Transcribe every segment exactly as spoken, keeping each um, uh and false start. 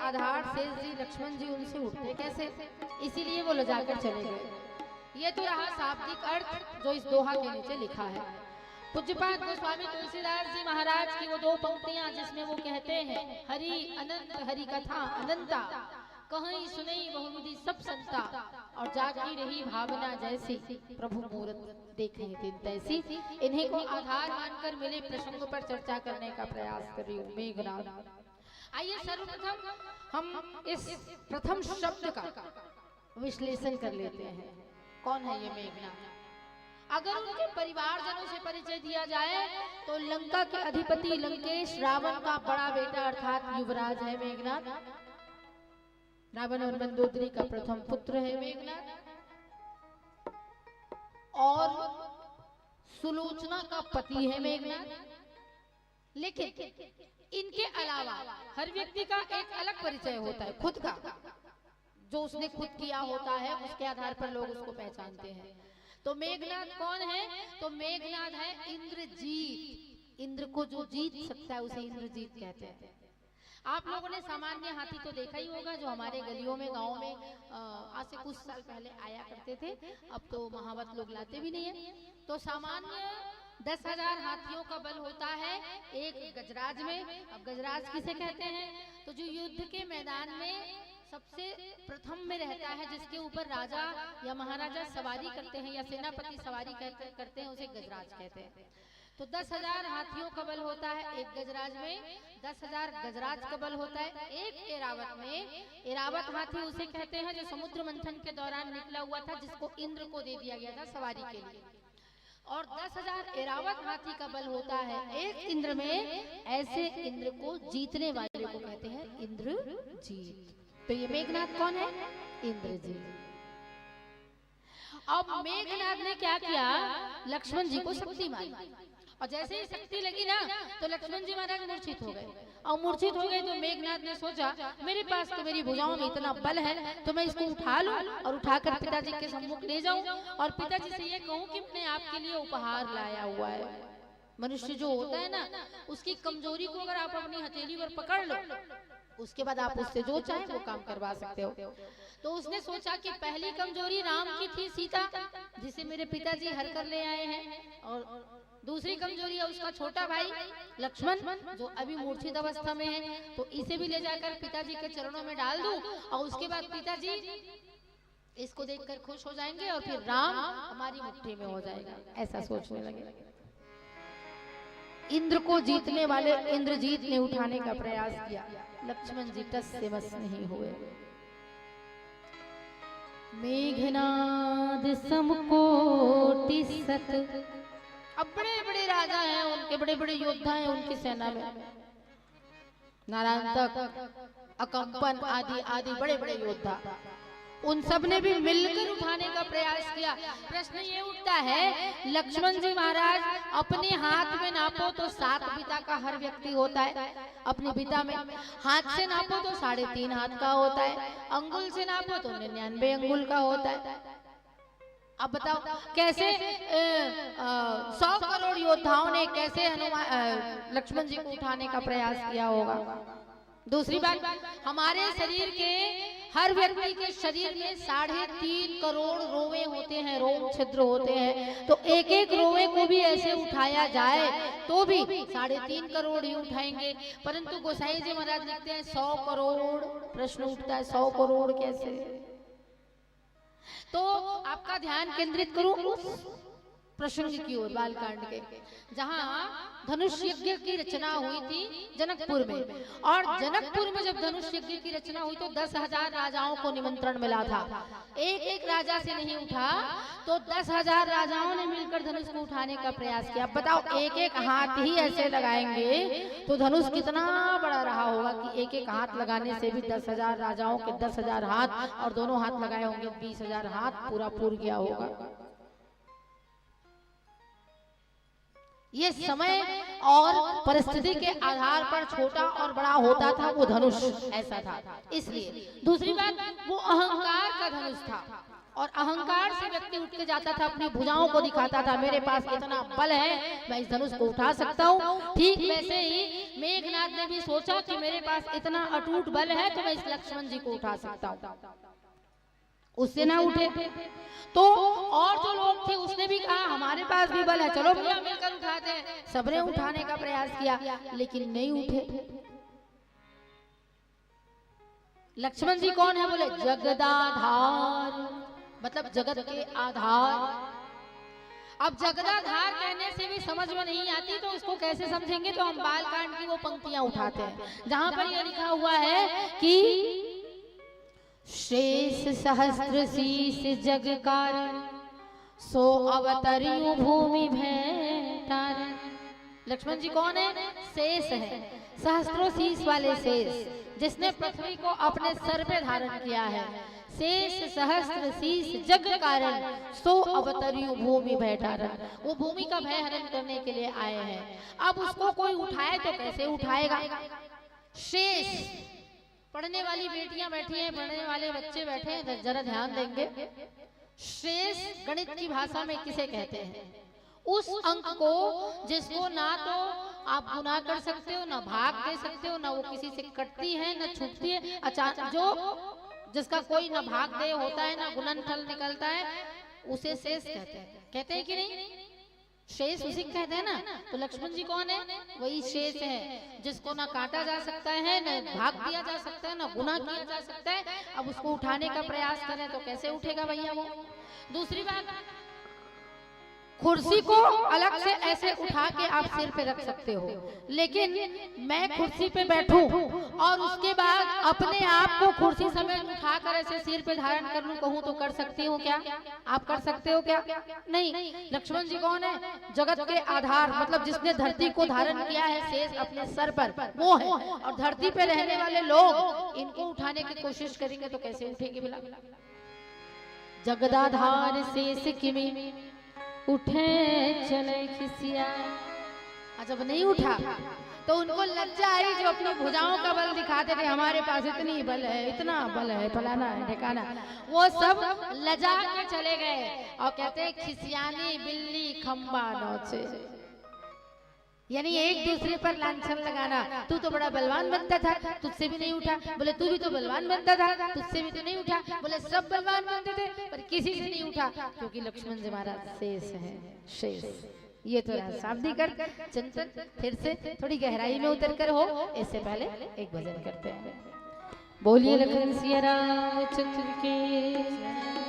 आधार शेष जी, लक्ष्मण जी उनसे उठते कैसे, इसीलिए वो लजाकर चले गए। ये तो रहा शाब्दिक अर्थ जो इस दोहा के नीचे लिखा है। पूज्यपाद गोस्वामी तुलसीदास जी महाराज की वो दो पंक्तियां जिसमें वो कहते हैं, हरि अनंत हरि कथा अनंता, कहीं सुनई बहुविधि सब संता, और जाकी रही भावना जैसी, प्रभु मूरत देखे दिन तैसी। इन्हीं को आधार मानकर मिले प्रसंग पर चर्चा करने का प्रयास कर रही हूँ। मेघनाद, आइए सर्वप्रथम हम इस प्रथम शब्द का विश्लेषण कर लेते हैं। कौन है ये मेघनाद? अगर उनके परिवारजनों से परिचय दिया जाए तो लंका के अधिपति लंकेश रावण का बड़ा बेटा अर्थात युवराज है मेघनाद। रावण और मंदोदरी का प्रथम पुत्र है मेघनाद, और सुलोचना का पति है मेघनाद। लेकिन इनके अलावा हर व्यक्ति का एक अलग परिचय होता है, खुद का, जो उसने खुद किया होता है, उसके आधार पर लोग उसको पहचानते हैं। तो मेघनाद कौन है? तो मेघनाद है इंद्रजीत। इंद्र को जो जीत सकता है, उसे इंद्रजीत कहते हैं। आप लोगों ने सामान्य हाथी तो देखा ही होगा, जो हमारे गलियों में, गाँव में, अ, आज से कुछ साल पहले आया करते थे, अब तो महावत लोग लाते भी नहीं है। तो सामान्य दस हजार हाथियों का बल होता है एक गजराज में। अब गजराज किसे कहते हैं? तो जो युद्ध के मैदान में सबसे प्रथम में रहता है, जिसके ऊपर राजा या महाराजा सवारी करते हैं या सेनापति सवारी करते, करते हैं, उसे गजराज कहते हैं। तो दस हजार हाथियों का बल होता है एक गजराज में, दस हजार गजराज का बल होता है एक एरावत में। एरावत हाथी उसे कहते हैं जो समुद्र मंथन के दौरान निकला हुआ था, जिसको इंद्र को दे दिया गया था सवारी के लिए। और दस हजार एरावत हाथी का बल होता है एक इंद्र में, ऐसे इंद्र को जीतने वाले को कहते हैं इंद्रजीत। तो ये मेघनाद कौन है? इंद्रजीत। अब मेघनाद ने क्या किया? लक्ष्मण जी को शक्ति मारी, और जैसे ही शक्ति लगी ना, तो लक्ष्मण जी महाराज मूर्छित हो गए। और मूर्छित हो गए तो मेघनाद ने सोचा, मेरे पास तो मेरी भुजाओं में इतना बल है, तो मैं इसको उठा लूं और उठाकर पिताजी के सम्मुख ले जाऊं और पिताजी से ये कहूं कि मैंने आपके लिए उपहार लाया हुआ है। मनुष्य जो होता है ना, उसकी कमजोरी को अगर आप अपनी हथेली पर पकड़ लो, उसके बाद आप उससे जो चाहे वो काम करवा सकते हो। तो उसने सोचा कि पहली कमजोरी राम की थी, सीता, जिसे मेरे पिताजी हर कर ले आए हैं, और दूसरी कमजोरी है उसका छोटा भाई लक्ष्मण, जो अभी मूर्छित अवस्था में है, तो इसे भी ले जाकर पिताजी के चरणों में डाल दूं और उसके बाद पिताजी इसको देखकर खुश हो जाएंगे और फिर राम हमारी मुट्ठी में हो जाएगा, ऐसा सोचने लगे। इंद्र को जीतने वाले इंद्रजीत ने उठाने का प्रयास किया, लक्ष्मण जी टस से मस नहीं हुए। मेघनाद समकोटि सत। अब बड़े बड़े राजा हैं, उनके बड़े बड़े योद्धा हैं उनकी सेना में, नारायण तक, अकंपन आदि आदि बड़े बड़े योद्धा, उन सब ने भी मिलकर उठाने का प्रयास किया। प्रश्न ये उठता है, लक्ष्मण जी महाराज, अपने हाथ में नापो तो सात बिता का हर व्यक्ति होता है, अपनी बिता में, हाथ से नापो तो साढ़े तीन हाथ का होता है, अंगुल से नापो तो निन्यानवे अंगुल का होता है। अब बताओ, कैसे, अ, अ, सौ करोड़ योद्धाओं ने कैसे हनुमान, अ, लक्ष्मण जी को उठाने का प्रयास किया होगा? दूसरी बात, हमारे शरीर के, हर व्यक्ति के शरीर में साढ़े तीन करोड़ रोवे होते हैं, रोम छिद्र होते हैं, तो एक एक रोवे को भी ऐसे उठाया जाए तो भी साढ़े तीन करोड़ ही उठाएंगे। परंतु गोसाई जी महाराज लिखते हैं, सौ करोड़। प्रश्न उठता है, सौ करोड़ कैसे? तो आपका ध्यान केंद्रित करूं उस प्रसंग की ओर, बालकांड के, जहां धनुष यज्ञ की रचना हुई थी जनकपुर में। और जनकपुर में जब धनुष यज्ञ की रचना हुई तो दस हजार राजाओं को निमंत्रण मिला था, एक एक राजा से नहीं उठा। तो दस हजार राजाओं ने मिलकर धनुष को उठाने का प्रयास किया। अब बताओ, एक एक हाथ ही ऐसे लगाएंगे तो धनुष कितना बड़ा रहा होगा कि एक एक हाथ लगाने से भी दस हजार राजाओं के दस हजार हाथ और दोनों हाथ लगाए होंगे, बीस हजार हाथ पूरा पूर गया होगा। ये समय और परिस्थिति के आधार पर छोटा और बड़ा होता था वो धनुष, ऐसा था। इसलिए दूसरी बात, वो अहंकार का धनुष था। और अहंकार से व्यक्ति उठ के जाता था, अपनी भुजाओं को दिखाता था, मेरे पास इतना बल है, मैं इस धनुष को उठा सकता हूँ। ठीक वैसे ही मेघनाद ने भी सोचा कि मेरे पास इतना अटूट बल है, तो मैं इस लक्ष्मण जी को उठा सकता हूँ। उससे ना उठे। तो और जो लोग थे, उसने भी कहा, हमारे पास भी बल है, चलो भैया मिलकर उठाते हैं। सबने उठाने का प्रयास किया, लेकिन नहीं उठे। लक्ष्मण जी कौन है? बोले, जगदाधार, मतलब जगत के आधार। अब जगदाधार कहने से भी समझ में नहीं आती, तो इसको कैसे समझेंगे? तो हम बालकांड की वो पंक्तियां उठाते हैं, जहां पर यह लिखा हुआ है कि शेष सहस्त्र शीश जग कारण, सो अवतरियु भूमि भय टारन। लक्ष्मण जी कौन है? शेष है, सहस्त्रों शीश वाले शेष, जिसने पृथ्वी को अपने सर पे धारण किया है। शेष सहस्त्र शीश जग कारण, सो अवतरियु भूमि भय टारन। वो भूमि का भय हरण करने के लिए आए हैं। अब उसको कोई उठाए तो कैसे उठाएगा? शेष, पढ़ने वाली बेटियां बैठी हैं, पढ़ने वाले बच्चे बैठे हैं, जरा ध्यान देंगे। शेष गणित की भाषा में किसे कहते हैं? उस अंक को जिसको ना तो आप गुना कर सकते हो, ना भाग दे सकते हो, ना वो किसी से कटती है, ना छूटती है, अचानक जो, जिसका कोई ना भाग दे होता है, ना गुणनफल निकलता है, उसे शेष कहते हैं। कहते हैं कि नहीं? शेष उसी को कहते हैं ना। तो लक्ष्मण जी कौन है? वही शेष है, जिसको ना काटा जा सकता है, ना भाग दिया जा सकता है, ना गुना किया जा सकता है। अब उसको उठाने का प्रयास करें तो कैसे उठेगा भैया वो? दूसरी बात, कुर्सी को अलग से ऐसे उठा के आप सिर पे रख सकते हो, लेकिन मैं कुर्सी पे बैठूं और उसके बाद अपने आप को कुर्सी समेत उठाकर ऐसे सिर पे धारण कर लूं, कहूं तो कर सकती हूँ क्या? आप कर सकते हो क्या? नहीं। लक्ष्मण जी कौन है? जगत के आधार, मतलब जिसने धरती को धारण किया है शेष अपने सर पर, वो है। और धरती पे रहने वाले लोग इनको उठाने की कोशिश करेंगे तो कैसे उठेंगे भला? जगदाधार शेष किमी उठे चले खिसिया। और जब नहीं उठा तो उनको लज्जा आई, जो अपनी भुजाओं का बल दिखाते थे, हमारे पास इतनी बल है, इतना बल है, फलाना है, ढेकाना। वो सब लजा के चले गए और कहते हैं, खिसियानी बिल्ली खंबा नोचे। यानी एक दूसरे पर लांछन लगाना, तू तो बड़ा बलवान बनता था, तुझसे भी नहीं उठा। बोले, तू भी तो बलवान बनता था, तुझसे भी तो नहीं उठा। बोले, सब बलवान बनते थे, पर किसी से नहीं उठा, क्योंकि लक्ष्मण जी महाराज शेष है, शेष। ये तो रहा शाब्दिक अर्थ, चिंतन। फिर से थोड़ी गहराई में उतर कर हो, इससे पहले एक भजन करते हैं। बोलिए लखन सिया रामचंद्र की।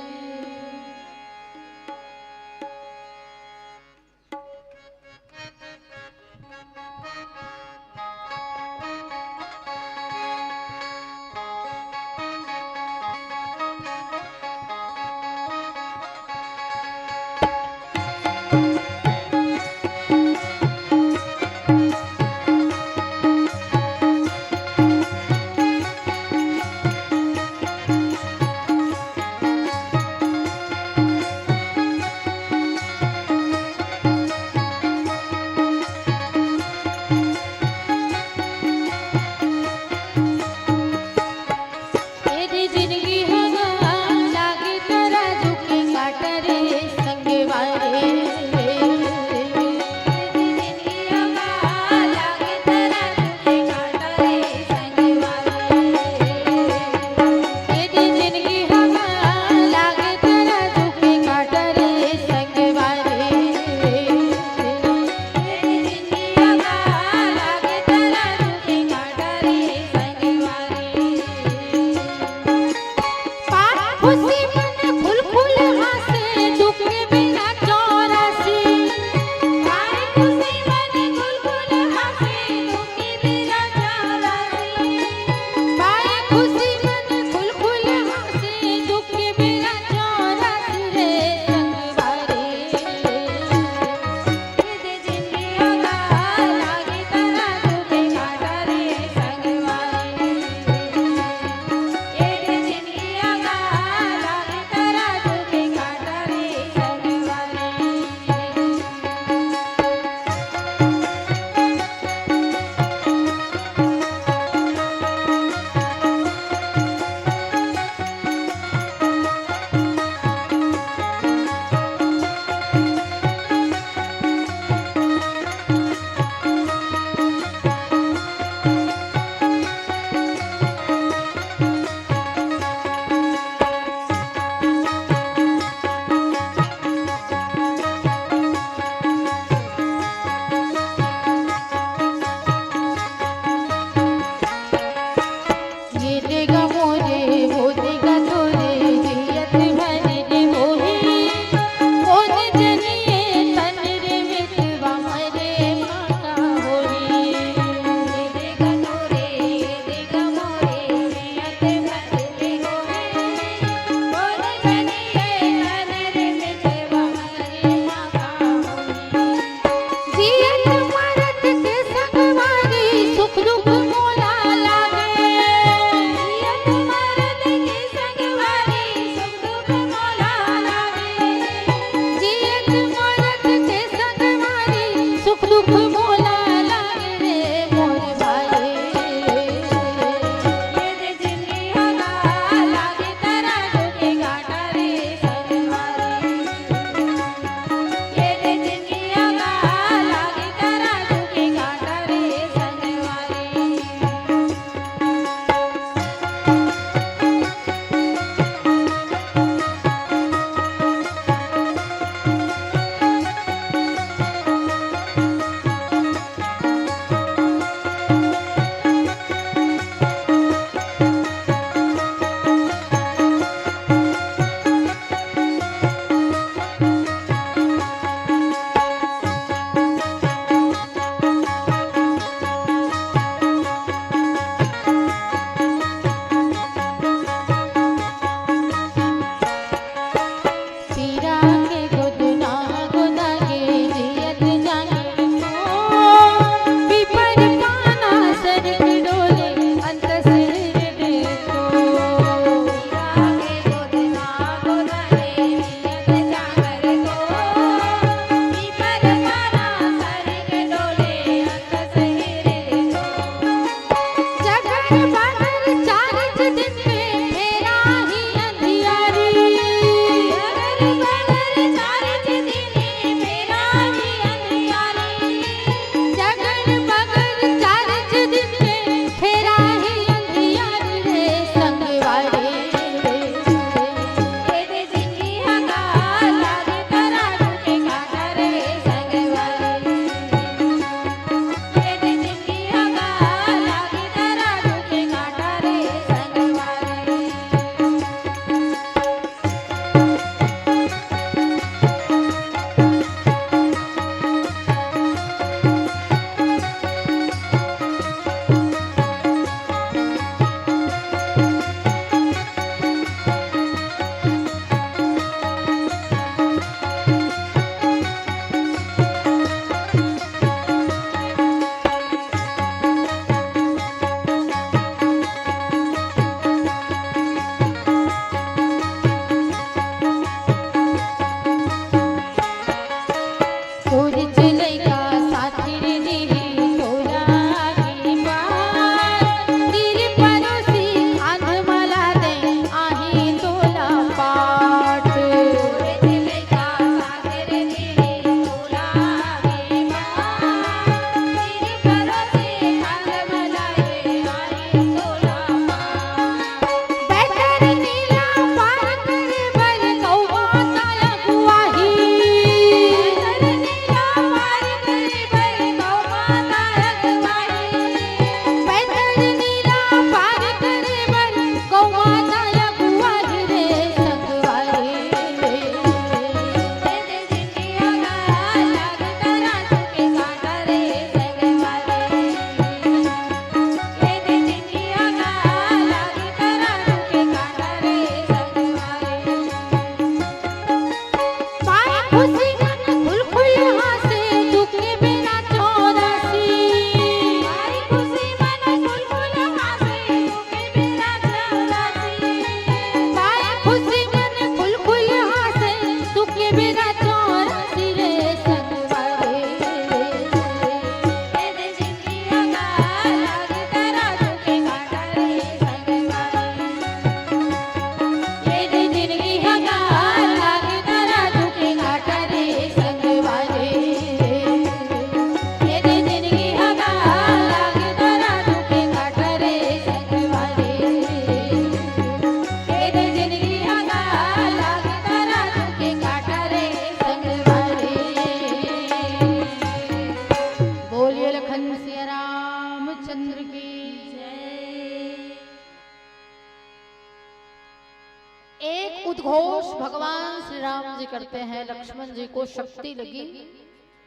उद्घोष भगवान श्री राम जी करते हैं, लक्ष्मण जी को शक्ति लगी,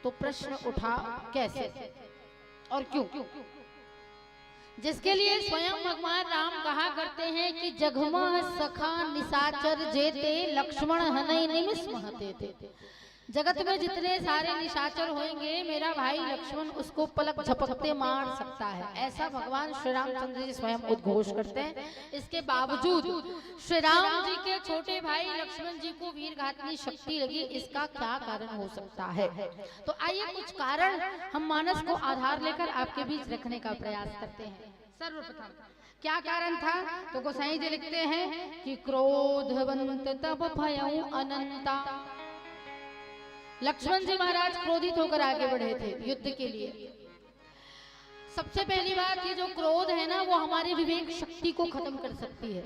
तो प्रश्न उठा, कैसे और क्यों? जिसके लिए स्वयं भगवान राम कहा करते हैं कि "जघमा सखा निशाचर जेते, लक्ष्मण हनई निमिष महते थे।" जगत में जितने सारे निशाचर होंगे, मेरा भाई लक्ष्मण उसको पलक झपकते मार सकता है, ऐसा भगवान श्री रामचंद्र जी स्वयं उद्घोष करते हैं। इसके बावजूद श्री राम जी के छोटे भाई लक्ष्मण जी को वीर घातनी शक्ति लगी, इसका क्या कारण हो सकता है? तो आइए, कुछ कारण हम मानस को आधार लेकर आपके बीच रखने का प्रयास करते हैं। सर्वप्रथम क्या कारण था? तो गोसाई जी लिखते हैं कि "क्रोधवंत तब भयउ अनंता।" लक्ष्मण जी महाराज क्रोधित होकर आगे बढ़े थे युद्ध के लिए। सबसे पहली बात, ये जो क्रोध है ना, वो हमारे विवेक शक्ति को खत्म कर सकती है,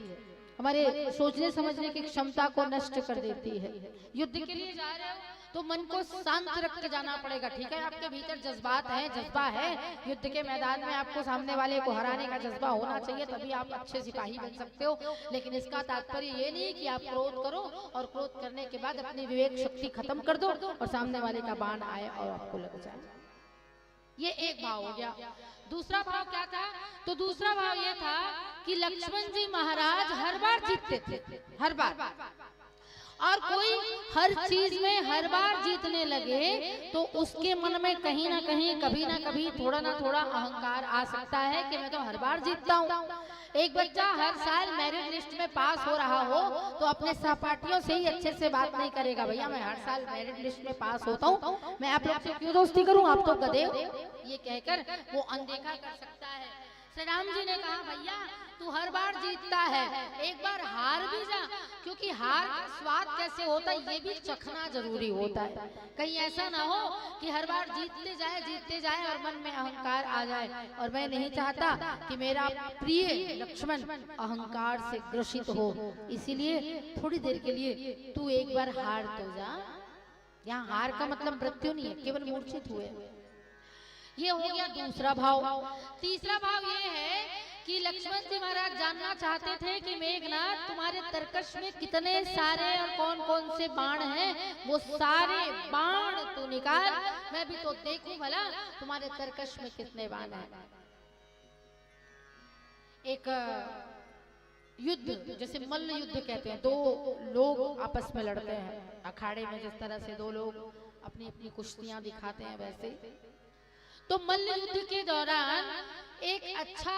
हमारे सोचने समझने की क्षमता को नष्ट कर देती है। युद्ध के लिए जा रहे हो तो मन को शांत रख के जाना पड़ेगा, ठीक है? आपके भीतर जज्बात है, जज्बा है, युद्ध के मैदान में आपको सामने वाले को हराने का जज्बा होना चाहिए, तभी आप अच्छे सिपाही बन सकते हो। लेकिन इसका तात्पर्य ये नहीं कि आप क्रोध करो और क्रोध करने के बाद अपनी विवेक शक्ति खत्म कर दो और सामने वाले का बाण आए और आपको लग जाए। ये एक भाव हो गया। दूसरा भाव क्या था? तो दूसरा भाव ये था कि लक्ष्मण जी महाराज हर बार जीतते थे, हर बार। और कोई हर चीज में हर बार जीतने लगे तो उसके मन में कहीं ना कहीं, कभी ना कभी, थोड़ा ना थोड़ा अहंकार आ सकता है कि मैं तो हर बार जीतता हूँ। एक बच्चा हर साल मेरिट लिस्ट में पास हो रहा हो तो अपने सहपाठियों से ही अच्छे से बात नहीं करेगा, "भैया, मैं हर साल मेरिट लिस्ट में पास होता हूँ, मैं आप लोग से क्यों दोस्ती करूँ, आप तो गधे हो।" ये कहकर वो अनदेखा कर सकता है। श्री राम जी ने कहा, "भैया, तू हर बार जीतता है, एक बार हार भी जा, क्योंकि हार का स्वाद कैसे होता है, ये भी चखना जरूरी होता है। कहीं ऐसा ना हो कि हर बार जीतते जाए, जीतते जाए और मन में अहंकार आ जाए। और मैं नहीं चाहता कि मेरा प्रिय लक्ष्मण अहंकार से ग्रसित हो, इसीलिए थोड़ी देर के लिए तू एक बार हार तो जा।" यहाँ हार का मतलब मृत्यु नहीं है, केवल मूर्छित हुए। ये हो गया दूसरा भाव। तीसरा भाव ये है कि लक्ष्मण जी महाराज जानना चाहते थे कि "मेघनाथ, तुम्हारे तरकश में कितने सारे और कौन कौन से बाण हैं, वो सारे बाण तू निकाल, मैं भी तो देखूं भला तुम्हारे तरकश में कितने बाण हैं।" एक युद्ध, जैसे मल्ल युद्ध कहते हैं, दो लोग आपस में लड़ते हैं अखाड़े में, जिस तरह से दो लोग अपनी अपनी कुश्तियां दिखाते हैं, वैसे। तो मल्ल युद्ध के दौरान एक अच्छा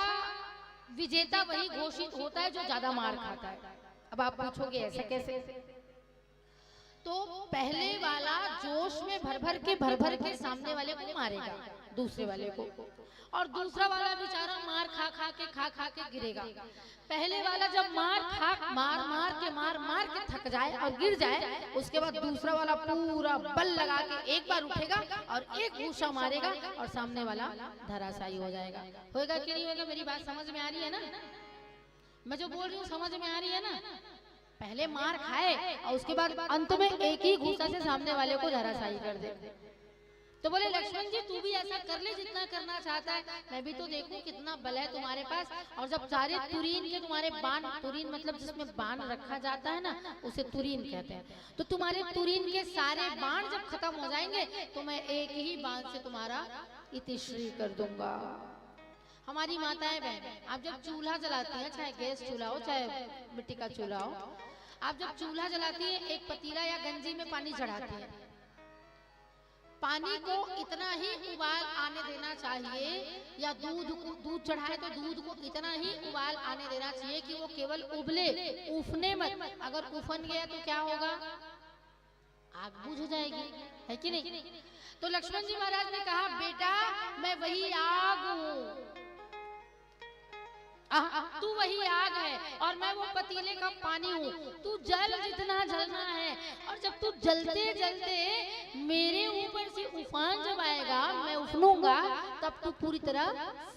विजेता वही घोषित होता है जो ज्यादा मार खाता है। अब आप पूछोगे, "ऐसे कैसे?" तो पहले वाला जोश में भर भर के, भर भर के सामने वाले को मारेगा, दूसरे वाले को, और दूसरा वाला बेचारा मार खा खा के, खा खा के गिरेगा। पहले वाला जब मार खा, मार मार के, मार मार के थक जाए और गिर जाए, उसके बाद दूसरा वाला पूरा बल लगा के एक बार उठेगा और एक घूंसा मारेगा और सामने वाला धराशायी हो जाएगा। होएगा कि नहीं होएगा? मेरी बात समझ में आ रही है ना? मैं जो बोल रही हूँ, समझ में आ रही है ना? पहले मार खाए और उसके बाद अंत में एक ही घूंसा से सामने वाले को धराशायी कर दे। तो बोले, "लक्ष्मण जी, तू भी ऐसा कर ले जितना करना चाहता है, मैं भी तो देखूं कितना बल है तुम्हारे पास।" और जब सारे तुरीन के तुम्हारे बाण, तुरीन मतलब जिसमें बाण रखा जाता है ना, उसे तुरीन कहते हैं, तो तुम्हारे तुरीन के सारे बाण जब खत्म हो जाएंगे तो मैं एक ही बाण से तुम्हारा इतिश्री कर दूंगा। हमारी माताएं बहनें, आप जब चूल्हा जलाती हैं, चाहे गैस चूल्हा हो, चाहे मिट्टी का चूल्हा हो, आप जब चूल्हा जलाती हैं, एक पतीला या गंजी में पानी चढ़ाती हैं। पानी को इतना ही उबाल आने देना चाहिए, या दूध को, दूध चढ़ाए तो दूध को इतना ही उबाल आने देना चाहिए कि वो केवल उबले, उफने मत। अगर उफन गया तो क्या होगा? आग बुझ जाएगी, है कि नहीं? तो लक्ष्मण जी महाराज ने कहा, "बेटा, मैं वही आग हूँ, आह, तू वही आग है और मैं वो पतीले का पानी हूँ। तू जल जितना जलना है, और जब तू जलते जलते मेरे ऊपर से उफान जब आएगा, मैं उफनूंगा, तब तू पूरी तरह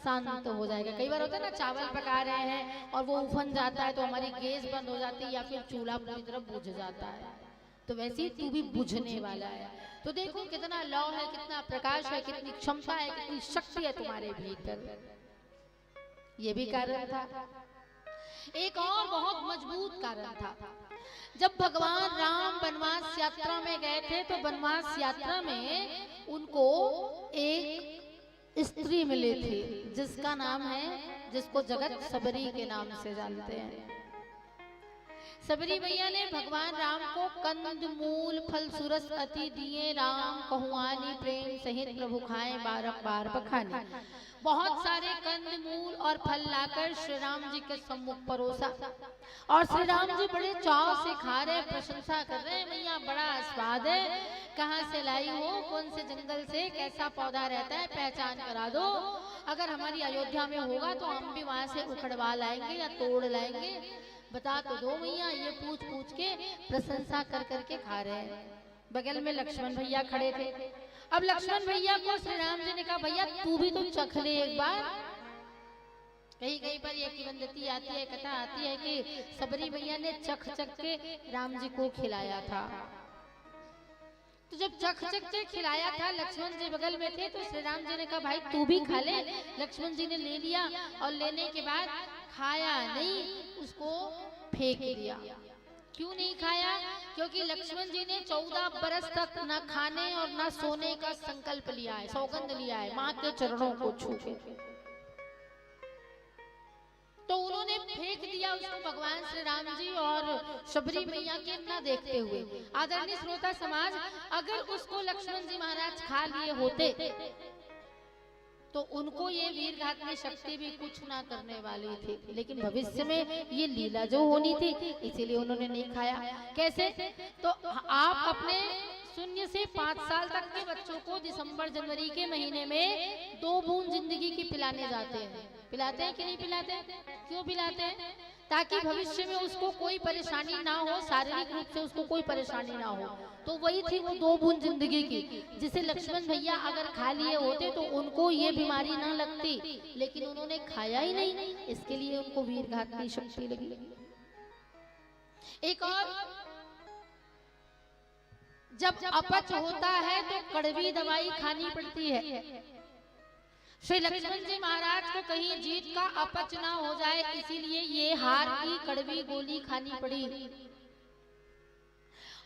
शांत हो जाएगा।" कई बार होता है ना, चावल पका रहे हैं और वो उफन जाता है तो हमारी गैस बंद हो जाती है या फिर चूल्हा पूरी तरह बुझ जाता है। तो वैसे ही तू भी बुझने वाला है। तो देखो कितना लौ है, कितना प्रकाश है, कितनी क्षमता है, कितनी शक्ति है तुम्हारे भीतर। ये भी कारण था। एक और बहुत मजबूत कारण था। जब भगवान राम वनवास यात्रा में गए थे तो वनवास यात्रा में उनको एक स्त्री मिली थी जिसका नाम है, जिसको जगत सबरी के नाम से जानते हैं। सबरी मैया ने भगवान राम को कंद मूल फल सुरस अति दिए राम कहुआनी प्रेम सहित प्रभु खाए बारंबार बखानी। बहुत सारे कंद मूल और फल लाकर श्री राम जी के सम्मुख परोसा और श्री राम जी बड़े चाव से खा रहे, प्रशंसा कर रहे हैं, "मैया, बड़ा स्वाद है, कहाँ से लाई हो, कौन से जंगल से, कैसा पौधा रहता है, पहचान करा दो, अगर हमारी अयोध्या में होगा तो हम भी वहां से उखड़वा लाएंगे या तोड़ लाएंगे, बता तो दो मैया।" ये पूछ पूछ के, प्रशंसा कर करके खा रहे हैं। बगल में लक्ष्मण भैया खड़े थे। अब लक्ष्मण भैया को श्री राम जी ने कहा, "भैया, तू भी तो चख ले एक बार।" कहीं कहीं पर यह किंवदंती आती है, कथा आती है कि सबरी मैया ने चख चख के राम जी को खिलाया था। तो जब चख चख के खिलाया था, लक्ष्मण जी बगल में थे, तो श्री राम जी ने कहा, "भाई, तू भी खा ले।" लक्ष्मण जी ने ले लिया और लेने के बाद खाया नहीं, उसको फेंक दिया। क्यों नहीं खाया? क्योंकि लक्ष्मण जी ने चौदह बरस तक ना खाने और ना सोने का संकल्प लिया है, सौगंध लिया है माँ के चरणों को छू के। तो उन्होंने फेंक दिया उसको भगवान श्री राम जी और शबरी मैया के ना देखते हुए। आदरणीय श्रोता समाज, अगर उसको लक्ष्मण जी महाराज खा लिए होते तो उनको ये वीरघातनी शक्ति भी कुछ ना करने वाली थी, लेकिन भविष्य में ये लीला जो होनी थी, इसीलिए उन्होंने नहीं खाया। कैसे? तो आप अपने शून्य से पाँच साल तक के बच्चों को दिसंबर जनवरी के महीने में दो बूंद जिंदगी की पिलाने जाते हैं। पिलाते हैं कि नहीं पिलाते? क्यों पिलाते हैं? ताकि भविष्य में उसको कोई परेशानी ना हो, शारीरिक रूप से उसको कोई परेशानी ना हो। तो वही थी वो दो बूंद जिंदगी की, जिसे लक्ष्मण भैया अगर खा लिए होते तो उनको ये बीमारी ना लगती, लेकिन उन्होंने खाया ही नहीं, इसके लिए उनको वीरघातनी शक्ति लगी। एक और, जब अपच होता है तो कड़वी दवाई खानी पड़ती है। श्री लक्ष्मण जी महाराज को कहीं जीत का अपच ना हो जाए, इसीलिए ये हार की कड़वी गोली खानी पड़ी।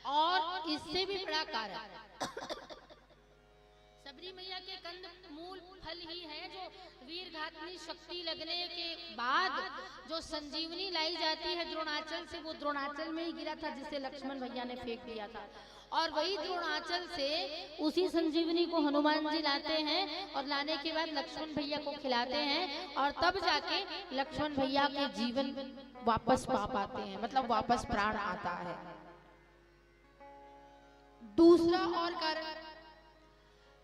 और इससे भी बड़ा कारण, सबरी मैया के कंद मूल फल ही है जो वीरघातनी शक्ति लगने के बाद जो संजीवनी लाई जाती है द्रोणाचल से, वो द्रोणाचल में ही गिरा था जिसे लक्ष्मण भैया ने फेंक दिया था। और वही द्रोणाचल से उसी संजीवनी को हनुमान जी लाते हैं और लाने के बाद लक्ष्मण भैया को खिलाते हैं और तब जाके लक्ष्मण भैया के जीवन वापस पा पाते हैं, मतलब वापस प्राण आता है। दूसरा और कारण,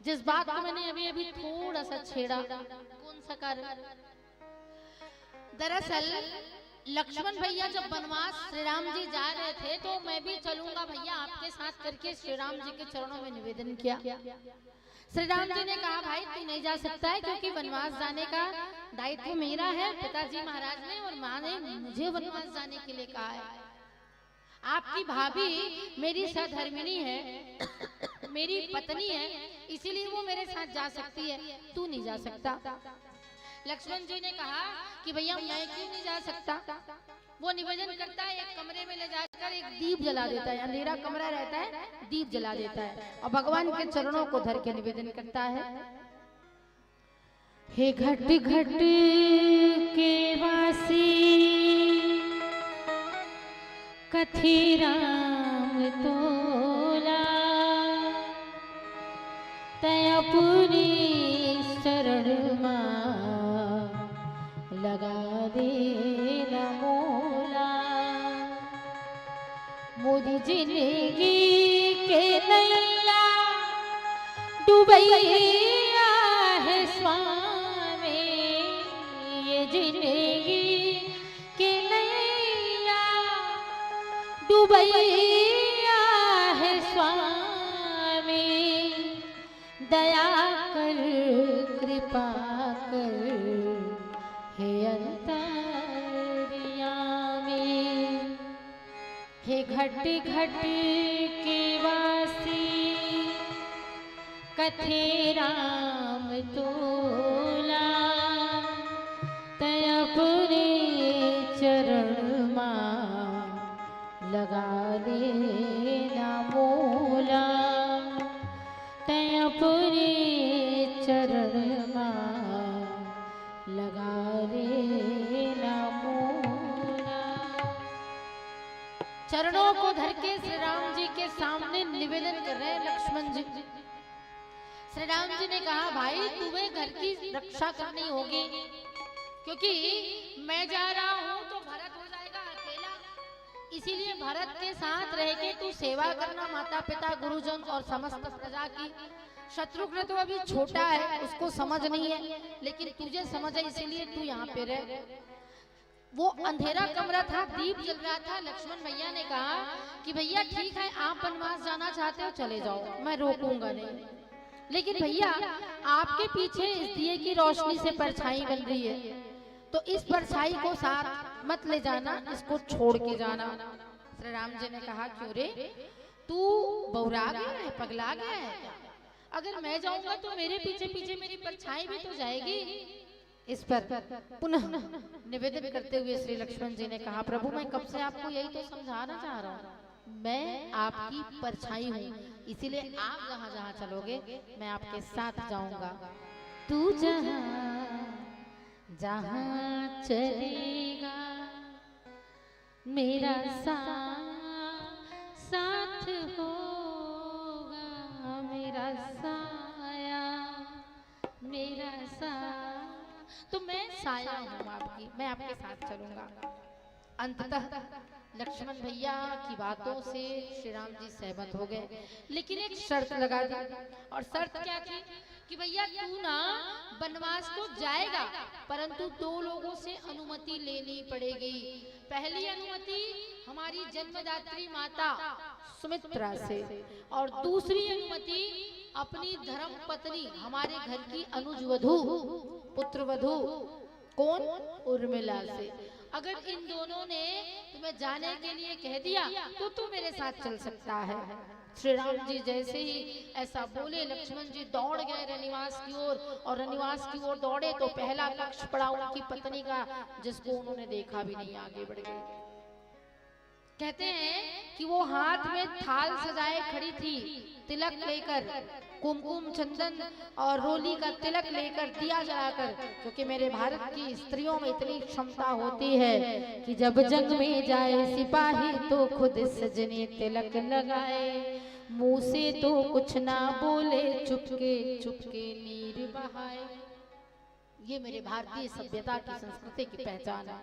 जिस बात को मैंने अभी अभी थोड़ा सा छेड़ा, कौन सा कारण? दरअसल लक्ष्मण भैया जब वनवास श्री राम जी जा रहे थे तो मैं भी चलूंगा भैया आपके साथ करके श्री राम जी के चरणों में निवेदन किया। श्री राम जी ने कहा, "भाई, तू नहीं जा सकता है क्योंकि वनवास जाने का दायित्व मेरा है, पिताजी महाराज ने और माँ ने मुझे वनवास जाने के लिए कहा है। आपकी भाभी मेरी सहधर्मिणी है, मेरी पत्नी है, इसीलिए वो मेरे साथ जा सकती है, तू नहीं जा सकता।" लक्ष्मण जी ने कहा कि, "भैया, मैं क्यों नहीं जा सकता?" वो निवेदन करता है, एक कमरे में ले जाकर एक दीप जला देता है, अंधेरा कमरा रहता है, दीप जला देता है और भगवान के चरणों को धर के निवेदन करता है, "हे घट घट के वासी, कथे राम तोला, तै अपने शरण मा लगा दे न मोला। मोरी जिंदगी के नैया डुबैया है स्वामी, ये जिंदगी के नैया डुबैया है स्वामी, दया कर, कृपा कर, हे अंतर्यामी।" हे घट घट के वासी, कथे राम तोला, तै अपने चरण मा लगा लेना मोला, तैं अपने चरण मा लगा लेना मोला। चरणों को धर के श्री राम जी के सामने निवेदन कर रहे हैं लक्ष्मण जी। श्री राम जी ने कहा, भाई, तुम्हें घर की रक्षा करनी होगी, क्योंकि मैं जा रहा हूं तो भरत हो जाएगा अकेला। इसीलिए भरत के साथ रह के तू सेवा करना, माता पिता, गुरुजन और समस्त प्रजा की। शत्रुघ्न तो अभी छोटा है, उसको समझ नहीं है, लेकिन तुझे समझ है, इसीलिए तू यहाँ पे रह। वो अंधेरा कमरा था, दीप जल रहा था। लक्ष्मण भैया ने कहा कि भैया, ठीक है, आप वनवास जाना चाहते हो, चले जाओ, मैं रोकूंगा नहीं, लेकिन भैया, आपके पीछे इस दिए की रोशनी से परछाई बन रही है, तो इस परछाई को साथ मत ले जाना, इसको छोड़ के जाना। श्री राम जी ने कहा, क्यों रे, तू बौरा गया है, पगला गया है क्या? अगर मैं जाऊंगा तो मेरे पीछे पीछे मेरी परछाई भी तो जाएगी। इस पर पुनः निवेदन करते हुए श्री लक्ष्मण जी ने कहा, प्रभु, मैं कब से आपको यही तो समझाना चाह रहा हूँ, मैं आपकी परछाई हूँ, इसीलिए आप जहाँ जहाँ चलोगे, मैं आपके साथ जाऊंगा। तू जहाँ जहाँ चलेगा, मेरा साथ साथ होगा, मेरा साया, मेरा साथ। तो मैं साया हूँ आपकी, मैं आपके साथ चलूंगा। अंततः लक्ष्मण भैया की बातों से श्री राम जी सहमत हो गए, लेकिन एक शर्त लगा दी। और शर्त क्या थी कि भैया, तू ना वनवास तो जाएगा, परंतु दो लोगों से अनुमति लेनी पड़ेगी। पहली अनुमति हमारी जन्मदात्री माता सुमित्रा से, और दूसरी अनुमति अपनी धर्म पत्नी, हमारे घर की अनुजवधू, पुत्रवधू, कौन? उर्मिला से। अगर इन दोनों ने तुम्हें जाने के लिए कह दिया, तो तू मेरे साथ चल सकता है। श्री राम जी जैसे ही ऐसा बोले, लक्ष्मण जी दौड़ गए रनिवास की ओर, और रनिवास की ओर दौड़े तो पहला कक्ष पड़ा उनकी पत्नी का, जिसको उन्होंने देखा भी नहीं, आगे बढ़ गए। कहते हैं कि वो हाथ में थाल सजाए खड़ी थी, तिलक लेकर, कुमकुम, चंदन और रोली का तिलक लेकर, दिया जलाकर, क्योंकि मेरे भारत की स्त्रियों में इतनी क्षमता होती है कि जब जंग में जाए सिपाही तो खुद सजनी तिलक लगाए, मुंह से तो कुछ ना बोले, चुपके चुपके नीर बहाए। ये मेरे भारतीय सभ्यता की, संस्कृति की पहचान है।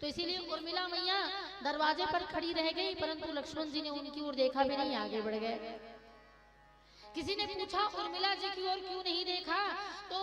तो इसीलिए उर्मिला मैया दरवाजे पर खड़ी रह गई, परंतु लक्ष्मण जी ने उनकी ओर देखा भी नहीं, आगे बढ़ गए। किसी ने पूछा, उर्मिला जी की ओर क्यों नहीं देखा? तो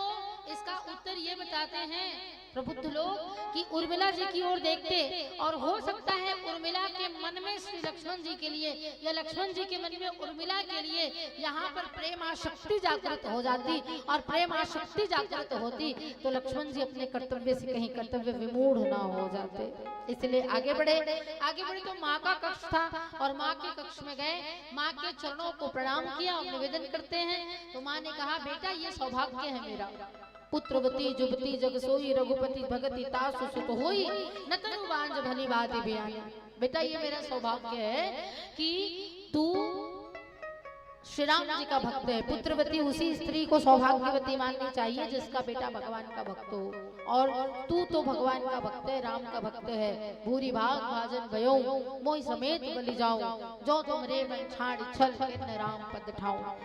इसका उत्तर ये बताते हैं प्रबुद्ध लोग कि उर्मिला जी की ओर देखते, और हो सकता है उर्मिला के मन में श्री लक्ष्मण जी के लिए या लक्ष्मण जी के मन में उर्मिला के लिए यहाँ पर प्रेम आसक्ति जागृत हो जाती, और प्रेम आसक्ति जागृत होती तो लक्ष्मण जी अपने कर्तव्य से कहीं कर्तव्य विमूढ़ ना हो जाते। इसलिए आगे बढ़े। आगे बढ़े तो माँ का कक्ष था, और माँ के कक्ष में गए, माँ के चरणों को प्रणाम किया और निवेदन करते हैं। तो माँ ने कहा, बेटा, ये सौभाग्य है मेरा, पुत्रवती जुवती जग सोई, रघुपति भगति तासु सुत होई, न तनु बांझ भली बात बयानी। बेटा, ये मेरा सौभाग्य है कि तू श्री राम जी का भक्त है। पुत्रवती उसी स्त्री को सौभाग्यवती माननी चाहिए जिसका बेटा भगवान का भक्त हो, और तू तो भगवान का भक्त है, राम का भक्त है। भूरि भाग भाजन भयउ, मोहि समेत बलि जाउ, जो तुम रे मन छाड़ि छल किन्न राम पद ठाउ।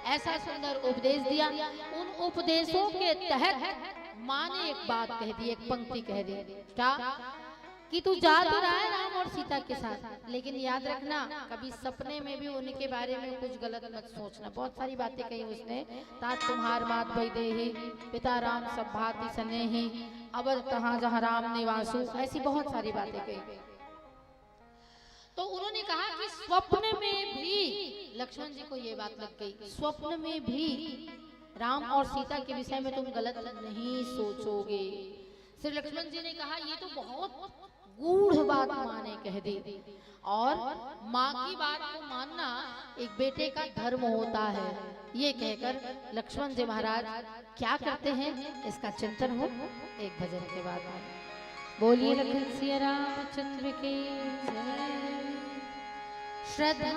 ऐसा सुंदर उपदेश दिया। उन उपदेशों के तहत माँ ने एक बात कह दी, एक पंक्ति कह दी। क्या? कि तू जा तो रहा है राम और सीता के साथ, लेकिन याद रखना, कभी सपने में भी उनके बारे में कुछ गलत मत सोचना। बहुत सारी बातें कही उसने, तात तुम्हार मात वैदेही, पिता राम सब भांति स्नेही, अवध तहाँ जहाँ राम निवासु, ऐसी बहुत सारी बातें कही। तो उन्होंने कहा कि स्वप्न में भी, लक्ष्मण जी को ये बात लग गई, स्वप्न में भी राम और सीता के विषय में तुम गलत नहीं सोचोगे। श्री लक्ष्मण जी ने कहा, ये तो बहुत गूढ़ बात माँ ने कह दी, और माँ की बात को मानना एक बेटे का धर्म होता है। ये कहकर लक्ष्मण जी महाराज क्या करते हैं, इसका चिंतन हो एक भजन के बाद में। बोलिए लखन सिया रामचंद्र की जय। श्रद्धा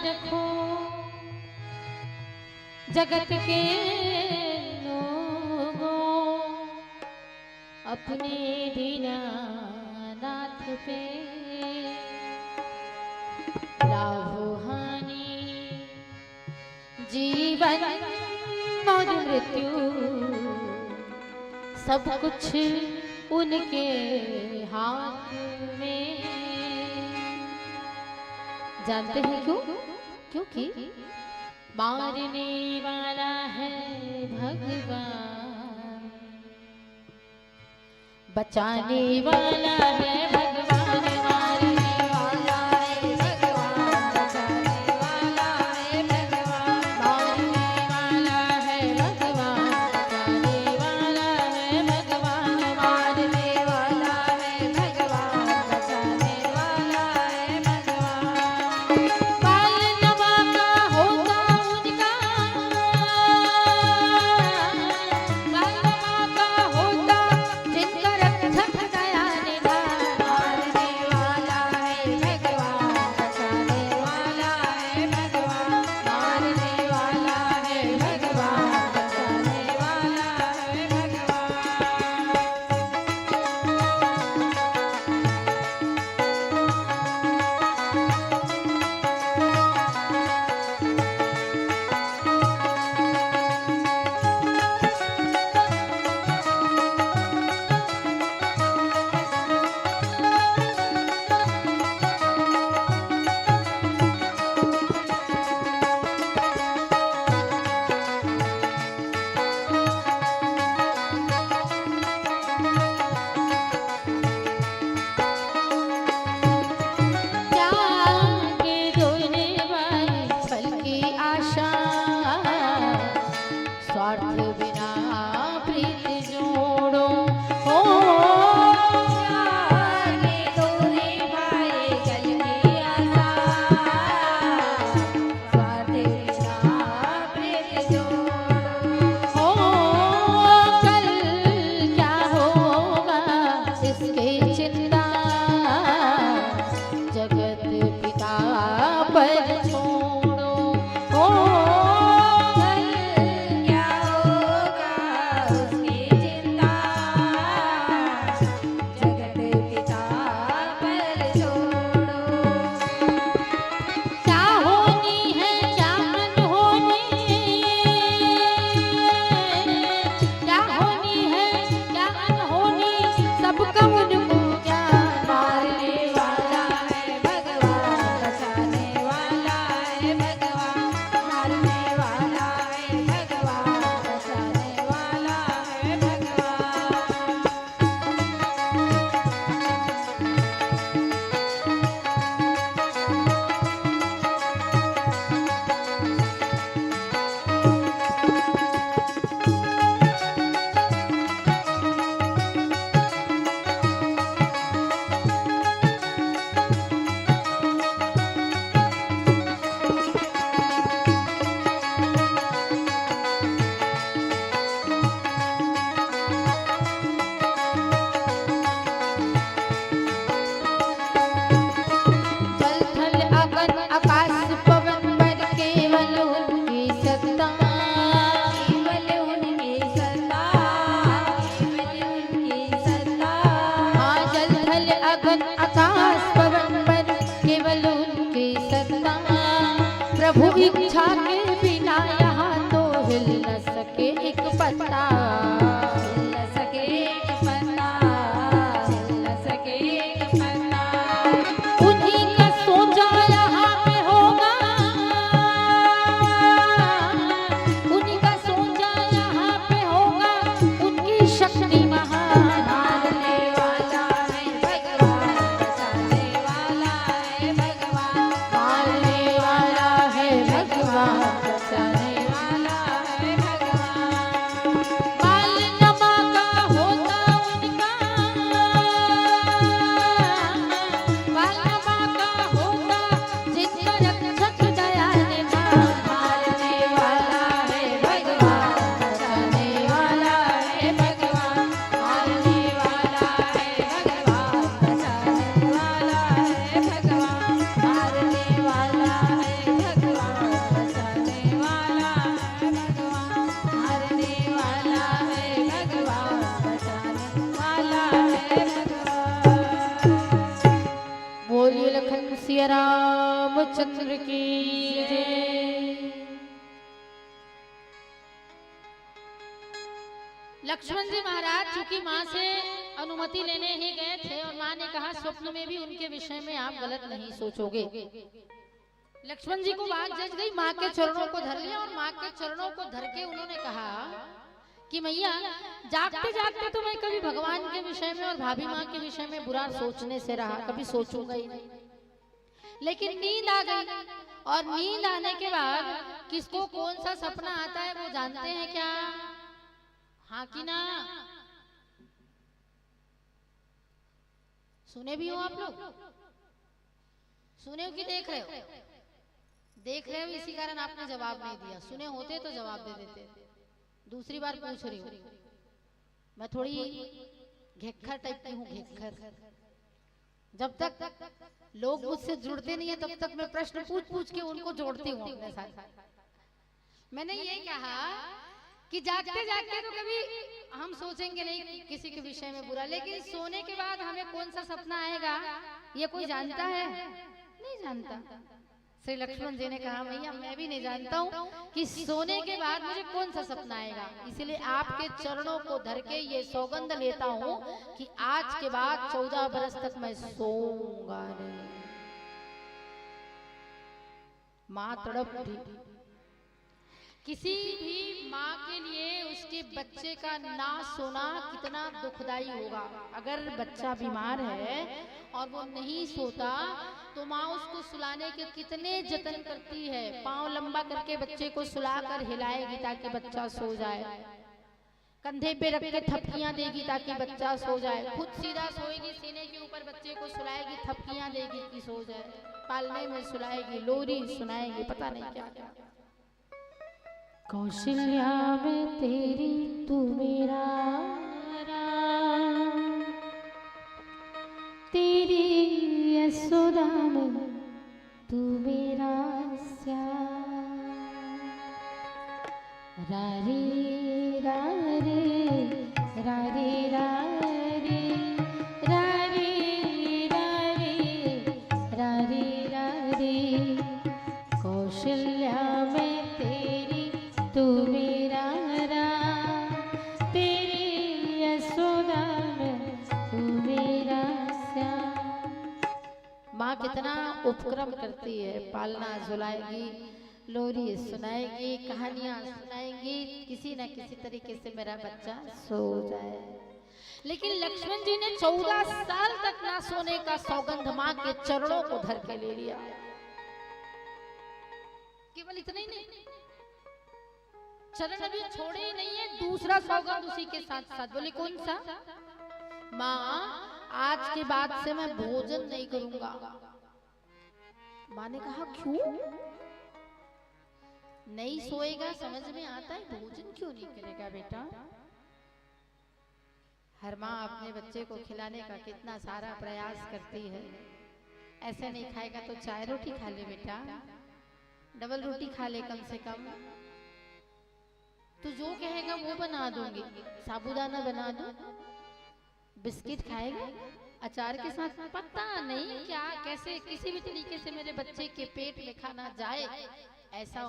रखो जगत के लोगों, अपने दीनानाथ पे। लाभ हानि जीवन और मृत्यु, सब कुछ उनके हाथ में। जानते हैं क्यों? क्योंकि मारने वाला है भगवान, बचाने वाला है भगवान। मारने वाला है भगवान, बचाने वाला है भगवान। मारने वाला है भगवान, बचाने वाला है भगवान। मारने वाला है भगवान, बचाने वाला है भगवान। काल नवा का होता उनका, काल नवा का होता जिनका रक्षक दया निधान। मारने वाला है भगवान, बचाने वाला है भगवान। मारने वाला है भगवान, बचाने वाला है भगवान। त्यागे दो रे भाई पल की आशा, स्वार्थ बिना प्रीत जोड़ो। हो त्यागे दो रे भाई पल की आशा, स्वार्थ बिना प्रीत जोड़ो। हो कल क्या होगा इसकी चिंता, जगत पिता पर छोड़ो। हो कल क्या होगा उसकी चिंता, जगत पिता पर छोड़ो। क्या होनी है, क्या अनहोनी, क्या होनी है, क्या अनहोनी, सबका उनको ज्ञान। मारने वाला है भगवान, बचाने वाला है भगवान। मारने वाला है भगवान, बचाने वाला है भगवान। जल थल अगन आकाश पवन पर केवल उनकी सत्ता। केवल उनकी सत्ता, केवल उनकी सत्ता। हाँ, जल थल अगन आकाश पवन पर केवल उनकी सत्ता। प्रभु इच्छा के बिना यहाँ तो हिल न सके एक पत्ता। हिल न सके एक पत्ता, हिल न सके एक पत्ता। उन्हीं का सोचा यहाँ पे होगा, उन्हीं का सोचा यहाँ पे होगा, उनकी शक्ति महान। मारने वाला है भगवान, बचाने वाला है भगवान। मारने वाला है भगवान, सिया रामचंद्र की जय। लक्ष्मण जी महाराज चूंकि माँ से अनुमति लेने ही गए थे और माँ ने कहा, स्वप्न में भी उनके विषय में आप गलत नहीं सोचोगे। लक्ष्मण जी को बात जच गई, माँ के चरणों को धर लिया और माँ के चरणों को धर के उन्होंने कहा कि मैया, जागते जागते तो मैं कभी भगवान के विषय में और भाभी माँ के विषय में बुरा सोचने से रहा, कभी सोचूंगा ही नहीं। लेकिन नींद आ गई और नींद आने के बाद किसको कौन सा सपना आता है, वो जानते हैं क्या? हाँ कि ना? सुने भी हो आप लोग? सुने हो कि देख रहे हो? देख रहे हो, इसी कारण आपने जवाब नहीं दिया। सुने होते तो जवाब दे देते। दूसरी बार पूछ रही हूँ, मैं थोड़ी घेक्खर टाइप की हूँ, घेक्खर। जब तक लोग मुझसे जुड़ते नहीं है, तब तक मैं प्रश्न पूछ पूछ के उनको जोड़ती हूँ अपने साथ। मैंने ये कहा कि जागते जागते तो कभी हम सोचेंगे नहीं किसी के विषय में बुरा, लेकिन सोने के बाद हमें कौन सा सपना आएगा, ये कोई जानता है? नहीं जानता। श्री लक्ष्मण जी ने कहा, मैया, मैं भी नहीं जानता हूँ कि सोने के बाद मुझे कौन सा सपना आएगा, इसीलिए आपके चरणों को धर के ये सौगंध लेता हूँ कि आज के बाद चौदह बरस तक मैं सोऊंगा नहीं। माँ तड़प उठी। किसी भी माँ के लिए उसके बच्चे का ना सोना कितना दुखदाई होगा। अगर बच्चा बीमार है और वो नहीं सोता, तो माँ उसको सुलाने के कितने जतन करती है। पाँव लंबा करके बच्चे को सुलाकर हिलाएगी ताकि बच्चा सो जाए। कंधे पे रख के थपकियां देगी ताकि बच्चा सो जाए। खुद सीधा सोएगी, सीने के ऊपर बच्चे को सुलाएगी, थपकियां देगी कि सो जाए। पालने में सुलाएगी, लोरी सुनाएगी, पता नहीं क्या क्या। कौशल्या मैं तेरी, तू मेरा राम, तेरी यशोदा मैं, तू मेरा श्याम। रारी रारी, रारी रारी, रारी रारी, रारी रारी। कौशल्या मैं तेरी, तू मेरा राम, तेरी यशोदा मैं, तू मेरा श्याम। माँ कितना उपक्रम करती है, पालना, झुलाएगी, लोरी सुनाएगी, कहानियां सुनाएगी, किसी न किसी तरीके से मेरा बच्चा सो जाए। लेकिन लक्ष्मण जी ने चौदह साल तक ना सोने का सौगंध माँ के चरणों को धर के ले लिया। केवल इतना ही नहीं, चरण अभी छोड़े ही नहीं है, दूसरा सौगंध उसी के साथ साथ। बोले, कौन सा? माँ, आज के बाद से मैं भोजन नहीं करूंगा। माँ ने कहा, क्यों? नहीं सोएगा, समझ में आता है, भोजन क्यों नहीं करेगा बेटा? हर माँ अपने बच्चे को खिलाने का कितना सारा प्रयास करती है। ऐसे नहीं खाएगा तो चाय रोटी खा ले बेटा, डबल रोटी खा ले कम से कम। तू जो कहेगा वो बना दूंगी, साबूदाना बना दूं, बिस्किट खाएगा अचार के साथ, पता नहीं क्या, कैसे, किसी भी तरीके से मेरे बच्चे के पेट में खाना जाए, ऐसा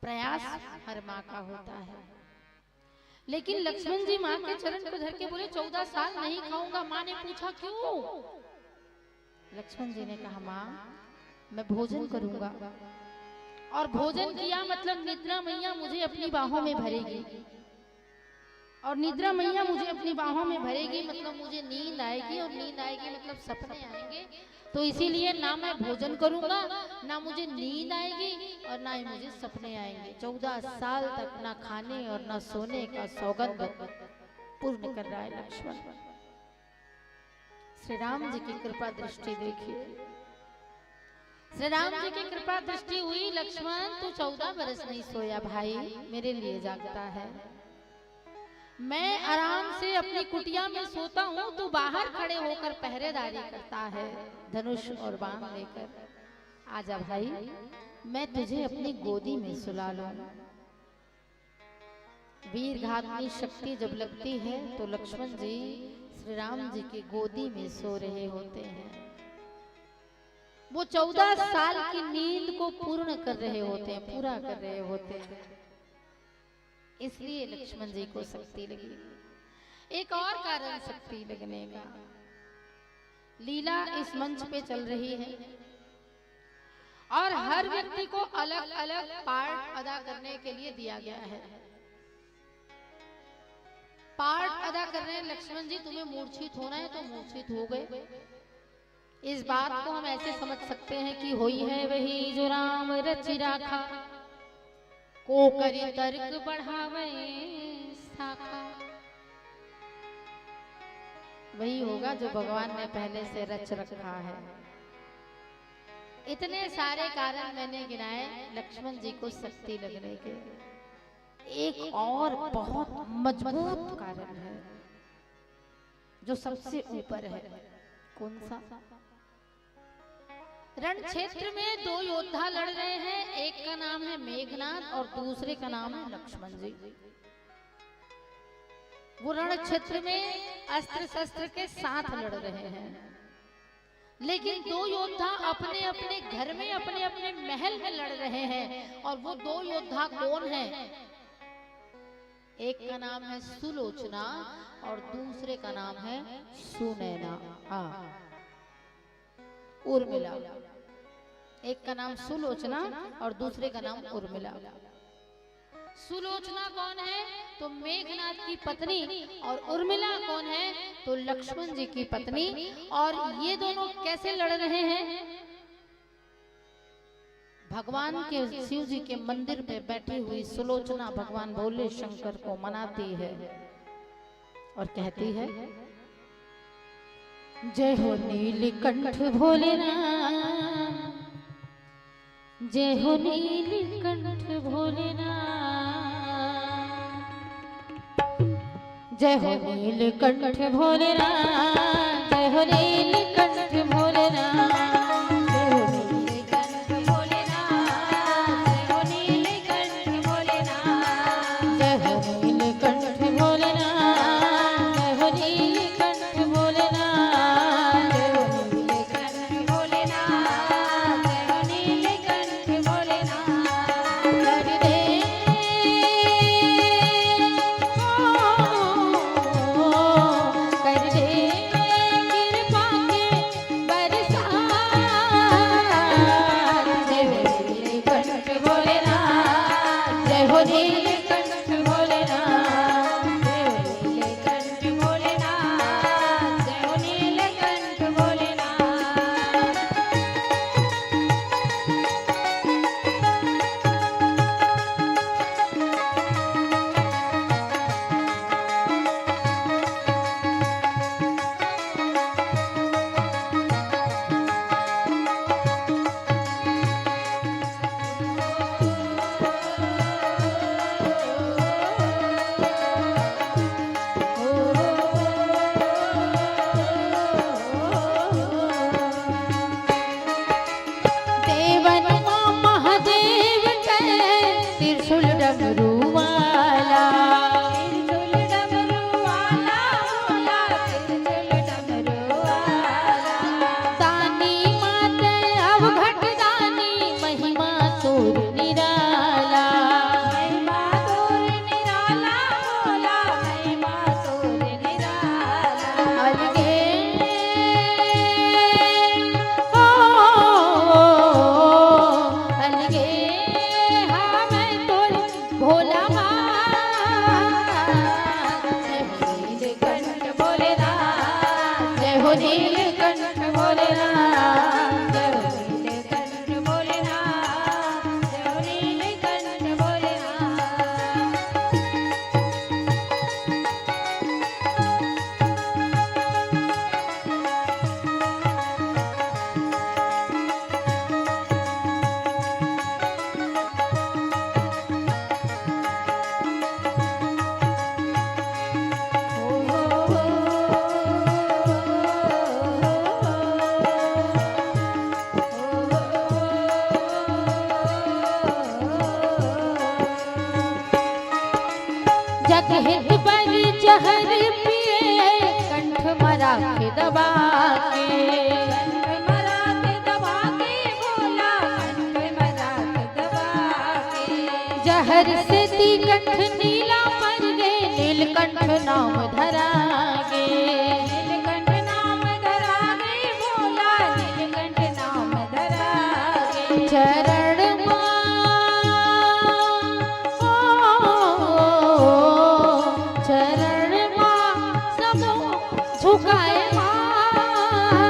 प्रयास हर माँ का होता है। लेकिन लक्ष्मण जी माँ के चरण को धर के बोले, चौदह साल नहीं खाऊंगा। माँ ने पूछा, क्यों? लक्ष्मण जी ने कहा, माँ, मैं भोजन करूंगा। और भोजन किया मतलब निद्रा मैया मुझे अपनी बाहों में भरेगी, और निद्रा मैया मुझे अपनी बाहों में भरेगी मतलब मुझे नींद आएगी, और नींद आएगी मतलब सपने आएंगे। तो इसीलिए ना मैं भोजन करूंगा, ना मुझे नींद आएगी और ना ही मुझे सपने आएंगे। चौदह साल तक ना खाने और ना सोने का सौगंध पूर्ण कर रहा है लक्ष्मण। श्री राम जी की कृपा दृष्टि देखिए, श्री राम जी की कृपा दृष्टि हुई, लक्ष्मण तू चौदह बरस नहीं सोया भाई, मेरे लिए जागता है। मैं आराम से अपनी कुटिया में सोता हूँ, तू बाहर खड़े होकर पहरेदारी करता है धनुष और बाण लेकर। आजा भाई, मैं तुझे अपनी गोदी में सुला लूं। वीर घातनी शक्ति जब लगती है तो लक्ष्मण जी श्री राम जी की गोदी में सो रहे होते हैं। वो चौदह साल की नींद को पूर्ण कर रहे होते हैं, पूरा कर रहे होते हैं, इसलिए लक्ष्मण जी को शक्ति लगी। एक और कारण शक्ति लगने का, लीला इस मंच पे चल रही है और हर व्यक्ति को अलग-अलग पार्ट अदा करने के लिए दिया गया है। पार्ट अदा कर रहे हैं लक्ष्मण जी, तुम्हें मूर्छित होना है तो मूर्छित हो गए। इस बात को हम ऐसे समझ सकते हैं कि होई है वही जो राम रचि राखा, को करी तर्क बढ़ावे शाखा। वही होगा जो भगवान ने पहले से रच रखा है। इतने सारे कारण मैंने गिनाए लक्ष्मण जी को शक्ति लगने के। एक और बहुत मजबूत कारण है जो सबसे ऊपर है। कौन सा? रण क्षेत्र में दो योद्धा लड़ रहे हैं, एक का नाम है मेघनाद और दूसरे का नाम है लक्ष्मण जी। वो रण क्षेत्र में अस्त्र शस्त्र के साथ लड़ रहे हैं, लेकिन दो योद्धा अपने अपने घर में, अपने अपने महल में लड़ रहे हैं। और वो दो योद्धा कौन हैं? एक का नाम है सुलोचना और दूसरे का नाम है सुनैना। हाँ, उर्मिला। एक का नाम सुलोचना और दूसरे का नाम उर्मिला। सुलोचना कौन है? तो मेघनाद की पत्नी। और उर्मिला कौन है? तो लक्ष्मण जी की पत्नी। और ये दोनों कैसे लड़ रहे हैं? भगवान के, शिव जी के मंदिर पे बैठी हुई सुलोचना भगवान भोले शंकर को मनाती है और कहती है, जय हो नीलकंठ भोलेनाथ, जय हो नीलकंठ भोलेनाथ, जय हो नीलकंठ भोलेनाथ, जय हो नीलकंठ भोलेनाथ, जय हो नीलकंठ भोलेनाथ, जय हो नीलकंठ भोलेनाथ, जय हो नीलकंठ भोलेनाथ, जय हो नीलकंठ भोलेनाथ, जय हो नीलकंठ भोलेनाथ, जय हो नीलकंठ भोलेनाथ। कर दे, ओ, कर दे कृपा के बरसात। जय हो नीलकंठ भोलेनाथ, जय हो नीलकंठ भोलेनाथ, जय हो नीलकंठ भोलेनाथ, जय हो नीलकंठ भोलेनाथ। देवन मां महादेव के त्रिशूल डमरू वाला। त्रिशूल डमरू वाला भोला, त्रिशूल डमरू वाला। दानी मात अवघट दानी, महिमा तोर निराला। महिमा तोर निराला भोला, महिमा तोर निराला। अलगे, ओ, अलगे, हाँ, मैं तोर भोला माँ। जय हो नीलकंठ भोलेनाथ, जय हो नीलकंठ भोलेनाथ, जय हो नीलकंठ भोलेनाथ, जय हो नीलकंठ भोलेनाथ। जग हित बर जहर पिए, कंठ म राखे दबा के। कंठ म राखे दबा के, हर सेती कंठ नीला पर गे, नीलकंठ नाम धरा गे। नीलकंठ नाम धरा गे, भोला नीलकंठ नाम धरा गे। चरण मा, ओ, चरण मा सबो झुकाए माथ।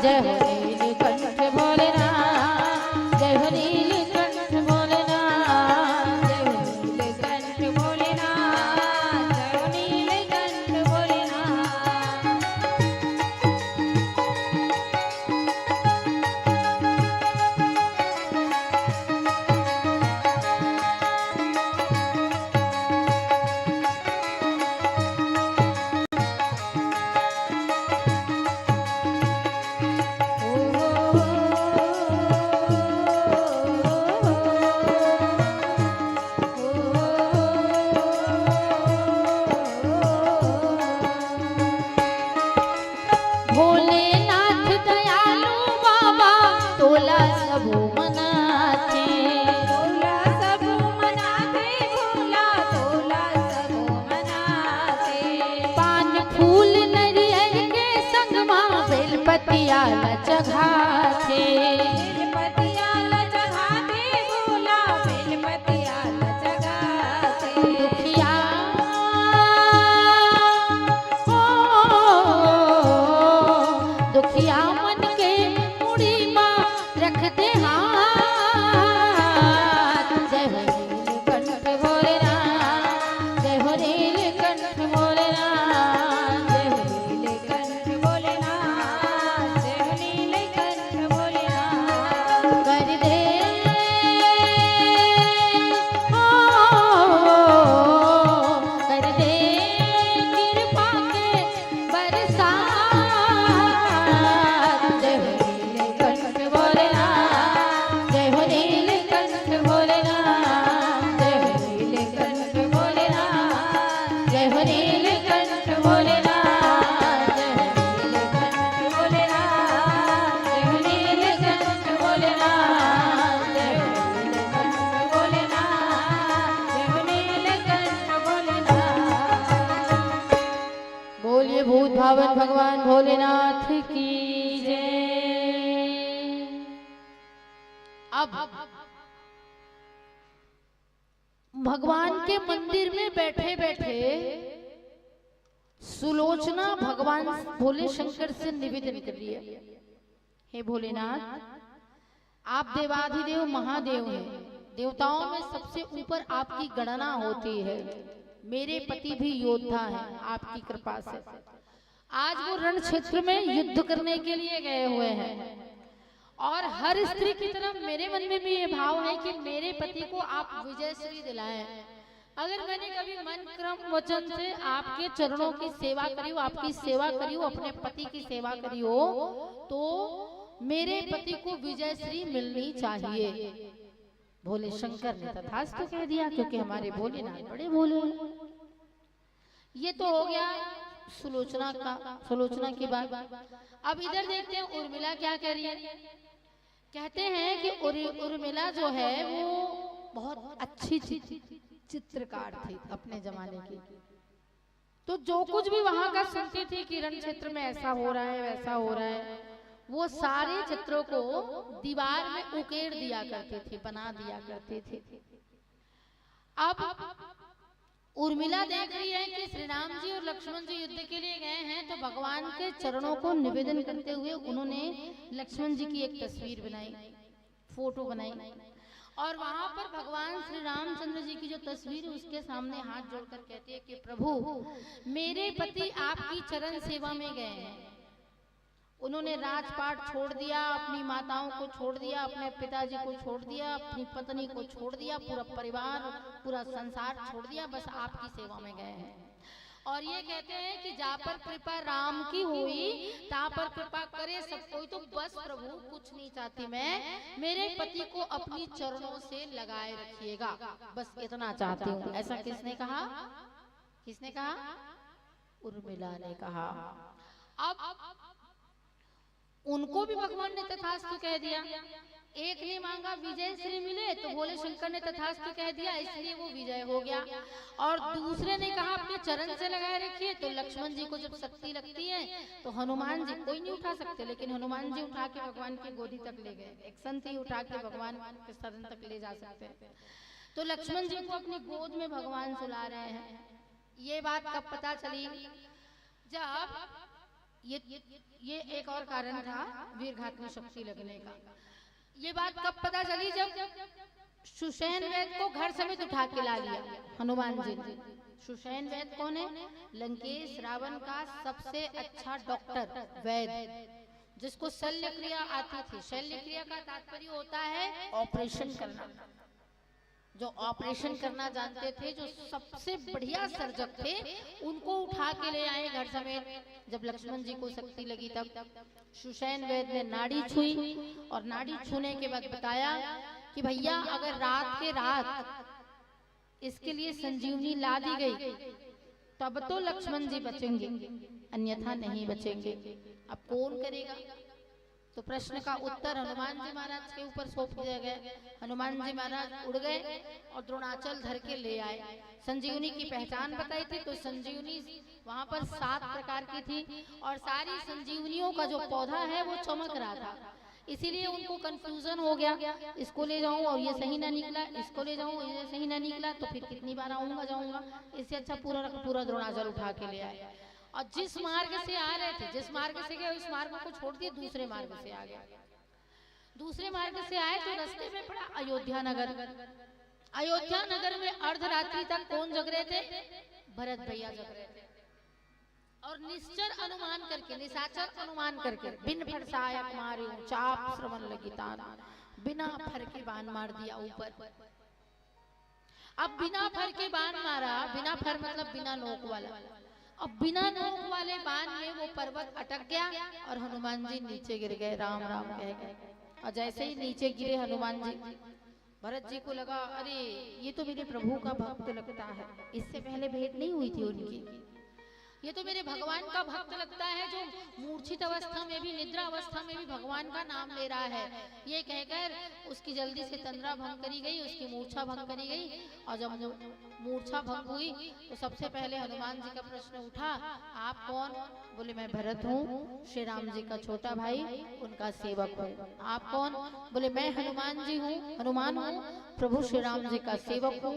जय हो नीलकंठ भोलेनाथ, जय हो नीलकंठ भोलेनाथ, जय हो नीलकंठ भोलेनाथ, जय हो नीलकंठ भोलेनाथ। भोलेनाथ दयालु बाबा, तोला सबो मनाथे। तोला सबो मनाथे, भोला तोला सबो मनाथे। पान फूल नरियर के संग मा, बेलपतिया ल चघाथे। बेलपतिया ल चघाथे, भोला बेलपतिया ल चघाथे। दुखिया, ओ, दुखिया मन के मुड़ी मा रख दे हाथ। जय हो नीलकंठ भोलेनाथ, जय हो नीलकंठ भोलेनाथ, जय हो नीलकंठ भोलेनाथ, जय हो नीलकंठ भोलेनाथ। कर दे, ओ, कर दे कृपा के बरसात। जय हो नीलकंठ भोलेनाथ, जय हो नीलकंठ भोलेनाथ, जय हो नीलकंठ भोलेनाथ, जय हो नीलकंठ भोलेनाथ, जय हो नीलकंठ भोलेनाथ, जय हो नीलकंठ भोलेनाथ, जय हो नीलकंठ भोलेनाथ, जय हो नीलकंठ भोलेनाथ। बोलिए भूत भावन भगवान भोलेनाथ की जय। अब भगवान के मंदिर में बैठे बैठे सुलोचना भगवान भोले शंकर से निवेदन कर रही है, हे भोलेनाथ, आप देवाधिदेव महादेव हैं, देवताओं में सबसे ऊपर आपकी गणना होती है। मेरे पति भी योद्धा हैं, आपकी कृपा से आज वो रण क्षेत्र में युद्ध करने के लिए गए हुए हैं। और हर स्त्री की तरह मेरे मन में भी ये भाव है कि मेरे पति को आप विजय श्री दिलाएं। अगर मैंने कभी मन क्रम वचन से आपके चरणों की सेवा करी हो, आपकी सेवा करी हो, अपने पति की सेवा करी हो, तो मेरे पति को विजय श्री मिलनी चाहिए। भोले शंकर ने तथास्तु कह दिया, क्योंकि हमारे भोलेनाथ बड़े भोले हैं। ये तो हो गया सुलोचना का, सुलोचना की बात। अब इधर देखते हैं उर्मिला क्या कह रही है। कहते हैं कि उर-, उर्मिला जो है वो बहुत अच्छी चि-, चित्रकार थी अपने जमाने की। तो जो कुछ भी वहां का सुनती थी कि रण क्षेत्र में ऐसा हो रहा है, वैसा हो रहा है, वो सारे चित्रों को दीवार में उकेर दिया करती थी, बना दिया करती थी। अब उर्मिला देख रही है कि श्री राम जी और लक्ष्मण जी युद्ध के लिए गए हैं, तो भगवान के चरणों को निवेदन करते हुए उन्होंने लक्ष्मण जी की एक तस्वीर बनाई, फोटो बनाई, और वहां पर भगवान श्री रामचंद्र जी की जो तस्वीर है, उसके सामने हाथ जोड़कर कहती है कि प्रभु, मेरे पति आपकी चरण सेवा में गए हैं, उन्होंने राजपाट छोड़ दिया, अपनी माताओं को छोड़ दिया, अपने पिताजी को छोड़ दिया, अपनी पत्नी को छोड़ दिया, पूरा परिवार, पूरा संसार छोड़ दिया, बस आपकी सेवा में गए हैं। और ये कहते हैं कि जा पर कृपा राम की हुई, ता पर कृपा करे सब कोई, तो बस प्रभु कुछ नहीं चाहती मैं, मेरे पति को अपनी चरणों से लगाए रखिएगा, बस इतना चाहती हूँ। ऐसा किसने कहा? किसने कहा? उर्मिला ने कहा। अब उनको भी भगवान ने तथास्तु कह दिया। एक ने मांगा विजय श्री मिले, तो भोले शंकर ने तथास्तु कह दिया, इसलिए वो विजय हो गया। और दूसरे ने कहा अपने चरण से लगाए रखिए, तो लक्ष्मण जी को जब शक्ति लगती है तो हनुमान जी, कोई नहीं उठा सकते, लेकिन हनुमान जी उठा के भगवान की गोदी तक ले गए। एक संत ही उठा के भगवान के चरण तक ले जा सकते हैं। तो लक्ष्मण जी को अपनी गोद में भगवान सुला रहे हैं। ये बात कब पता चली? जब ये ये एक और कारण था वीरघात में शक्ति लगने का। ये बात कब पता चली? जब सुषेण वैद को घर समेत उठा के ला लिया हनुमान जी ने। सुषेण वैद कौन है? लंकेश रावण का सबसे अच्छा डॉक्टर, वैद, जिसको शल्य क्रिया आती थी। शल्य क्रिया का तात्पर्य होता है ऑपरेशन करना। जो ऑपरेशन करना जानते थे, जो सबसे बढ़िया सर्जक थे, उनको उठा के ले आए घर समेत। जब लक्ष्मण जी को शक्ति लगी तब सुषेण वैद ने नाड़ी छुई और नाड़ी छूने के बाद बताया कि भैया, अगर रात के रात इसके लिए संजीवनी ला दी गई तब तो लक्ष्मण जी बचेंगे, अन्यथा नहीं बचेंगे। अब कौन करेगा? तो प्रश्न का उत्तर हनुमान जी महाराज के ऊपर सौंप दिया गया। हनुमान जी महाराज उड़ गए और द्रोणाचल धर के ले आए। संजीवनी की पहचान बताई थी, तो संजीवनी वहां पर सात प्रकार की थी और सारी संजीवनियों का जो पौधा है वो चमक रहा था, इसीलिए उनको कंफ्यूजन हो गया। इसको ले जाऊं और ये सही ना निकला, इसको ले जाऊं, ये सही ना निकला, तो फिर कितनी बार आऊंगा जाऊंगा। इससे अच्छा पूरा का पूरा द्रोणाचल उठा के ले आए। और जिस मार्ग से आ रहे थे, जिस मार्ग से गए, उस मार्ग को छोड़ दिए, दूसरे मार्ग से आ गए। दूसरे मार्ग से आए तो रास्ते में पड़ा अयोध्या नगर। अयोध्या नगर में अर्धरात्रि तक कौन जग रहे थे? भरत भैया जग रहे थे। और निश्चर अनुमान करके, निशाचर अनुमान करके, बिन फर सहायक मार्यो, चाप श्रवण लगी तान, बिना फर के बाण मार दिया ऊपर। अब बिना फर के बाण मारा, बिना फर मतलब बिना नोक वाला। अब बिना नोक वाले बाण में वो पर्वत अटक गया और हनुमान जी नीचे गिर गए, राम राम कह गए। और जैसे ही नीचे गिरे हनुमान जी, भरत जी को लगा, अरे, ये तो मेरे प्रभु का भक्त लगता है, इससे पहले भेंट नहीं हुई थी उनकी। ये तो मेरे भगवान का भक्त लगता है, जो मूर्छित अवस्था में भी, निद्रा अवस्था में भी भगवान का नाम ले रहा है। ये कहकर उसकी जल्दी से तंद्रा भंग करी गई, उसकी मूर्छा भंग करी गई। और जब मू-, मूर्छा भंग हुई तो सबसे पहले हनुमान जी का प्रश्न उठा, आप कौन? बोले, मैं भरत हूँ, श्री राम जी का छोटा भाई, उनका सेवक हूँ। आप कौन? बोले, मैं हनुमान जी हूँ, हनुमान हूँ, प्रभु श्री राम जी का सेवक हूँ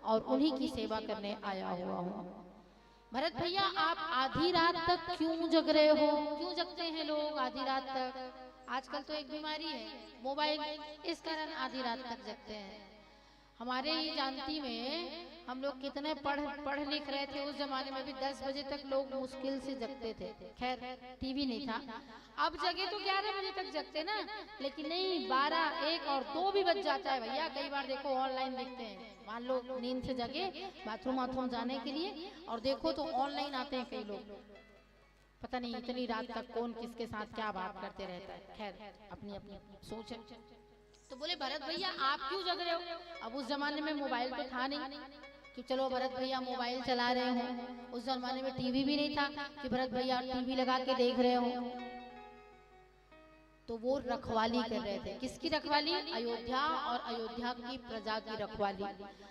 और उन्हीं की सेवा करने आया हुआ हूँ। भरत भैया, आप आधी रात तक क्यों जग रहे हो? क्यों जगते हैं लोग आधी रात तक? आजकल तो एक बीमारी है, मोबाइल, इस कारण आधी रात तक जगते हैं। हमारे ही जानती में हम लोग कितने पढ़ पढ़ लिख रहे थे उस जमाने में भी, दस बजे तक लोग मुश्किल से जगते थे। खैर, टीवी नहीं था। अब जगे तो ग्यारह बजे तक जगते ना, लेकिन नहीं, बारह, एक और दो भी बज जाता है भैया। कई बार देखो, ऑनलाइन देखते हैं, मान लो नींद से जगे बाथरूम वाथरूम जाने के लिए, और देखो तो ऑनलाइन आते हैं कई लोग। पता नहीं इतनी रात तक कौन किसके साथ क्या बात करते रहता है। खैर, अपनी अपनी सोच है। तो बोले, भरत भैया, आप क्यों जग रहे हो? अब उस जमाने में मोबाइल तो था नहीं कि चलो भरत भैया मोबाइल चला रहे हो, उस जमाने में टीवी भी नहीं था कि भरत भैया टीवी लगा के देख रहे हो। तो वो रखवाली कर रहे थे। किसकी रखवाली? अयोध्या और अयोध्या की प्रजा की रखवाली।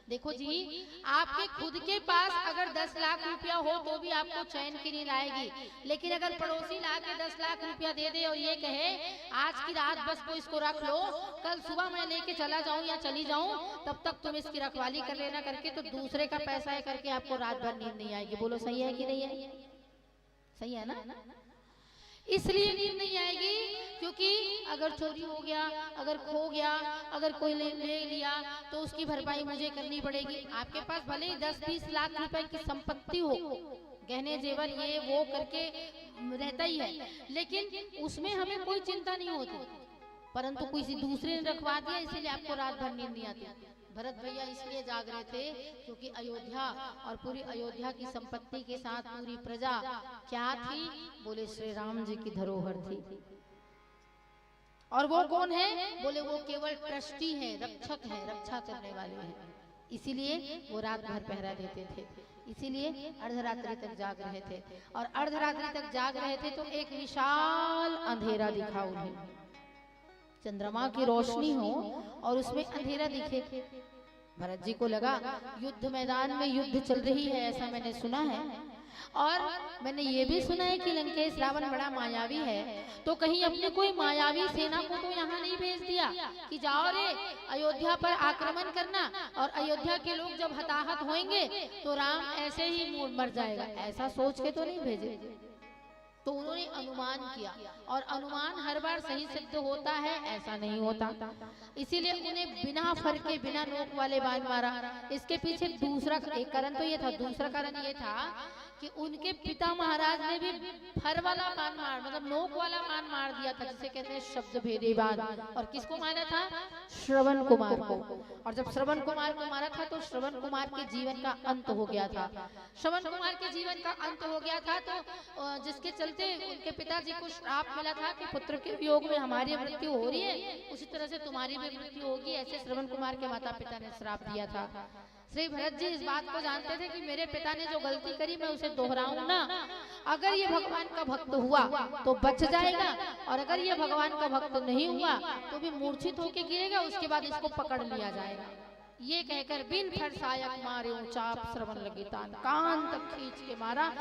देखो जी, आपके खुद के पास अगर दस लाख रुपया हो तो भी आपको चैन की नींद आएगी, लेकिन अगर पड़ोसी ला के दस लाख रुपया दे दे और ये कहे, आज की रात बस को इसको रख लो, कल सुबह मैं लेके चला जाऊं या चली जाऊं, तब तक तुम इसकी रखवाली कर लेना करके, तो दूसरे का पैसा है करके आपको रात भर नींद नहीं आएगी। बोलो, सही है कि नहीं है? सही है ना? इसलिए नींद नहीं आएगी क्योंकि अगर चोरी हो गया, अगर खो गया, अगर कोई ले, ले लिया, तो उसकी भरपाई मुझे करनी पड़ेगी। आपके पास भले ही दस बीस लाख रुपए की संपत्ति हो, गहने जेवर ये वो करके रहता ही है, लेकिन उसमें हमें कोई चिंता नहीं होती, परंतु किसी दूसरे ने रखवा दिया, इसीलिए आपको रात भर नींद नहीं आती। भरत भैया इसलिए जाग रहे थे क्योंकि अयोध्या और पूरी अयोध्या की संपत्ति के साथ पूरी प्रजा क्या थी? बोले, श्री राम जी की धरोहर थी। और वो कौन है? बोले, वो केवल ट्रस्टी है, रक्षक है, रक्षा करने वाले हैं, इसीलिए वो रात भर पहरा देते थे, इसीलिए अर्धरात्रि तक जाग रहे थे। और अर्धरात्रि तक जाग रहे थे तो एक विशाल अंधेरा दिखा उन्हें। चंद्रमा की रोशनी हो और उसमें अंधेरा दिखे। भरत जी को लगा, युद्ध मैदान में युद्ध चल रही है, ऐसा मैंने सुना है, और मैंने ये भी सुना है कि लंकेश रावण बड़ा मायावी है, तो कहीं अपने कोई मायावी सेना को तो यहाँ नहीं भेज दिया कि जाओ रे, अयोध्या पर आक्रमण करना, और अयोध्या के लोग जब हताहत होंगे तो राम ऐसे ही मूड़ मर जाएगा, ऐसा सोच के तो नहीं भेजे। तो उन्होंने अनुमान किया, और अनुमान हर बार सही सिद्ध होता है, ऐसा नहीं होता। इसीलिए उन्हें बिना फर के, बिना नोक वाले बाण मारा। इसके पीछे दूसरा एक कारण तो ये था, दूसरा कारण ये था कि उनके पिता महाराज ने भी फर वाला बाण मार, मतलब नोक वाला बाण मार दिया था, जिसे कहते हैं शब्द भेदी बाण। और किसको मारा था? श्रवण कुमार को। और जब श्रवण कुमार को मारा था तो श्रवण कुमार के जीवन का अंत हो गया था। श्रवण कुमार के जीवन का अंत हो गया था, तो अ, जिसके चलते उनके पिताजी को श्राप मिला था कि पुत्र के वियोग में हमारी मृत्यु हो रही है, उसी तरह से तुम्हारी भी मृत्यु होगी, ऐसे श्रवण कुमार के माता पिता ने श्राप दिया था। श्री भरत जी इस बात को जानते थे कि मेरे पिता ने जो गलती करी, मैं उसे दोहराऊं ना। अगर ये भगवान का भक्त हुआ तो बच जाएगा, और अगर ये भगवान का भक्त नहीं हुआ तो भी मूर्छित होकर गिरेगा, उसके बाद इसको पकड़ लिया जाएगा। ये कहकर बिन फर सायक मारे चाप श्रवण लगी तान, कान तक खींच के मारा,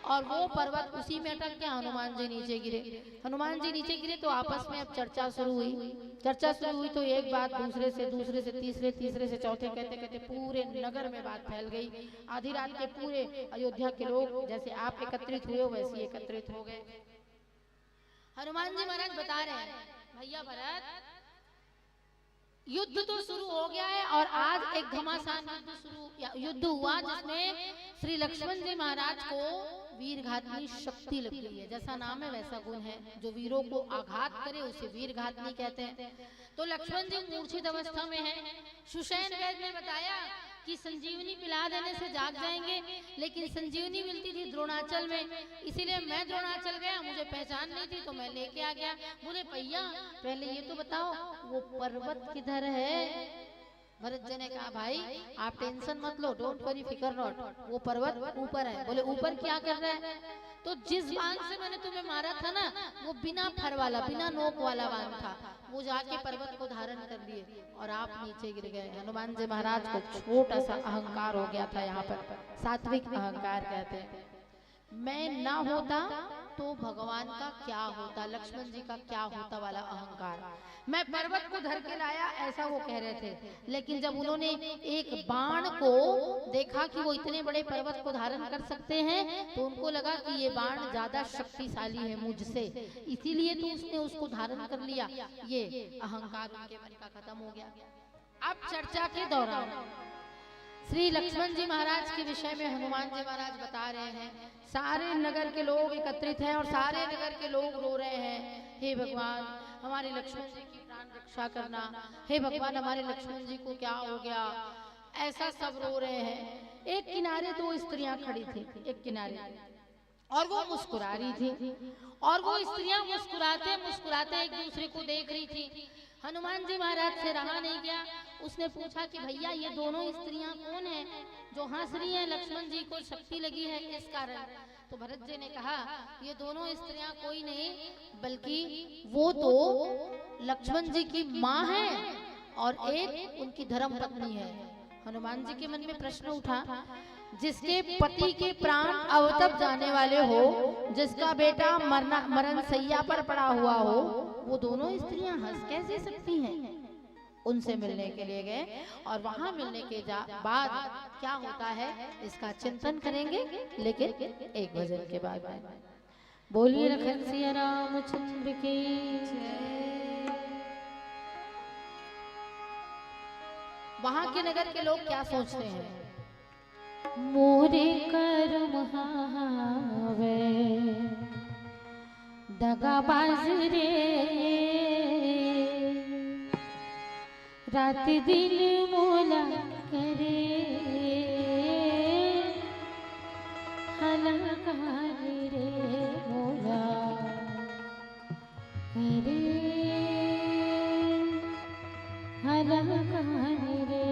और वो पर्वत उसी में अटक गया। हनुमान जी नीचे गिरे। हनुमान जी नीचे गिरे तो आपस में अब चर्चा शुरू हुई। चर्चा शुरू हुई तो एक बात दूसरे से, दूसरे से तीसरे, तीसरे से चौथे, कहते कहते पूरे नगर में बात फैल गई। आधी रात के पूरे अयोध्या के लोग जैसे आप एकत्रित हुए हो, वैसे ही एकत्रित हो गए। हनुमान जी महाराज बता रहे हैं, भैया भरत, युद्ध तो शुरू हो गया है और आज एक घमासान युद्ध शुरू या युद्ध हुआ, जिसमें श्री लक्ष्मण जी महाराज को वीरघातिनी शक्ति लग गई है। जैसा नाम है वैसा गुण है, जो वीरों को आघात करे उसे वीरघातिनी कहते हैं। तो लक्ष्मण जी मूर्छित अवस्था में है। सुषेण वैद्य ने बताया कि संजीवनी पिला देने से जाग जाएंगे, लेकिन संजीवनी मिलती थी द्रोणाचल में, इसीलिए मैं द्रोणाचल गया, मुझे पहचान नहीं थी तो मैं लेके आ गया। बोले, भैया पहले ये तो बताओ वो पर्वत किधर है? भरत जी ने कहा, भाई आप टेंशन मत लो, डोंट वरी, फिकर नॉट, वो पर्वत ऊपर है। बोले, ऊपर क्या कर रहा है? तो जिस बाण से मैंने तुम्हें मारा था ना, वो बिना फर वाला, बिना नोक वाला बाण था, वो जाके पर्वत को धारण कर लिए और आप नीचे गिर गए। हनुमान जी महाराज को छोटा सा अहंकार हो गया था यहाँ पर, सात्विक अहंकार कहते हैं। मैं ना होता तो भगवान का क्या होता, लक्ष्मण जी का क्या होता वाला अहंकार। मैं पर्वत को धर के लाया, ऐसा वो कह रहे थे, लेकिन जब उन्होंने एक बाण को देखा कि वो इतने बड़े पर्वत को धारण कर सकते हैं, तो उनको लगा कि ये बाण ज्यादा शक्तिशाली है मुझसे, इसीलिए तो उसने उसको धारण कर लिया। ये अहंकार उनके मन का खत्म हो गया। अब चर्चा के दौरान श्री लक्ष्मण जी महाराज के विषय में हनुमान जी महाराज बता रहे हैं, सारे नगर के लोग एकत्रित हैं और सारे नगर के लोग रो रहे हैं, हे भगवान, हमारे लक्ष्मण जी की प्राण रक्षा करना, हे भगवान, हमारे लक्ष्मण जी को क्या हो गया, ऐसा सब रो रहे हैं। एक किनारे दो स्त्रियां खड़ी थी, एक किनारे, और वो मुस्कुरा रही थी, और वो स्त्रियां मुस्कुराते मुस्कुराते एक दूसरे को देख रही थी। हनुमान जी महाराज से रहा नहीं गया, उसने पूछा कि भैया, ये दोनों स्त्रियां कौन हैं जो हंस रही हैं? लक्ष्मण जी को शक्ति लगी है इस कारण। तो भरत जी ने कहा, ये दोनों स्त्रियां कोई नहीं, बल्कि वो तो लक्ष्मण जी की माँ है और एक उनकी धर्म पत्नी है। हनुमान जी के मन में प्रश्न उठा, जिसके पति के प्राण अवतप जाने वाले हो, जिसका बेटा मरना, मरण सैया पर पड़ा हुआ हो, वो दोनों स्त्रियां हंस कैसे सकती हैं? उनसे मिलने के लिए गए और वहां मिलने के जा-, बाद क्या होता है, इसका चिंतन करेंगे, लेकिन एक भजन के बाद में। बोलिए लखन सिया रामचंद्र की। वहां के नगर के लोग क्या सोचते हैं? मोरे करम हावे दगाबाज रे, रात दिन मोला करे हलाकान रे, मोला करे हलाकान रे।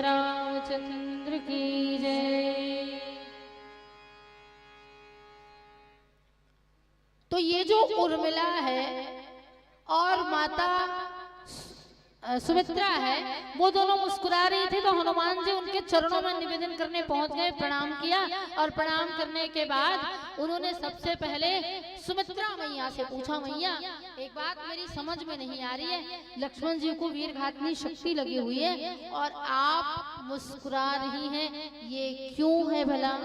रामचंद्र की जय। तो ये जो उर्मिला है और माता सु-, अ, सुमित्रा है, वो दोनों मुस्कुरा रही थी, तो हनुमान जी उनके चरणों में निवेदन करने पहुंच गए, प्रणाम किया और प्रणाम करने के बाद उन्होंने सबसे पहले सुमित्रा मैया से पूछा, "मैया, एक बात मेरी समझ में नहीं आ रही है, लक्ष्मण जी को वीरघातिनी शक्ति लगी हुई है और आप मुस्कुरा रही हैं, ये क्यों है भला?"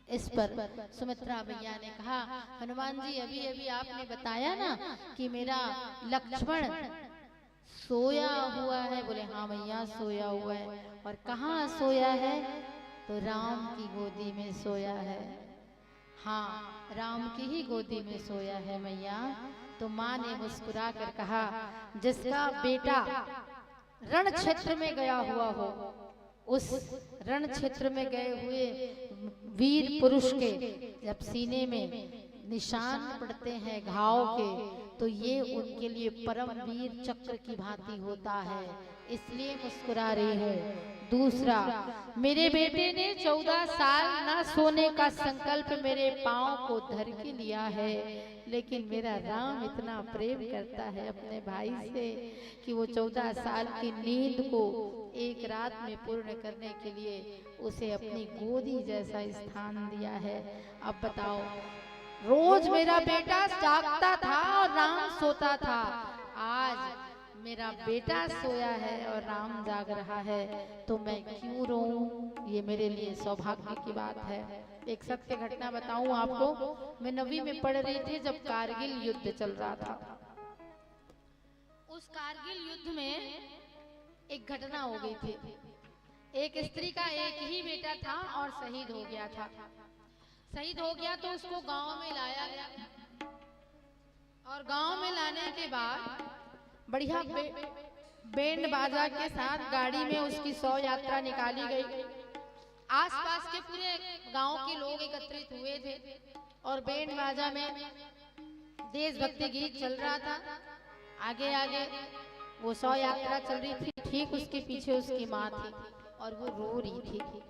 इस पर सुमित्रा मैया ने कहा, "हनुमान जी, अभी अभी आपने बताया ना कि मेरा लक्ष्मण सोया हुआ है।" बोले, "हाँ मैया, सोया हुआ है।" "और कहाँ सोया है?" "तो राम की गोदी में सोया है।" "हाँ, राम की ही गोदी में सोया है मैया।" तो माँ ने मुस्कुरा कर कहा, "जिसका बेटा रण क्षेत्र में गया हुआ हो, उस रण क्षेत्र में गए हुए वीर पुरुष के जब सीने में निशान पड़ते हैं घाव के, तो ये उनके लिए परमवीर चक्र की भांति होता है, इसलिए मुस्कुरा रही हूँ।" दूसरा, मेरे बेटे ने चौदह साल ना सोने का संकल्प मेरे पाँव को धर के लिया है, लेकिन मेरा राम इतना प्रेम करता है अपने भाई से कि वो चौदह साल की नींद को एक रात में पूर्ण करने के लिए उसे अपनी गोदी जैसा स्थान दिया है। अब बताओ, रोज मेरा बेटा जागता था और राम सोता था, आज मेरा बेटा सोया है और राम जाग रहा है, तो मैं क्यों रोऊं? ये मेरे लिए सौभाग्य की बात है। एक सत्य घटना बताऊं आपको, मैं नवीं में पढ़ रही थी जब कारगिल युद्ध चल रहा था। उस कारगिल युद्ध में एक घटना हो गई थी। एक स्त्री का एक ही बेटा था और शहीद हो गया था। शहीद हो गया तो उसको गांव में लाया गया और गांव में लाने के बाद बढ़िया बे-, बैंड बाजा के साथ गाड़ी में उसकी शव यात्रा निकाली गई। आसपास के पूरे गांव के लोग एकत्रित हुए थे और बैंड बाजा में देशभक्ति गीत चल रहा था। आगे आगे वो शव यात्रा चल रही थी, ठीक उसके पीछे उसकी माँ थी और वो रो रही थी।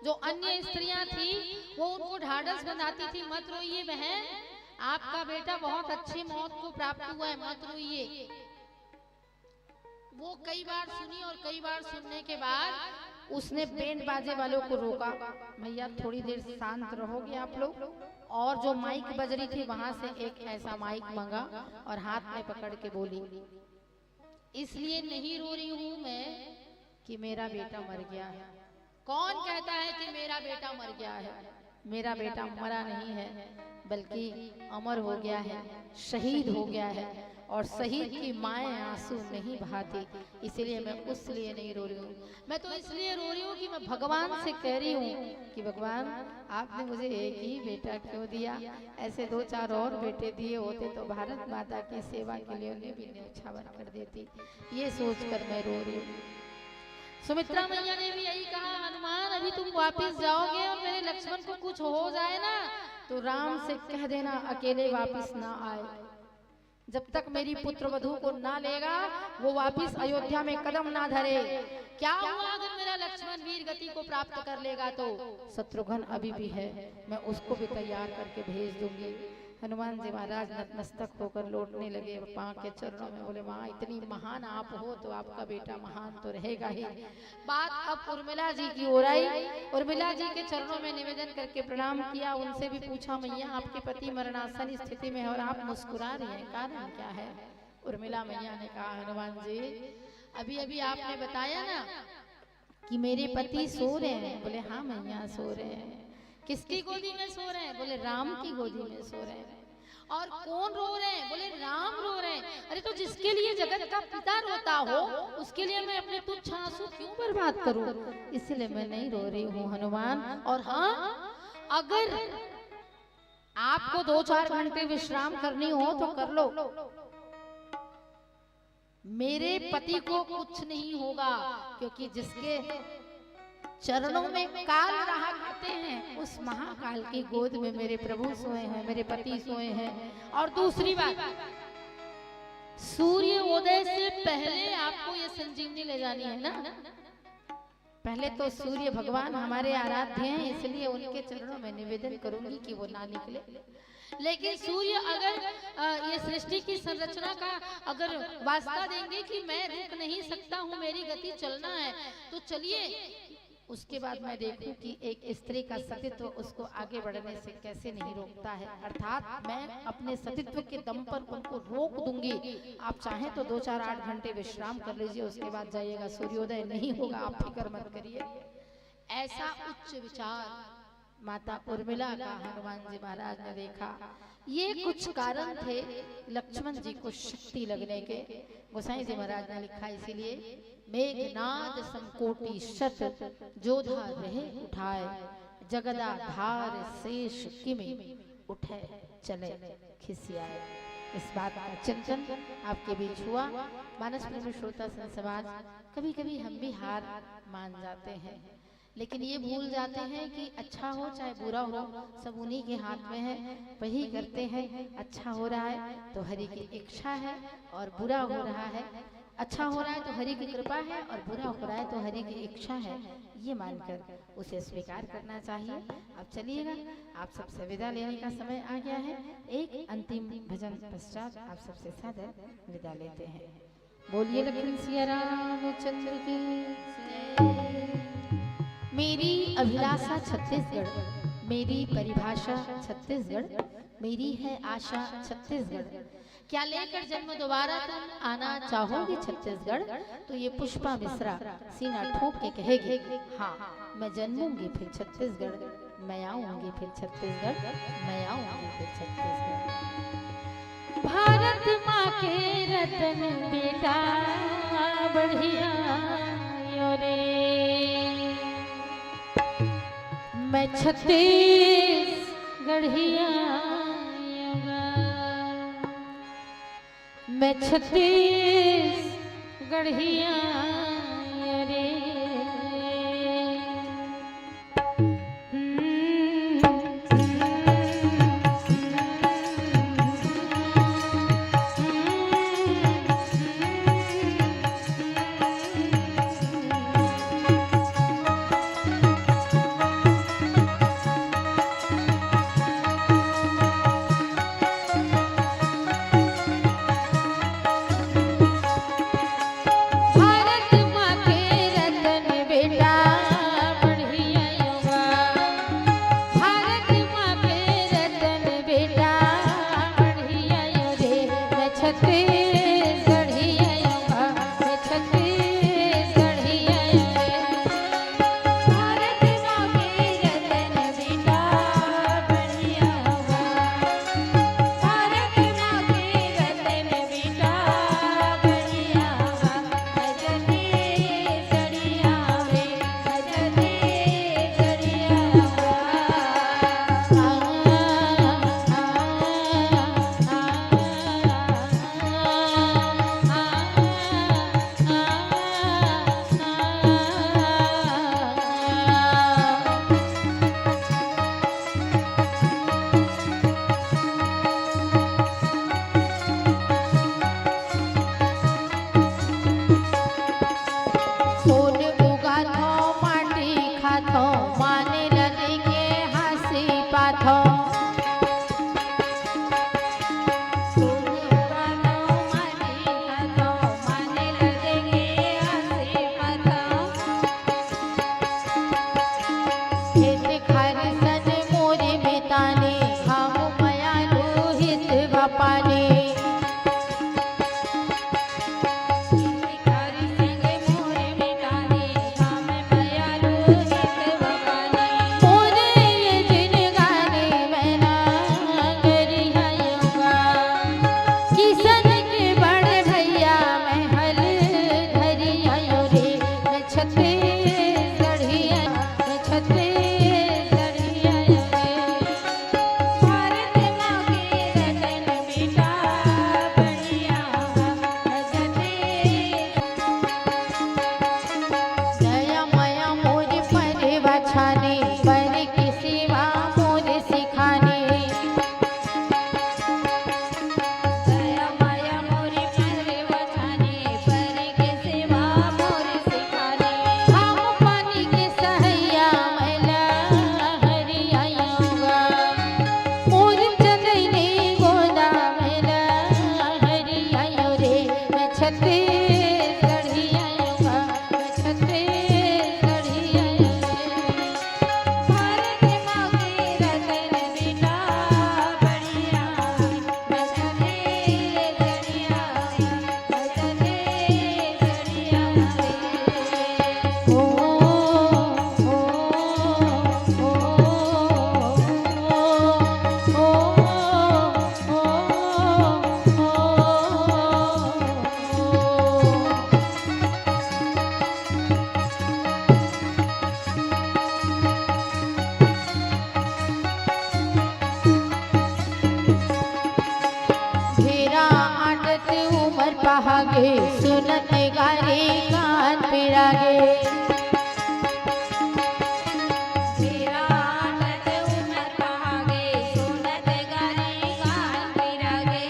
जो अन्य स्त्रियां थी, वो उनको ढाढ़स बंधाती थी, "मत रोइए बहन, आपका बेटा बहुत अच्छी मौत को प्राप्त हुआ है, मत रोइए।" वो कई बार सुनी और कई बार सुनने के बाद उसने बैंड बाजे वालों को रोका, "भैया, थोड़ी देर शांत रहोगे आप लोग?" और जो माइक बज रही थी, वहां से एक ऐसा माइक मंगा और हाथ में पकड़ के बोली, "इसलिए नहीं रो रही हूं मैं कि मेरा बेटा मर गया है।" कौन कहता है कि मेरा बेटा मर गया है? मेरा बेटा मरा नहीं है, बल्कि अमर हो गया है, शहीद हो गया है। और शहीद की माएँ आंसू नहीं बहाती, इसीलिए मैं उस लिए नहीं रो रही हूँ। मैं तो इसलिए रो रही हूँ कि मैं भगवान से कह रही हूँ कि भगवान, आपने मुझे एक ही बेटा क्यों दिया? ऐसे दो चार और बेटे दिए होते तो भारत माता की सेवा के लिए उन्हें भी न्यौछावर कर देती। ये सोचकर मैं रो रही हूँ। सुमित्रा मैया ने भी यही कहा, "हनुमान, अभी तुम वापस जाओगे और मेरे लक्ष्मण को कुछ हो जाए ना, तो राम से कह देना अकेले वापस ना आए। जब तक मेरी पुत्र वधू को ना लेगा, वो वापस अयोध्या में कदम ना धरे। क्या हुआ अगर मेरा लक्ष्मण वीर गति को प्राप्त कर लेगा तो?" "शत्रुघ्न अभी भी है, मैं उसको भी तैयार करके भेज दूंगी।" हनुमान जी महाराज नतमस्तक होकर लौटने लगे माँ के चरणों में, बोले, "माँ, इतनी महान आप हो तो आपका बेटा महान तो रहेगा ही।" बात अब उर्मिला जी की ओर आई। उर्मिला जी के चरणों में निवेदन करके प्रणाम किया, उनसे भी पूछा, "मैया, आपके पति मरणासन स्थिति में है और आप मुस्कुरा रही हैं, कारण क्या है?" उर्मिला मैया ने कहा, "हनुमान जी, अभी अभी आपने बताया ना कि मेरे पति सो रहे हैं।" बोले, "हाँ मैया, सो रहे हैं।" "किसकी गोदी में सो रहे हैं?" बोले, "राम की गोदी में सो रहे हैं।" "और कौन रो रहे हैं?" बोले, "राम रो रहे हैं।" "अरे, तो जिसके लिए जगत का पिता रोता हो, उसके लिए मैं अपने तुच्छ आंसू क्यों बर्बाद करूं? इसलिए मैं नहीं रो रही हूँ हनुमान। और हाँ, अगर आपको दो चार घंटे विश्राम करनी हो तो कर लो, मेरे पति को कुछ नहीं होगा, क्योंकि जिसके चरणों में काल रहा करते हैं, उस महाकाल की गोद में मेरे प्रभु सोए हैं, मेरे पति सोए हैं।" और दूसरी बात, सूर्य उदय से पहले आपको ये संजीवनी ले जानी है ना, पहले तो सूर्य भगवान हमारे आराध्य हैं, इसलिए उनके चरणों में निवेदन करूंगी कि वो ना निकले। लेकिन सूर्य अगर, अ, ये सृष्टि की संरचना का अगर वास्ता देंगे कि मैं रुक नहीं सकता हूँ, मेरी गति चलना है, तो चलिए, उसके बाद मैं देखूं कि एक स्त्री का सतीत्व उसको आगे बढ़ने से कैसे नहीं रोकता है। अर्थात मैं अपने सतीत्व के दम पर उनको रोक दूंगी। आप चाहें तो दो चार आठ घंटे विश्राम कर लीजिए, उसके बाद जाइएगा, सूर्योदय नहीं होगा, आप फिक्र मत करिए। ऐसा उच्च विचार माता उर्मिला का हनुमान जी महाराज ने देखा। ये कुछ कारण थे लक्ष्मण जी को शक्ति लगने के। गोसाई जी महाराज ने लिखा, इसीलिए मेघनाद समकोटि शत, जोधा रहे उठाए, जगदाधार शेष किमे, उठे चले खिसियाए। इस बात का चिंतन आपके बीच हुआ। मानस प्रेमी श्रोता संत समाज, कभी कभी हम भी हार मान जाते हैं, लेकिन ये भूल जाते हैं कि अच्छा हो चाहे बुरा हो, सब उन्हीं के हाथ में है, वही करते हैं। अच्छा हो रहा है तो हरि की इच्छा है, और बुरा हो रहा है, अच्छा हो रहा है तो हरि की कृपा है, और बुरा हो रहा है तो हरि की इच्छा है, ये मानकर उसे स्वीकार करना चाहिए। अब चलिएगा, आप सबसे विदा लेने का समय आ गया है। एक अंतिम भजन पश्चात आप सबसे सादर विदा लेते हैं। बोलिए लखन सिया रामचंद्र की। मेरी अभिलाषा छत्तीसगढ़, मेरी परिभाषा छत्तीसगढ़, मेरी है आशा छत्तीसगढ़। क्या लेकर जन्म दोबारा तुम आना चाहोगे छत्तीसगढ़? तो ये पुष्पा मिश्रा सीना ठोक के कहेगी, हाँ, मैं जन्मूंगी फिर छत्तीसगढ़, मैं आऊंगी फिर छत्तीसगढ़, मैं आऊंगी फिर छत्तीसगढ़। भारत माँ के रतन बेटा बढ़िया यो रे, मैं छत्तीसगढ़िया योगा, मैं छत्तीसगढ़िया यो रे। भारत घेरा आटत उमर पहागे, सुनत गारी कान पिरागे। घेरा आटत उमर पहागे, सुनत गारी कान पिरागे।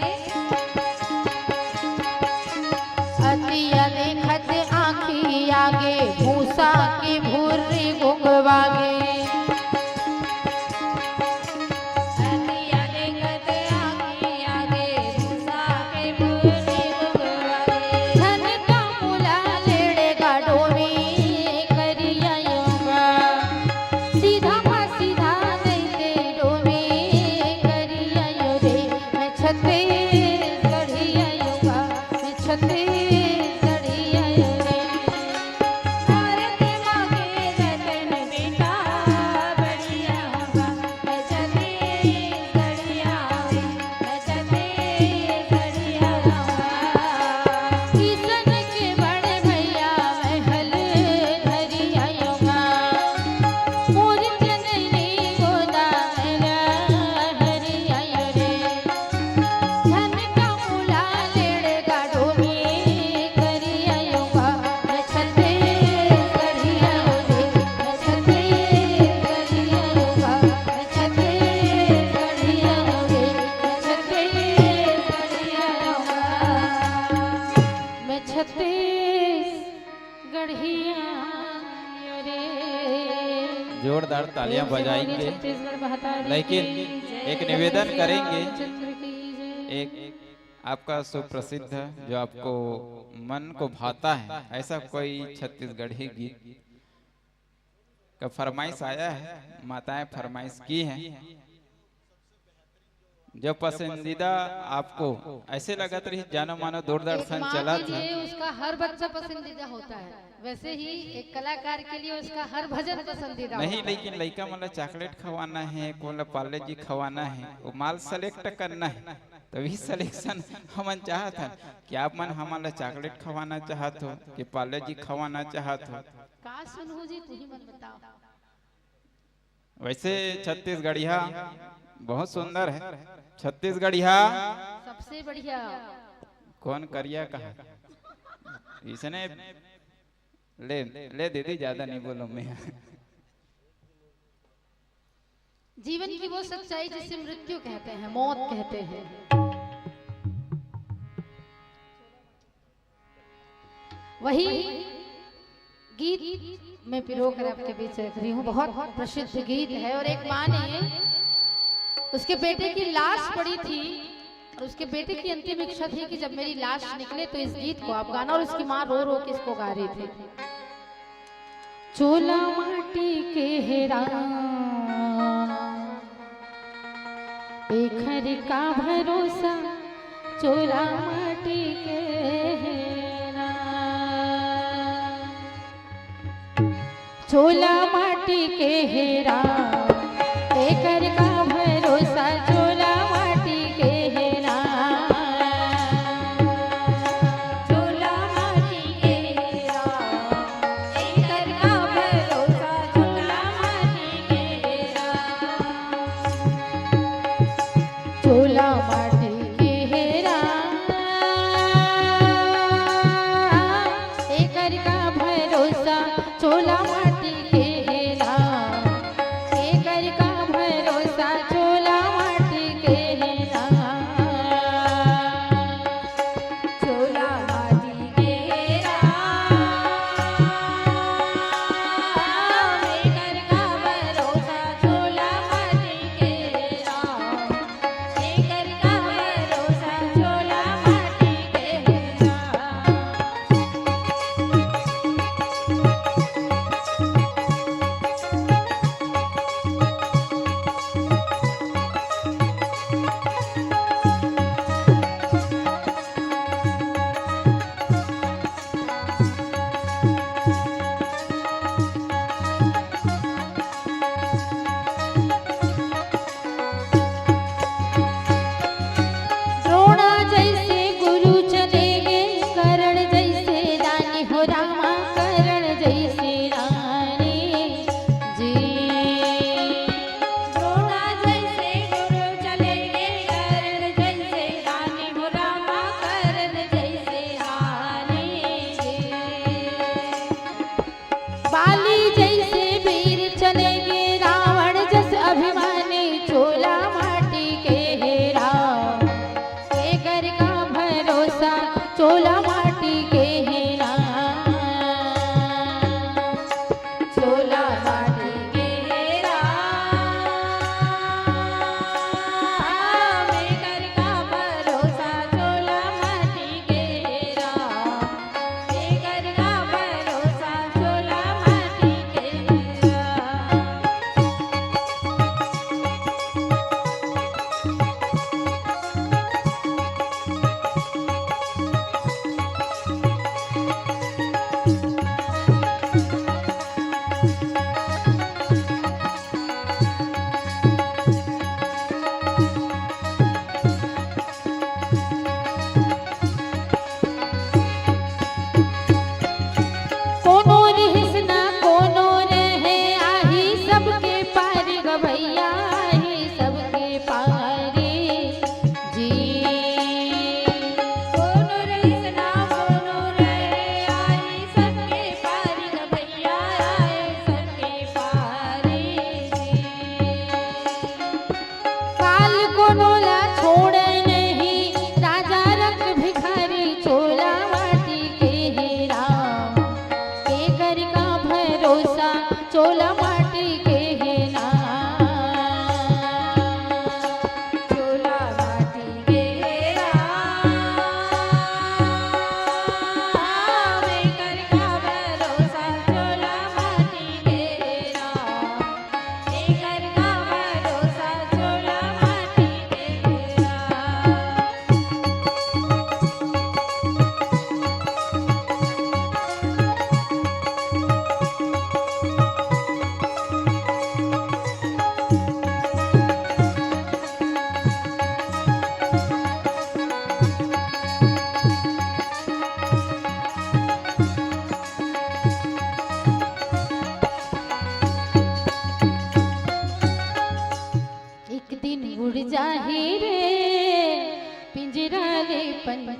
अतिया देखत आँखी आगे, भूसा के भुर्री गुंगवागे। अतिया देखत आँखी आगे, भूसा के भुर्री गुंगवागे। झन का मुला लेड़े गाडो में करिया योगा। सीधा पा सीधा नइ ते डोमे करिया यो रे। मैं छत्तीसगढ़िया योगा, मैं छत्तीसगढ़िया यो रे। भारत माँ के रतन बेटा बढ़िया होगा, मैं छत्तीसगढ़िया रे। किसन के बड़े भैया महल धरिया योगा। मोर चनैनी गोदा मेरा हरिया रे। धन का मुला लेड़ गाडो में करिया योगा। मैं छत्तीसगढ़िया रे, मैं छत्तीसगढ़िया योगा। मैं छत्तीसगढ़िया रे, मैं छत्तीसगढ़िया योगा। मैं छत्तीसगढ़िया रे। जोरदार तालियां बजाएंगे। छत्तीसगढ़ महतारी की जय। लेकिन एक निवेदन करेंगे, एक आपका सुप्रसिद्ध, जो आपको मन को भाता है, ऐसा कोई छत्तीसगढ़ी गीत का फरमाइश आया है, माताएं फरमाइश की हैं। जो पसंदीदा आपको ऐसे लगत रही, जानो मानो दूरदर्शन चलत है। उसका हर बच्चा पसंदीदा होता है, वैसे ही एक कलाकार के लिए उसका हर भजन पसंदीदा नहीं होता है। लेकिन लइका मन ला चॉकलेट खवाना है, कोन ला पार्ले जी खवाना है, वो माल सेलेक्ट करना है, तभी सिलेक्शन हमन चाहत हन कि आप मन हमन ला चॉकलेट खवाना चाहत हो कि पार्ले जी खवाना चाहत हो। का सुनहू जी, तुही मन बताओ। वैसे छत्तीसगढ़िया बहुत सुंदर है। छत्तीसगढ़िया सबसे बढ़िया। कौन करिया कहा? इसने ले, ले दीदी, ज्यादा नहीं बोलो मैं। जीवन की वो सच्चाई जिसे मृत्यु कहते हैं, मौत कहते हैं। वही गीत मैं पिरो कर आपके बीच रख रही हूँ। बहुत प्रसिद्ध गीत है। और एक माँ ने उसके बेटे की लाश पड़ी थी और उसके बेटे की अंतिम इच्छा थी कि जब मेरी लाश निकले तो इस गीत को आप गाना। और उसकी माँ रो रो के इसको गा रही थी। चोला माटी के हे राम, एखर का भरोसा, चोला माटी के हे राम। चोला माटी के हे राम, एकर का भरोसा, चोला माटी के हे राम। चोला माटी के हे राम, एकर का भरोसा, चोला माटी के हे राम। चोला माटी के हे राम, एकर का भरोसा, चोला माटी के हे राम, एकर का भरोसा,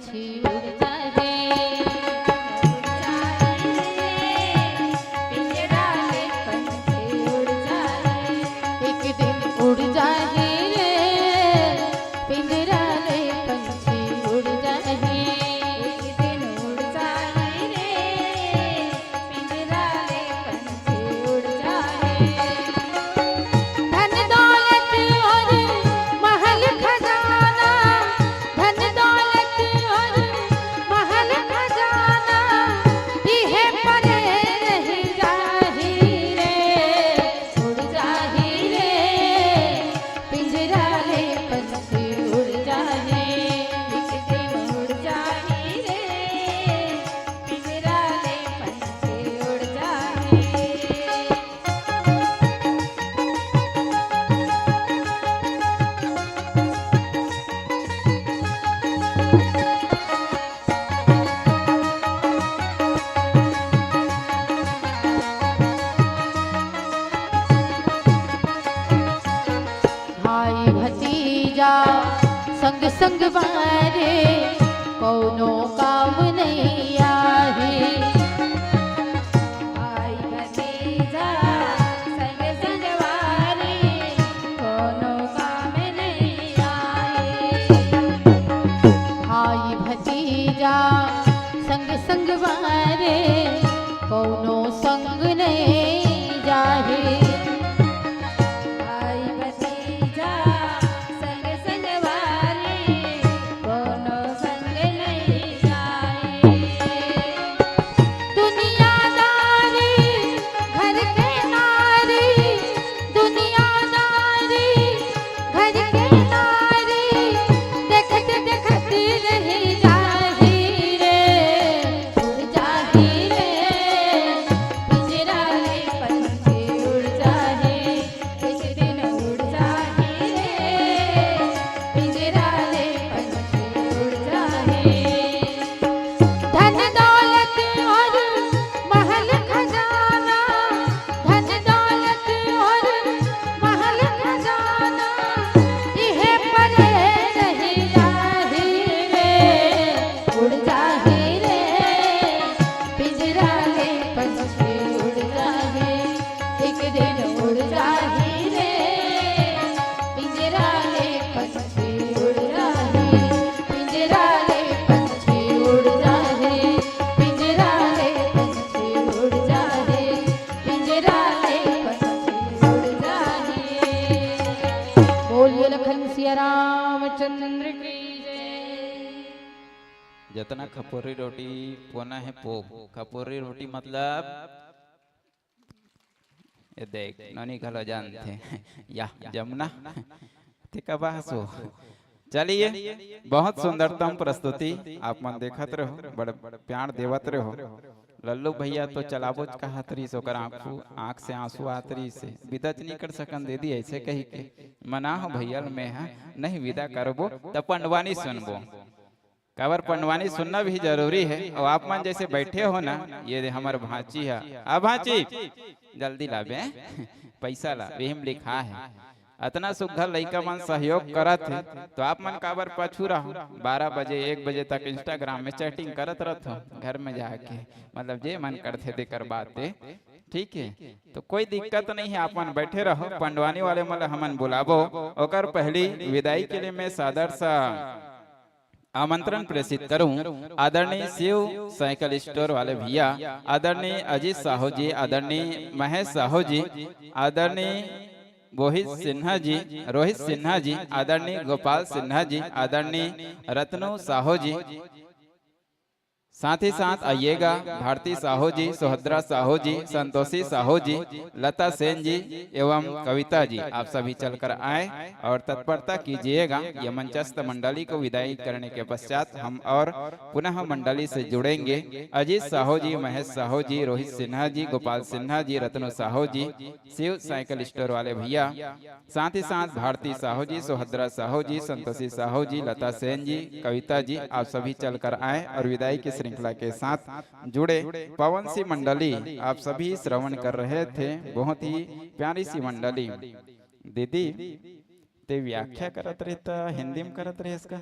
पंछी उड़ जाए, उड़ जाए रे, पिंजरा ले पंछी उड़ जाए। एक दिन उड़ जाए रे, पिंजरा ले पंछी उड़ जाए। एक दिन उड़ जाए रे, पिंजरा ले पंछी उड़ जाए। धन दौलत और महल खजाना, धन दौलत और महल खजाना, इहे परे रहि जाही रे, उड़ जाही रे, पिंजरा ले पंछी उड़ जाही, एक दिन उड़ जाही रे, पिंजरा ले पंछी उड़ जाही। भाई भतीजा संग संग बारे, कोनो काम नहीं आही। भाई भतीजा संग संग बारे, कोनो काम नहीं आही। भाई भतीजा संग संग बारे, कोनो संग नहीं जाही। भाई भतीजा संग संग बारे, कोनो संग नहीं जाही। दुनियादारी घर के नारी, दुनियादारी घर के नारी, देखत देखत रहि जाही रे, उड़ जाही रे, पिंजरा ले पंछी उड़ जाही, एक दिन उड़ जाही रे, पिंजरा ले पंछी उड़ जाही। धन दौलत और महल खजाना, धन दौलत और महल खजाना, इहे परे रहि जाही रे, उड़ जाही रे, पिंजरा ले पंछी उड़ जाही, एक दिन उड़ जाही रे, पिंजरा ले पंछी उड़ जाही, पिंजरा ले पंछी उड़ जाही, पिंजरा ले पंछी उड़ जाही, पिंजरा ले पंछी उड़ जाही। बोलिए लखन सिया रामचंद्र की जय। जतना खपोरी रोटी पोना है पो, खपोरी रोटी मतलब ये देख, नोनी घलो जानथे। या, जमुना, ते कब हसो? चलिए, बहुत सुंदरतम प्रस्तुति आप मन देखत रहो, बड़ प्यार देवत रहो। लल्लू भैया तो चलाबोच कहत रहिस, ओकर आंखू, आंख से आंसू आत रहिस, "विदा च नहीं कर सकन दीदी," ऐसे कही के। "मना हो भैया, मैं हा नहीं विदा करबो, त पंडवानी सुनबो।" काबर पंडवानी सुनना भी जरूरी है। और आप मन जैसे बैठे हो ना, ये दे हमर भांची है। आ भांची, जल्दी लाबे, पैसा ला, वही में लिखा है। अतना सुग्घर लइका मन सहयोग करत है, तो आप मन काबर पछू रहो? बारह बजे, एक बजे तक Instagram में chatting करत रहत हो, घर में जाके, मतलब जे मन करथे तेकर बात है, ठीक है? तो कोई दिक्कत नहीं है, आप मन बैठे रहो। पंडवानी वाले मन ला हमन बुलाबो, ओकर पहली विदाई के लिए मैं सादर सा आमंत्रण प्रेषित करूं आदरणीय शिव साइकिल स्टोर वाले भैया, आदरणीय अजीत साहू जी, आदरणीय महेश साहू जी, आदरणीय मोहित सिन्हा जी, रोहित सिन्हा जी, आदरणीय गोपाल सिन्हा जी, आदरणीय रतनू साहू जी, साथ ही साथ आइएगा भारती साहू जी, सुभद्रा साहू जी, संतोषी साहू जी, लता सेन जी एवं कविता जी, आप सभी चलकर आए और तत्परता कीजिएगा। ये मंचस्थ मंडली को विदाई करने के पश्चात हम और पुनः मंडली से जुड़ेंगे। अजीत साहू जी, महेश साहू जी, रोहित सिन्हा जी, गोपाल सिन्हा जी, रतनू साहू जी, शिव साइकिल स्टोर वाले भैया, साथ ही साथ भारती साहू जी, सुभद्रा साहू जी, संतोषी साहू जी, लता सेन जी, कविता जी, आप सभी चलकर आए और विदाई की श्रृंखला के साथ जुड़े। पवन सिंह मंडली, आप सभी श्रवण कर रहे थे, बहुत ही प्यारी सी मंडली। दीदी, ते व्याख्या करत रहे त हिंदी में करत रहे इसका?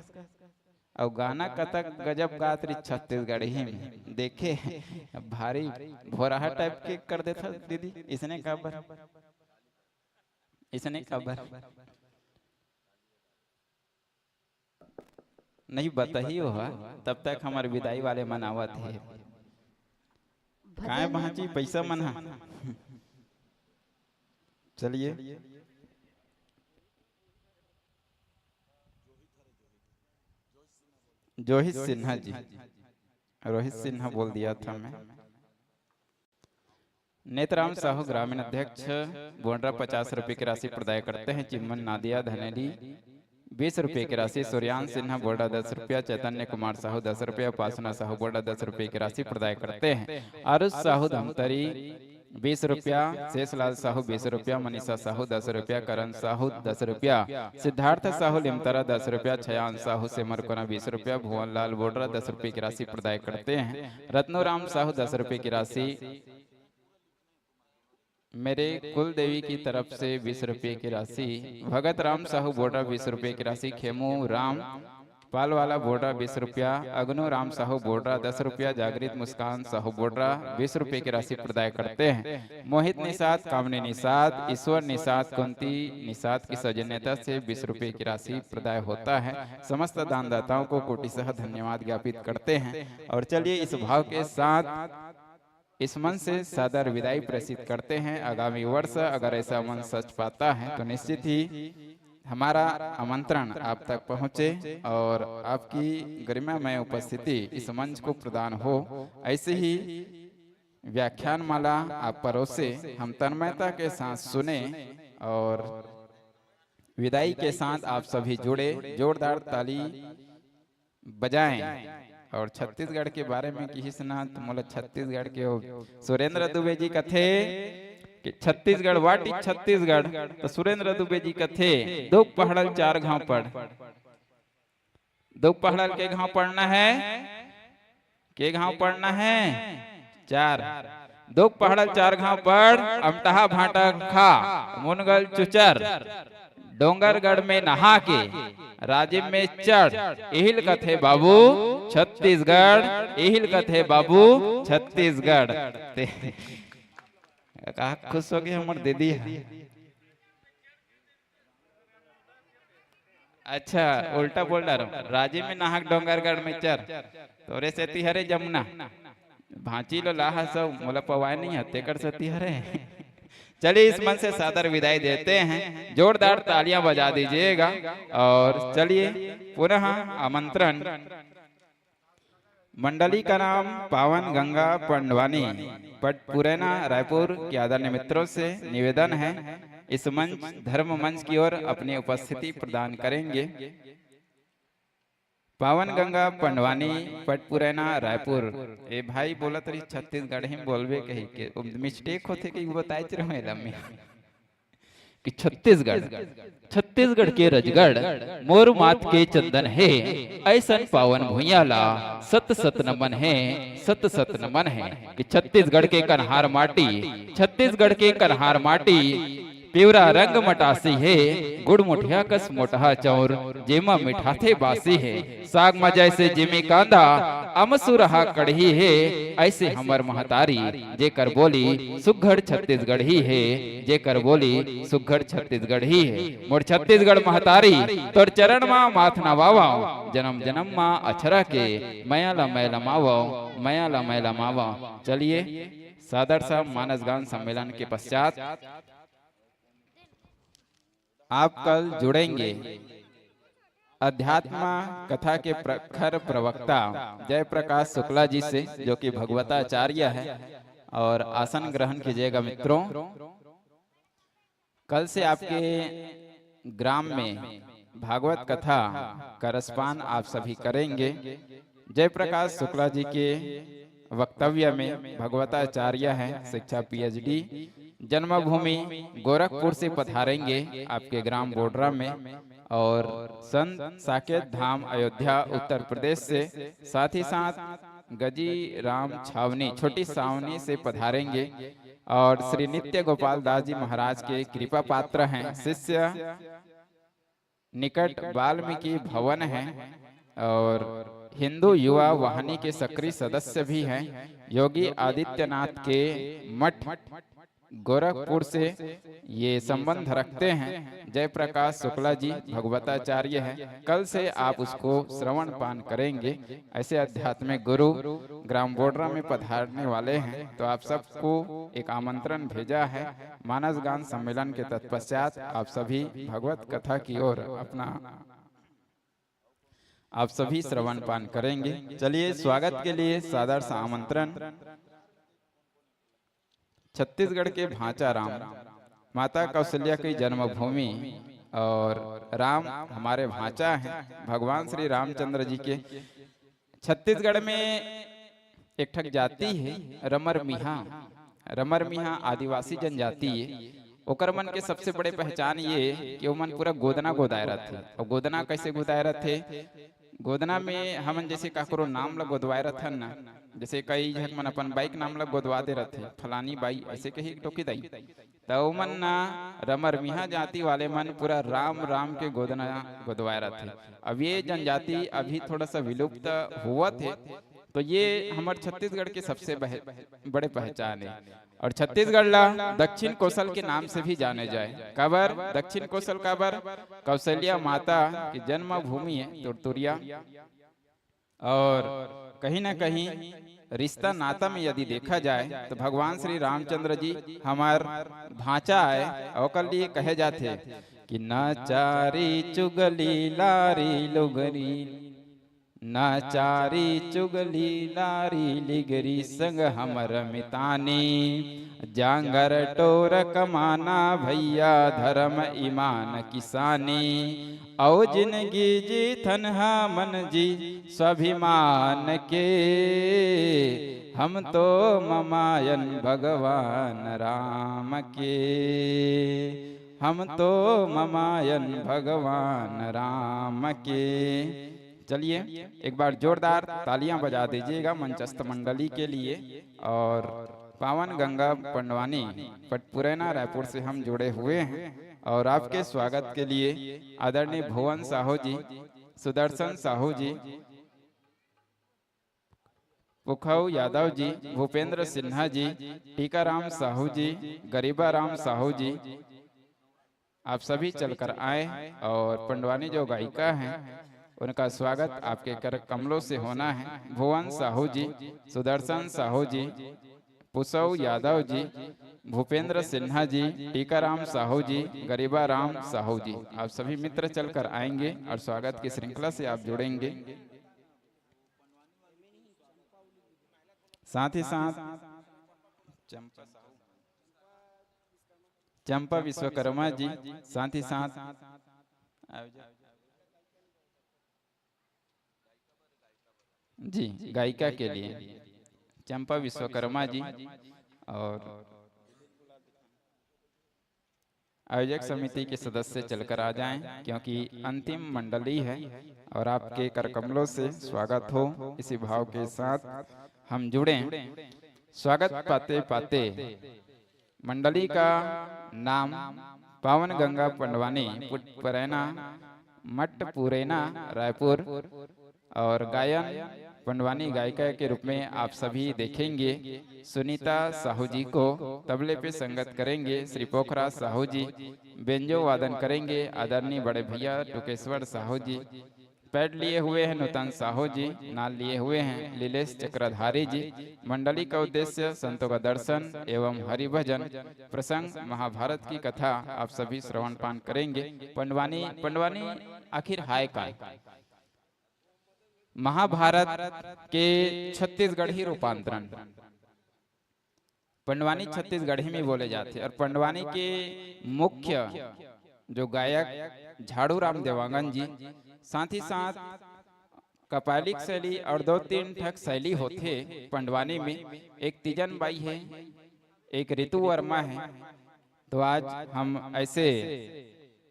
अउ गाना कतक गजब गात रही छत्तीसगढ़ी में, देखे भारी भोरहा टाइप के कर देथा दीदी। इसने काबर, इसने काबर नहीं बताही ओहा, तब तक हमर विदाई वाले मन आवत हे। काय भांची पैसा मन हा। चलिए, जोहित सिन्हा जी, रोहित सिन्हा बोल दिया था मैं। नेतराम साहू ग्रामीण अध्यक्ष बोडरा पचास रुपये की राशि प्रदाय करते हैं। चिमन नादिया धनेली बीस रुपये की राशि, सूर्यान सिन्हा बोडरा दस रुपया, चैतन्य कुमार साहू दस रुपया, उपासना साहू बोडरा दस रुपये की राशि प्रदाय करते हैं। आरुष साहू धमतरी बीस रुपया, शेषलाल साहू बीस रुपया, मनीषा साहू दस रुपया, करण साहू दस रुपया, सिद्धार्थ साहू लिमतरा दस रुपया, छयान साहू सेमरकोना बीस रुपया, भुवनलाल बोडरा दस रुपये की राशि प्रदाय करते हैं। रत्नोराम साहू दस रुपये की राशि, मेरे कुल देवी की तरफ से बीस रुपये की राशि, भगत राम साहू बोडरा बीस रुपये की राशि, खेमू राम पालवाला बोडरा बीस रुपया, अगनू राम साहू बोडरा दस रुपया, जागृत मुस्कान साहू बोडरा बीस रुपये की राशि प्रदाय करते हैं। मोहित निषाद, कामनी निषाद, ईश्वर निषाद, कुंती निषाद की सौजन्यता से बीस रुपये की राशि प्रदाय होता है। समस्त दानदाताओं को कोटिशः धन्यवाद ज्ञापित करते हैं। और चलिए, इस भाव के साथ इस मंच से सादर विदाई प्रेषित करते हैं। आगामी वर्ष अगर ऐसा मंच सज पाता है तो निश्चित ही हमारा आमंत्रण आप तक पहुंचे और आपकी गरिमामय उपस्थिति इस मंच को प्रदान हो। ऐसे ही व्याख्यान माला आप परोसे, हम तन्मयता के साथ सुने और विदाई के साथ आप सभी जुड़े, जोरदार ताली बजाएं। और छत्तीसगढ़ के बारे में किहिस ना, तो मोला छत्तीसगढ़ के वो सुरेंद्र दुबे जी कथे कि छत्तीसगढ़, what is छत्तीसगढ़? तो सुरेंद्र दुबे जी कथे, "दो पहड़ल चार घाव पड़।" दो पहड़ल के घाव पड़ना है, के घाव पड़ना है? चार। दो पहड़ल चार घाव पड़, अमटहा भाटा खा, मुनगल चुचर, डोंगरगढ़ में नहा के, राजिम में चढ़, इहिल कथे बाबू छत्तीसगढ़, इहिल कथे बाबू छत्तीसगढ़। ते, का खुश हो गए हमर दीदी ह। अच्छा, उल्टा बोल डारो। राजिम में नहा के डोंगरगढ़ में चर, तोरे सेती हरे जमुना। भांची लो लाहा सब, मोला पवाए नहीं है, तेकर सेती हरे। चलिए, इस मंच से सादर विदाई देते हैं, जोरदार तालियां बजा दीजिएगा। और चलिए, पुनः आमंत्रण। मंडली का नाम पावन गंगा पंडवानी, पटपुरैना, रायपुर के आदरणीय मित्रों से निवेदन है, इस मंच, धर्म मंच की ओर अपनी उपस्थिति प्रदान करेंगे। पावन गंगा पंडवानी, पटपुरैना, रायपुर। ए भाई बोलत रही छत्तीसगढ़ ही बोलबे कही के, मिस्टेक होथे कि बताए रहो एला में। कि छत्तीसगढ़, छत्तीसगढ़ के रजगढ़, मोर माथ के चंदन हे, ऐसन पावन भुइयां ला सत सत नमन हे, सत सत नमन हे। कि छत्तीसगढ़ के कन्हार माटी, छत्तीसगढ़ के कन्हार माटी, पिवरा रंग मटासी हे, गुड़ मुठिया कस मोटहा चौर, जेमा मिठाथे बासी हे। साग म जैसे जिमी कांदा, अमसुरहा कढ़ी हे, ऐसे हमर महतारी, जेकर बोली सुघड़ छत्तीसगढ़ी हे, जेकर बोली सुघड़ छत्तीसगढ़ी हे। मोर छत्तीसगढ़ महतारी, तोर चरण मा माथ नवावंव, जनम जनम मा अछरा के मया ला मैं लमावंव, मया ला मैं लमावंव। चलिए, सादर सा मानस गान सम्मेलन के पश्चात आप कल जुड़ेंगे अध्यात्म कथा के प्रखर प्रवक्ता जयप्रकाश शुक्ला जी से, जो कि भगवताचार्य है और आसन ग्रहण कीजिएगा मित्रों। कल से आपके ग्राम में भागवत कथा का रसपान आप सभी करेंगे। जयप्रकाश शुक्ला जी के वक्तव्य में भगवताचार्य हैं, शिक्षा पीएचडी, जन्मभूमि गोरखपुर से पधारेंगे आपके ग्राम बोडरा में, और संत साकेत धाम अयोध्या उत्तर प्रदेश से, साथ ही साथ गजी राम छावनी छोटी सावनी से पधारेंगे और श्री नित्य गोपाल दास जी महाराज के कृपा पात्र हैं। शिष्य निकट वाल्मीकि भवन है, और हिंदू युवा वाहिनी के सक्रिय सदस्य भी हैं। योगी आदित्यनाथ के मठ गोरखपुर से ये संबंध रखते हैं। जयप्रकाश शुक्ला जी भगवताचार्य हैं, कल से आप उसको श्रवण पान करेंगे। ऐसे आध्यात्मिक गुरु ग्राम बोडरा में पधारने वाले हैं, तो आप सबको एक आमंत्रण भेजा है। मानस गान सम्मेलन के तत्पश्चात आप सभी भगवत कथा की ओर अपना, आप सभी श्रवण पान करेंगे। चलिए, स्वागत के लिए सादर सा आमंत्रण। छत्तीसगढ़ के भांचा राम, माता कौशल्या की जन्मभूमि, और राम हमारे भांचा हैं, भगवान श्री रामचंद्र जी के। छत्तीसगढ़ में एक ठक जाति है रमर मिहा। रमर मिहा आदिवासी जनजाति है। ओकर मन के सबसे बड़े पहचान ये कि ओमन पूरा गोदना गोदाए रथे। और गोदना कैसे गोदाए रथे? गोदना में हमन जैसे काकरो नाम ला गोदवाए रथन ना, जैसे कई झक मन अपन बाई के नाम ला गोदवा दे रथे, फलानी बाई, ऐसे कही टोकी दाई, त ओमन ना रमर मिहा जाति वाले मन पूरा राम राम के गोदना गोदवाए रथे। अब ये जनजाति अभी थोड़ा सा विलुप्त होवत हे, तो ये हमर छत्तीसगढ़ के सबसे बहे-, बड़े पहचान है। और छत्तीसगढ़ ला दक्षिण कोसल के नाम से भी जाने जाए। काबर दक्षिण कोसल? काबर कौशल्या माता की जन्मभूमि है तुरतुरिया। और कहीं ना कहीं रिश्ता नाता में यदि देखा जाए तो भगवान श्री रामचंद्र जी हमार भांचा आए, ओकर लिए कहे जाथे कि न चारी चुगली लारी लुगरी, न चारी चुगली लारी लिगरी, संग हमर मितानी। जांगर टोर कमाना भैया, धर्म ईमान किसानी। अउ जिनगी जीथन हमन जी स्वाभिमान के, हम तो ममायन भगवान राम के, हम तो ममायन भगवान राम के। चलिए, एक बार जोरदार तालियां बजा दीजिएगा मंचस्थ मंडली के लिए। और पावन गंगा पंडवानी, पटपुरैना, रायपुर से हम जुड़े हुए हैं और आपके स्वागत के लिए आदरणीय भुवन साहू जी, सुदर्शन साहू जी, पुखऊ यादव जी, भूपेंद्र सिन्हा जी, टीकाराम साहू जी, गरीबाराम साहू जी, आप सभी चलकर आए और पंडवानी जो गायिका हैं, उनका स्वागत आपके कर कमलों से होना है। भुवन साहू जी, सुदर्शन साहू जी, पुसऊ यादव जी, भूपेंद्र सिन्हा जी, टीकाराम साहू जी, गरीबाराम साहू जी, आप सभी मित्र चलकर आएंगे और स्वागत की श्रृंखला से आप जुड़ेंगे। साथ ही साथ चंपा, चंपा विश्वकर्मा जी, साथ ही साथ जी, गायिका के लिए चंपा विश्वकर्मा जी और आयोजक समिति के सदस्य चलकर आ जाएं, क्योंकि अंतिम मंडली है और आपके कर कमलों से स्वागत हो, इसी भाव के साथ हम जुड़ें। स्वागत पाते पाते मंडली का नाम पावन गंगा पंडवानी पुट-, पुरैना, मठ पुरैना, रायपुर, और गायन पंडवानी गायिका के रूप में आप सभी देखेंगे सुनीता साहू जी को। तबले पे संगत करेंगे श्री पोखरा साहू जी, बेंजो वादन करेंगे आदरणीय बड़े भैया टुकेश्वर साहू जी, पैड लिए हुए हैं नूतन साहू जी, नाल लिए हुए हैं लीलेश चक्रधारी जी। मंडली का उद्देश्य संतों का दर्शन एवं हरिभजन प्रसंग महाभारत की कथा आप सभी श्रवण पान करेंगे। पंडवानी, पंडवानी आखिर हाय काय? महाभारत के छत्तीसगढ़ी रूपांतरण। पंडवानी छत्तीसगढ़ी में बोले जाते और पंडवानी के मुख्य जो गायक झाड़ू राम देवांगन जी, साथ ही साथ कपालिक शैली और दो तीन ठक शैली होथे पंडवानी में। एक तीजन बाई है, एक ऋतु वर्मा है। तो आज हम ऐसे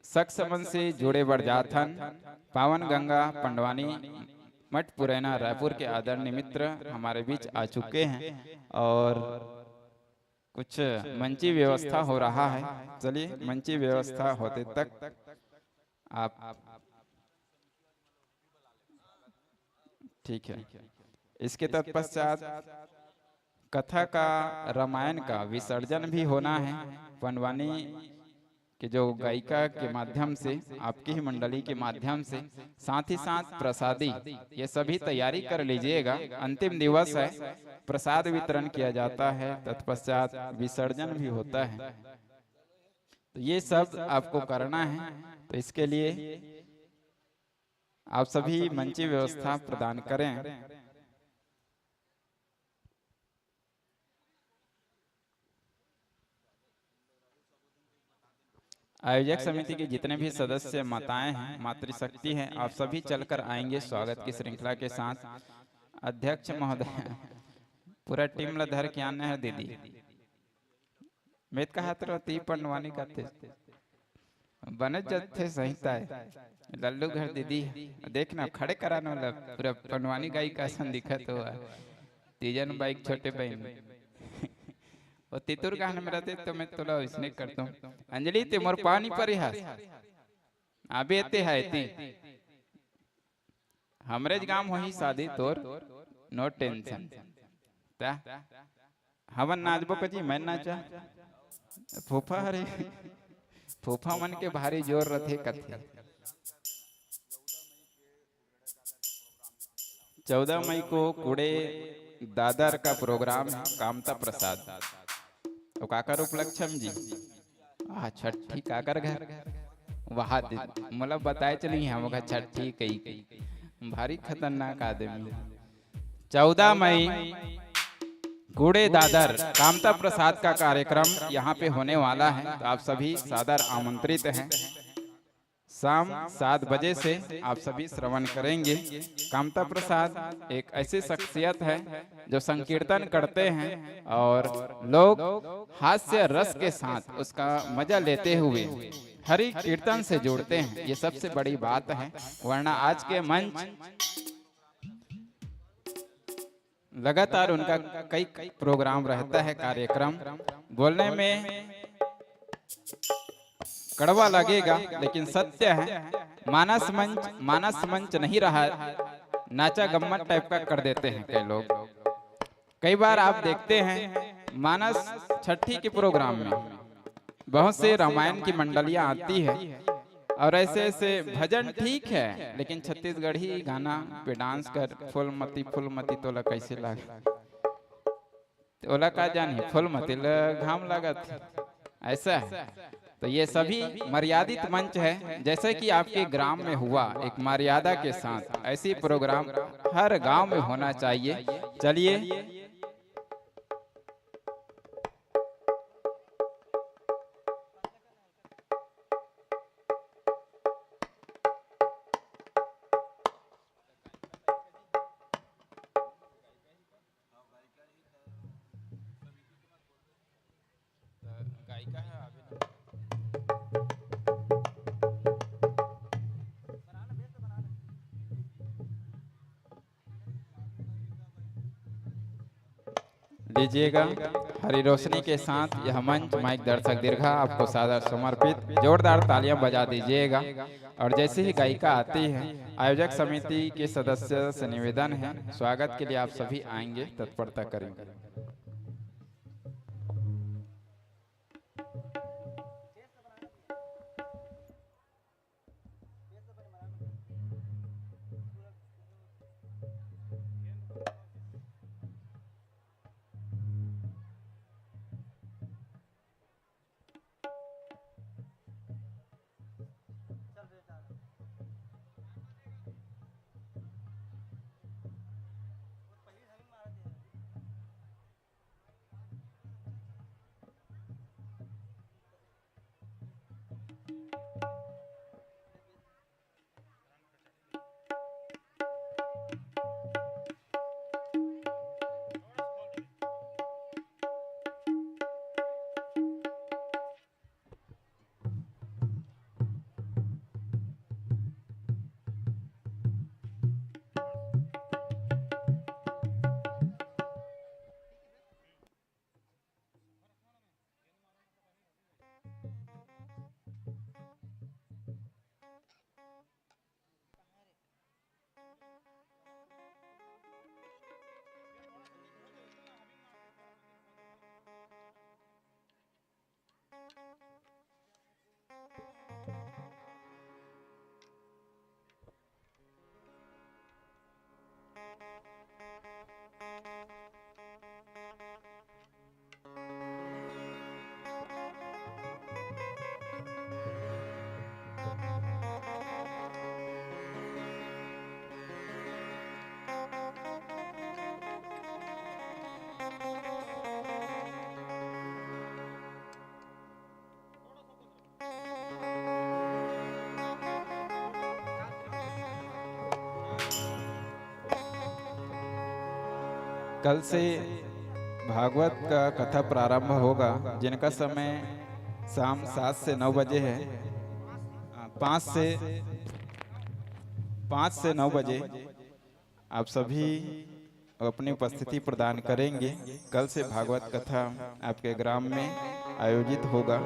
शख्स मन से जुड़े बर जात हन। पावन गंगा पंडवानी मठ पुरैना रायपुर के आदरणीय मित्र हमारे बीच आ चुके हैं और कुछ मंची व्यवस्था हो रहा है। चलिए, मंची व्यवस्था होते तक आप ठीक है, इसके तत्पश्चात कथा का, रामायण का विसर्जन भी होना है। पंडवानी के जो गायिका के माध्यम से, आपकी ही मंडली के माध्यम से, साथ ही साथ प्रसादी, ये सभी तैयारी कर लीजिएगा। अंतिम दिवस है, प्रसाद वितरण किया जाता है, तत्पश्चात विसर्जन भी होता है। तो ये सब आपको करना है। तो इसके लिए आप सभी मंची व्यवस्था प्रदान करें। आयोजक समिति के जितने भी सदस्य, माताएं हैं, मातृशक्ति है, आप सभी चलकर आएंगे स्वागत की श्रृंखला के साथ। अध्यक्ष महोदय, पूरा टीम ला धर के आना है दीदी। मैं तो कहत रहती पंडवानी कथे, बने जथे सहिता है। लल्लू घर दीदी, देखना खड़े कराना वाला पूरा पंडवानी गायिका असन दिखत हुआ। तीजन बाइक छोटे बहन। वो तितुर गहन में रहते तो मैं तोला इसने करता हूँ। अंजलि, ते मोर पानी पर रिहास। अबे ते है ती। हमरे ज गांव होही शादी तोर, no tension। ता, हमन नाचबो कजी, मैं नाचा। फूफा हरे, फूफा मन के भारी जोर रथे कथे। चौदह मई को कुड़े दादर का प्रोग्राम है, कामता प्रसाद। तो काकर उपलक्ष्यम जी? आ, छठी काकर घर? वहा दे, मतलब बताए च नहीं हम ओकर छठी कही, कही। भारी खतरनाक आदमी। चौदह मई कुड़े दादर कामता प्रसाद का कार्यक्रम यहाँ पे होने वाला है, तो आप सभी सादर आमंत्रित हैं। शाम सात बजे से आप सभी श्रवण करेंगे। कामता प्रसाद एक ऐसी शख्सियत है जो संकीर्तन करते हैं और लोग हास्य रस के साथ उसका मजा लेते हुए हरि कीर्तन से जुड़ते हैं। ये सबसे बड़ी बात है, वरना आज के मंच लगातार उनका कई प्रोग्राम रहता है, कार्यक्रम। बोलने में कड़वा लगेगा, लेकिन सत्य है। मानस मंच, मानस मंच नहीं रहा, नाचा गम्मत टाइप का कर देते हैं कई लोग। कई बार आप देखते हैं मानस छठी के प्रोग्राम में बहुत से रामायण की मंडलियां आती है और ऐसे ऐसे भजन ठीक है, लेकिन छत्तीसगढ़ी गाना पे डांस कर, फूलमती फूलमती तोला कैसे लागे? तो ओला का जानी, फूलमती ल घाम लागत, ऐसा है। तो ये सभी मर्यादित मंच है, जैसे कि आपके ग्राम में हुआ, एक मर्यादा के साथ ऐसी प्रोग्राम हर गांव में होना चाहिए। चलिए, लीजिएगा। हरी रोशनी के साथ यह मंच माइक दर्शक दीर्घा आपको सादर समर्पित। जोरदार तालियां बजा दीजिएगा। और जैसे ही गायिका आती है, आयोजक समिति के सदस्य से निवेदन है, स्वागत के लिए आप सभी आएंगे, तत्परता करेंगे। कल से भागवत का कथा प्रारंभ होगा, जिनका समय शाम सात से नौ बजे है। पाँच से पाँच से नौ बजे आप सभी अपनी उपस्थिति प्रदान करेंगे। कल से भागवत कथा आपके ग्राम में आयोजित होगा।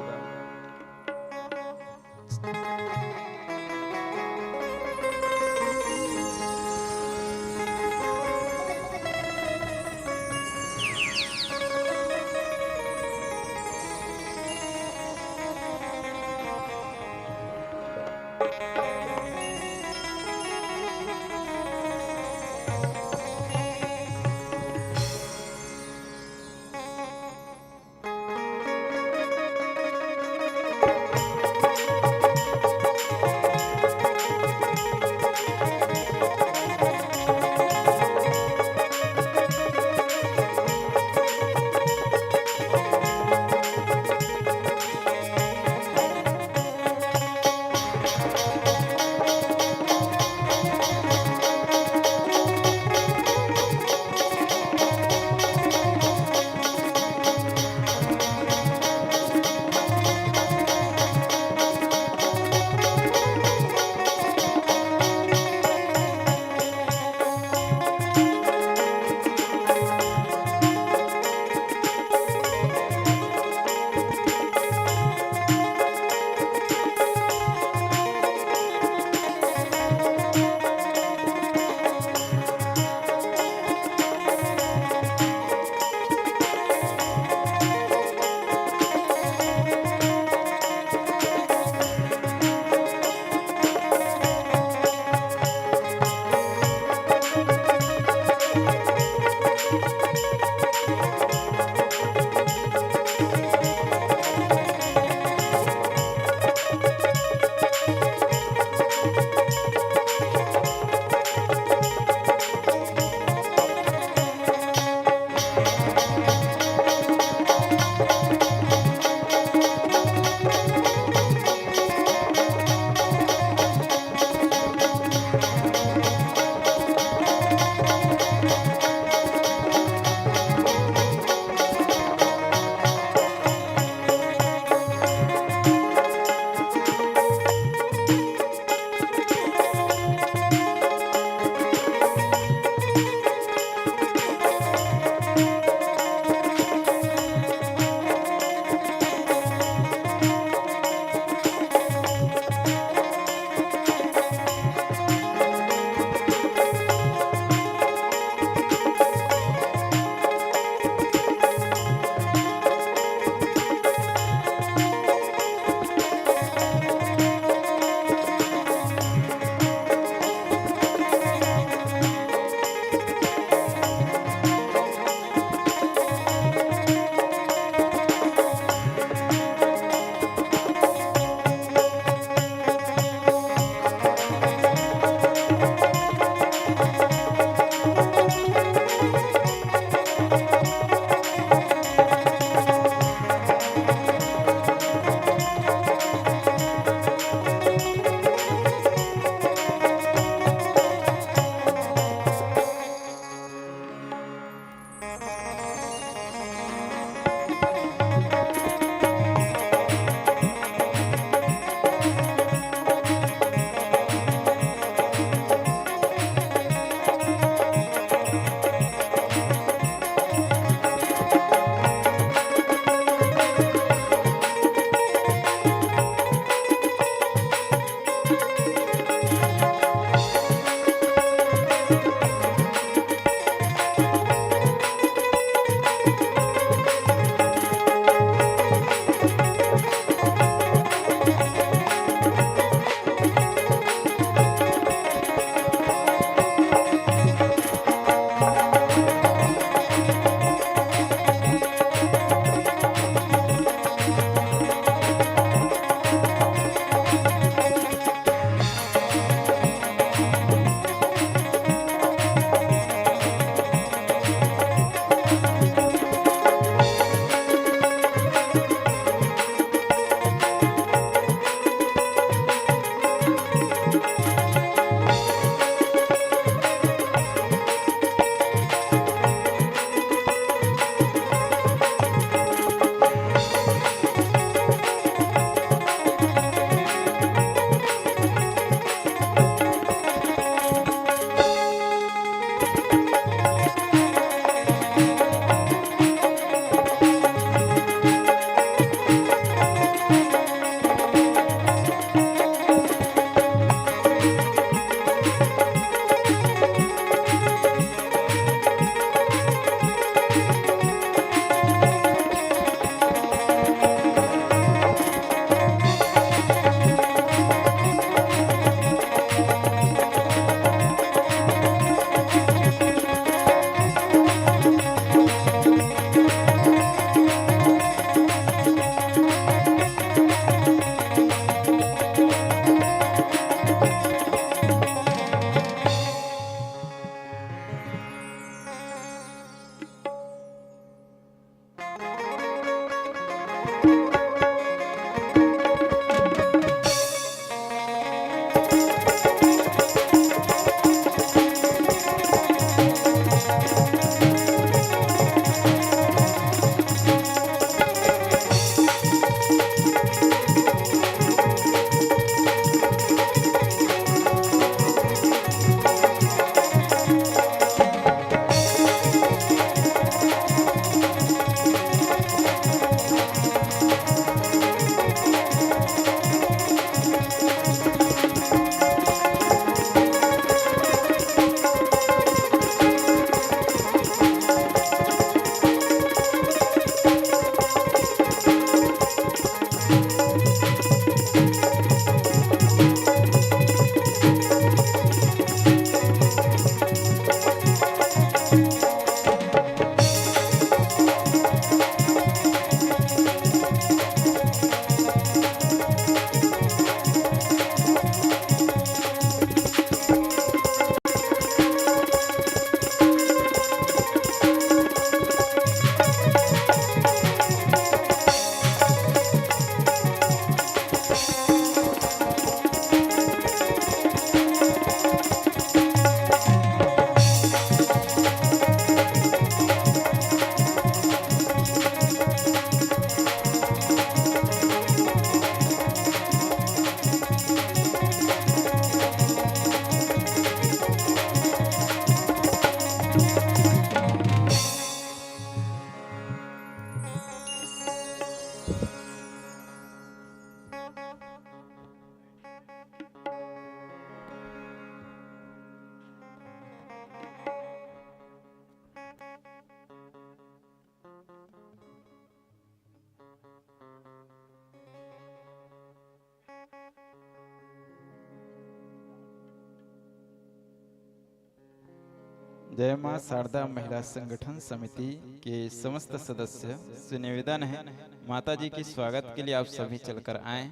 जय माँ शारदा महिला संगठन समिति के समस्त सदस्य से निवेदन है, माता जी के स्वागत के लिए आप सभी चलकर आएं।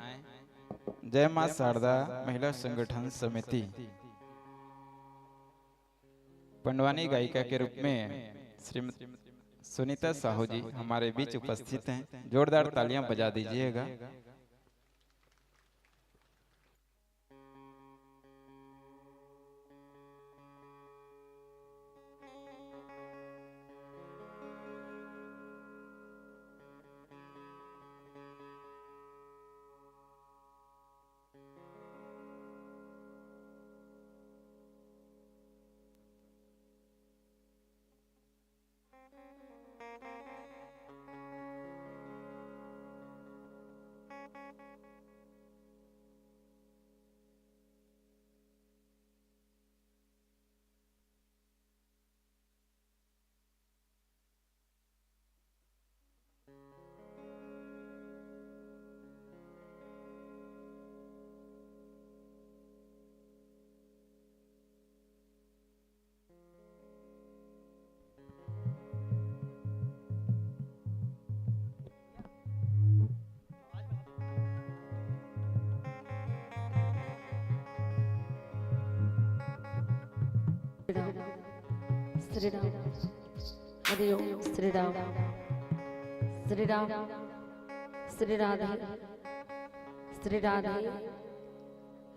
जय माँ शारदा महिला संगठन समिति। पंडवानी गायिका के रूप में श्रीमती सुनीता साहू जी हमारे बीच उपस्थित हैं, जोरदार तालियां बजा दीजिएगा। श्री राम। हरि ओम। श्री राम। श्री राम। श्री राधे। श्री राधे।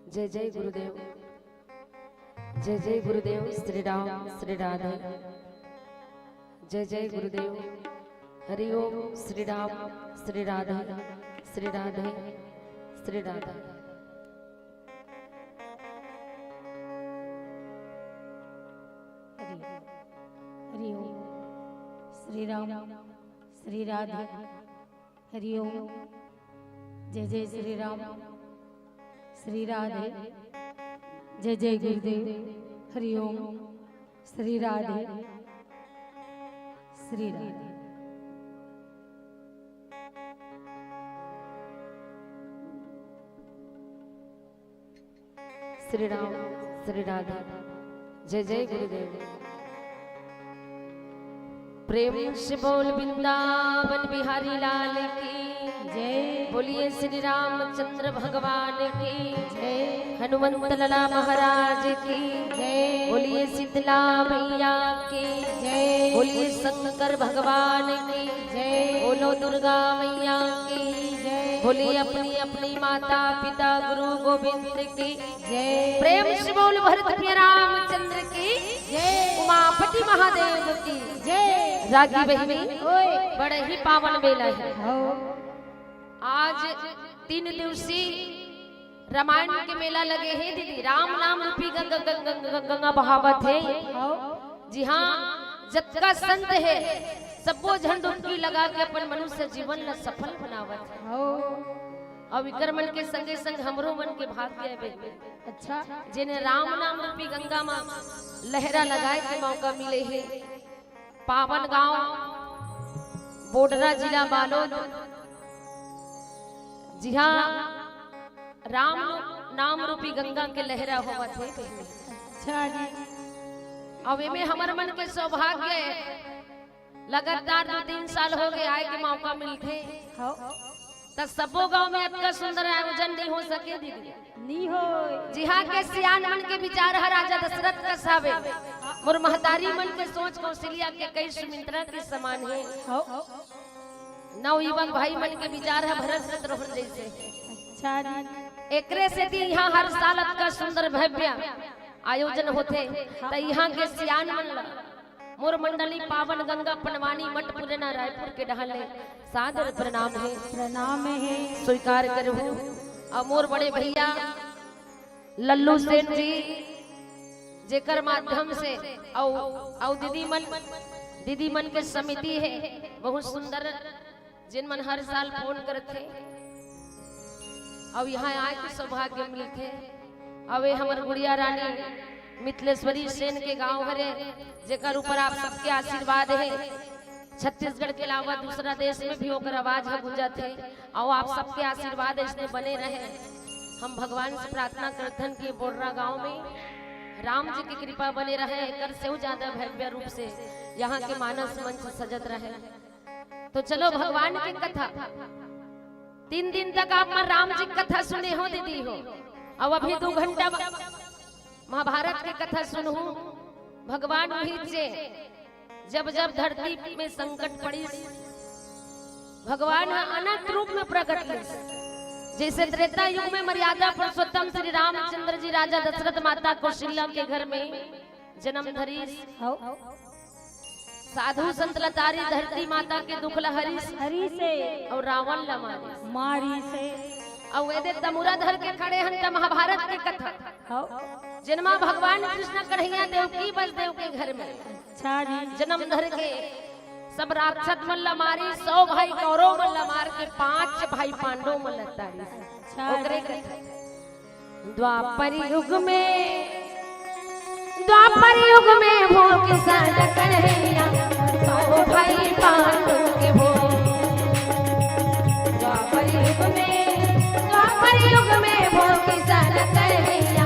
जय जय गुरुदेव। जय जय गुरुदेव। श्री राम। श्री राधे। जय जय गुरुदेव। हरि ओम। श्री राम। श्री राधे। श्री राधे। श्री राधे। हरि हरि ओम। श्री राम। श्री राधे। हरि ओम। जय जय श्री राम। श्री राधे। जय जय गुरुदेव। हरि ओम। श्री राधे। श्री राधे। श्री राम। श्री राधे। जय जय गुरुदेव। प्रेम से बोल वृंदावन बिहारी लाल की जय। बोलिए श्री रामचंद्र भगवान की जय। हनुमंत लाला महाराज की जय। बोलिए शीतला मैया की जय। बोलिए शंकर भगवान की जय। बोलो दुर्गा मैया की जय। बोलिए अपनी अपनी माता पिता गुरु गोविंद की जय। प्रेम से बोल भरत प्रिय रामचंद्र की जय। उमापति महादेव की जय। रागी बहिनी, ओए। बड़ा ही पावन बेला है। हो। आज तीन दिवसीय रामायण के मेला लगे हे दीदी। राम नाम रूपी गंगा, गंगा, गंगा, गंगा बहावत हे। हो। जी हाँ, जतका संत हे, सबो झन डुबकी लगा के अपन मनुष्य जीवन ला सफल बनावत हे। हो। अउ इकर मन के संगे संग हमरो मन के भाग्य हे बेटी। अच्छा। जेने राम नाम रूपी गंगा म लहरा लगाए के मौका मिले हे। पावन गांव, बोडरा, जिला बालोद, जिहां राम नाम रूपी गंगा के लहरा होवत हे। अच्छा जी। अब एमे हमर मन के सौभाग्य हे, लगातार दू तीन साल हो गए आए के मौका मिलथे। हो। त सबो गांव में अतका सुंदर आयोजन नहीं हो सके दीदी। नहीं हो। जिहां के सियान मन के विचार ह राजा दशरथ कस हावे, मोर महतारी मन के सोच कौशल्या कैकई सुमित्रा के समान हे। हो। नवयुवक भाई मन के विचार ह भरत शत्रुघ्न जैसे। अच्छा जी। एकरे सेती इहां हर साल अतका सुंदर भव्य आयोजन होथे, त इहां के सियान मन ला मोर मंडली पावन गंगा पनवानी मठ पुरैना रायपुर के डहान ले सादर प्रणाम हे। प्रणाम हे। स्वीकार करहु। अउ मोर बड़े भैया लल्लू सेठ जी, जेकर माध्यम से अउ, अउ दीदी मन, दीदी मन के समिति हे, बहुत सुंदर, जेन मन हर साल फोन करथे, अउ इहां आए के सौभाग्य मिलथे। अउ ए हमर गुड़िया रानी मिथलेश्वरी सेन के गांव हरे, जेकर ऊपर आप सबके आशीर्वाद हे। छत्तीसगढ़ के अलावा दूसरा देश में भी ओकर आवाज ह गूंजत हे। अउ आप सबके आशीर्वाद अइसने बने रहे। हम भगवान से प्रार्थना करथन कि बोडरा गांव में राम जी की कृपा बने रहे, एकर से ज्यादा भव्य रूप से यहाँ के मानस मंच सजत रहे। तो चलो भगवान की कथा, तीन दिन तक आप मन राम जी की कथा सुने हो दीदी हो, अउ अभी दू घंटा महाभारत की कथा सुनहू। भगवान उही जे जब जब धरती में संकट पड़िस, भगवान ह अनंत रूप में प्रकट लिस। जैसे त्रेता युग में मर्यादा पुरुषोत्तम श्री रामचंद्र जी राजा दशरथ माता कौशल्या के घर में जन्म धरिस। हौ। साधु संत लतारी धरती माता के दुख ल हरिस हरिस हे। अउ रावण ल मारिस। मारिस हे। अउ एदे तमुरा धर के खड़े हन त महाभारत के कथा। हौ। जेनमा भगवान कृष्ण कन्हैया देवकी बसदेव के घर में अच्छा जी। जन्म धर के सब राक्षस मन ल मारिस, सौ भाई कौरव मन ल मार के पांच भाई पांडव मन ल तारिस। अच्छा ओकरे जी। कथा। द्वापर युग में, द्वापर युग में भो किसान कन्हैया, सौ भाई पांडव के भो। द्वापर युग में, द्वापर युग में भो किसान कन्हैया,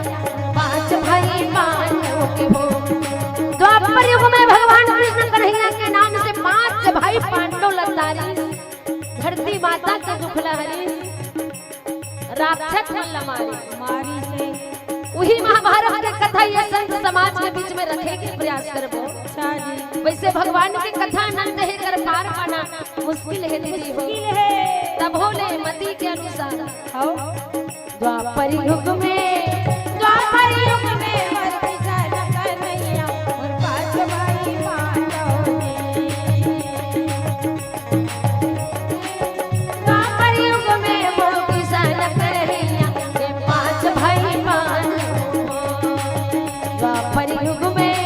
पांच भाई पांडव के भो। द्वापर युग में भगवान कृष्ण कन्हैया के नाम से पांच भाई पांडव ल तारिस, धरती माता के दुख ल हरिस, राक्षस मन ल मारिस। मारिस हे। उही महाभारत के कथा ये संत समाज के बीच में रखे के प्रयास करबो। अच्छा जी। वैसे भगवान के कथा अनंत हे, एकर पार पाना मुश्किल हे दीदी हो। मुश्किल हे। तभो ले मति के अनुसार। हौ। द्वापर युग में, द्वापर युग में भो किसान कन्हैया, मोर पांच भाई पांडव के। द्वापर युग में भो किसान कन्हैया, ये पांच भाई पांडव। द्वापर युग में,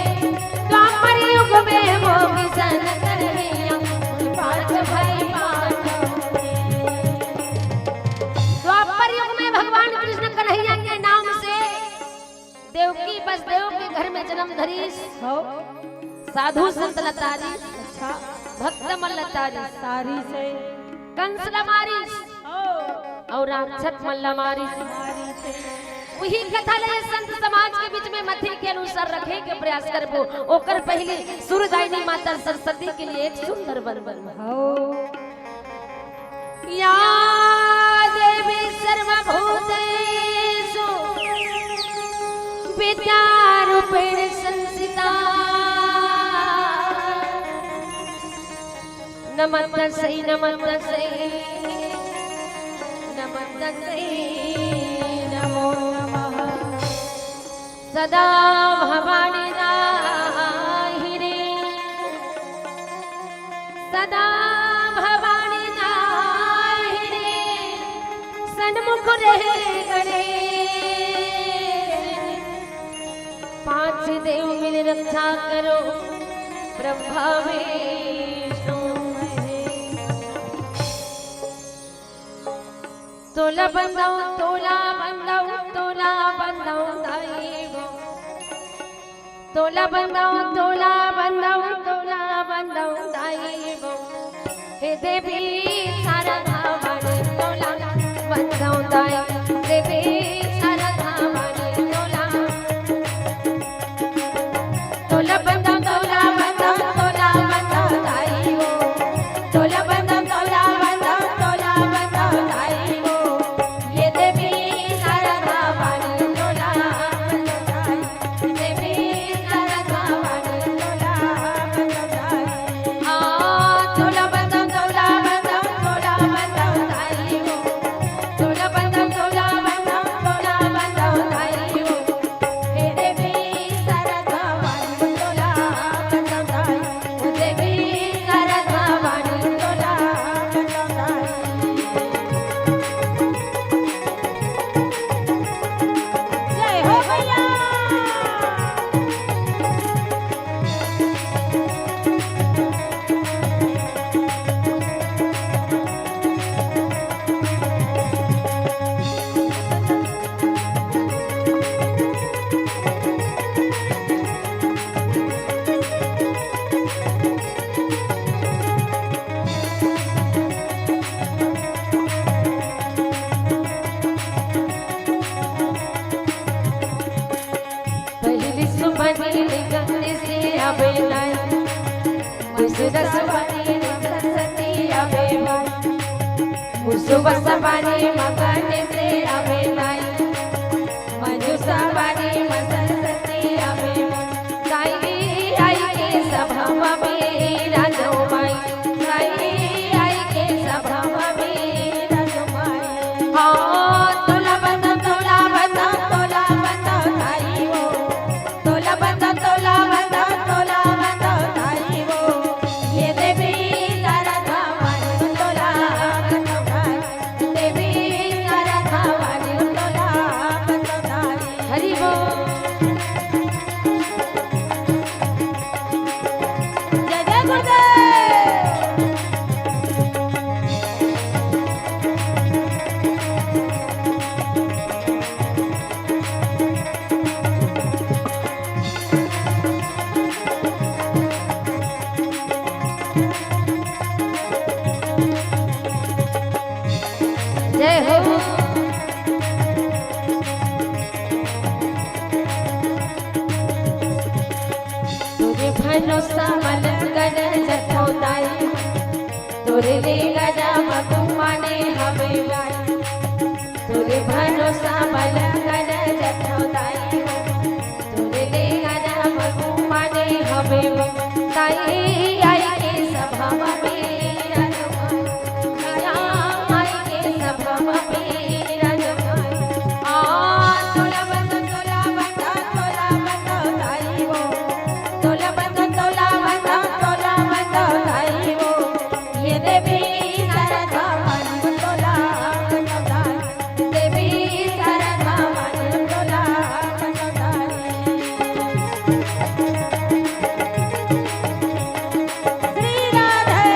द्वापर युग में भो किसान कन्हैया, ये पांच भाई पांडव। द्वापर युग में भगवान कृष्ण कन्हैया के नाम से देवकी बसदेव के घर में जन्म धरिस। हौ। साधु संत ल तारिस। अच्छा। भक्त मन ल तारिस। तारिस हे। कंस ल मारिस। हौ। अउ राक्षस मन ल मारिस। मारिस हे। उही कथा ल ये संत समाज के बीच में मति के अनुसार रखे के प्रयास करबो। ओकर पहले सुरदायिनी माता सरस्वती के लिए एक सुंदर वंदन। हौ। या देवी सर्वभूतेषु विद्यारूपेण संस्थिता। नमस्तस्यै, नमस्तस्यै, नमस्तस्यै नमो नमः। सदा भवानी दाहिने, सदा भवानी दाहिने, सन्मुख रहे गणेश। पांच देव मिल रक्षा करो, ब्रह्मा विष्णु महेश। तोला बंदव, तोला बंदव, तोला बंदव दाई वो। तोला बंदव, तोला बंदव, तोला बंदव दाई वो। हे देवी शारदा माई तोला बंदव दाई। देवी शारदा माई तोला। तोला बंदव, तोला बंदव, तोला बंदव दाई वो। तोला बंदव, तोला बंदव, तोला बंदव दाई वो। ये देवी शारदा माई तोला बंदव दाई। देवी शारदा माई तोला बंदव दाई। आ, तोला बंदव, तोला बंदव, तोला बंदव दाई वो। तोला बंदव, तोला सुबह सवारी मगन से आवे माई, मंजू सवारी मसन से आवे माई। आई के सभा में राजो माई, आई के सभा में राजो माई। हाँ, तोला बंधन, तोला बंधन, तोला बंधन आई हो। तोला बंधन, तोला बंधन, तोला बंधन आई हो। ये देवी शारदा माई, तोला बंधन आई। देवी शारदा माई, तोला बंधन आई। हरि बोल। जय जय गुरुदेव। जय हो। तोरे भरोसा मलंगन जथो दाई, तोरे ले गजा मधुमाने हवे गाई। तोरे भरोसा मलंगन जथो दाई हो, तोरे ले गजा मधुमाने हवे ताई। आई के सभा में राजो माई, आई के सभा में राजो माई। आ, तोला बंधन, तोला बंधन, तोला बंधन दाई हो। तोला बंधन, तोला बंधन, तोला बंधन दाई हो। ये देवी शारदा माई, तोला बंधन दाई। देवी शारदा माई, तोला बंधन दाई। श्री राधे।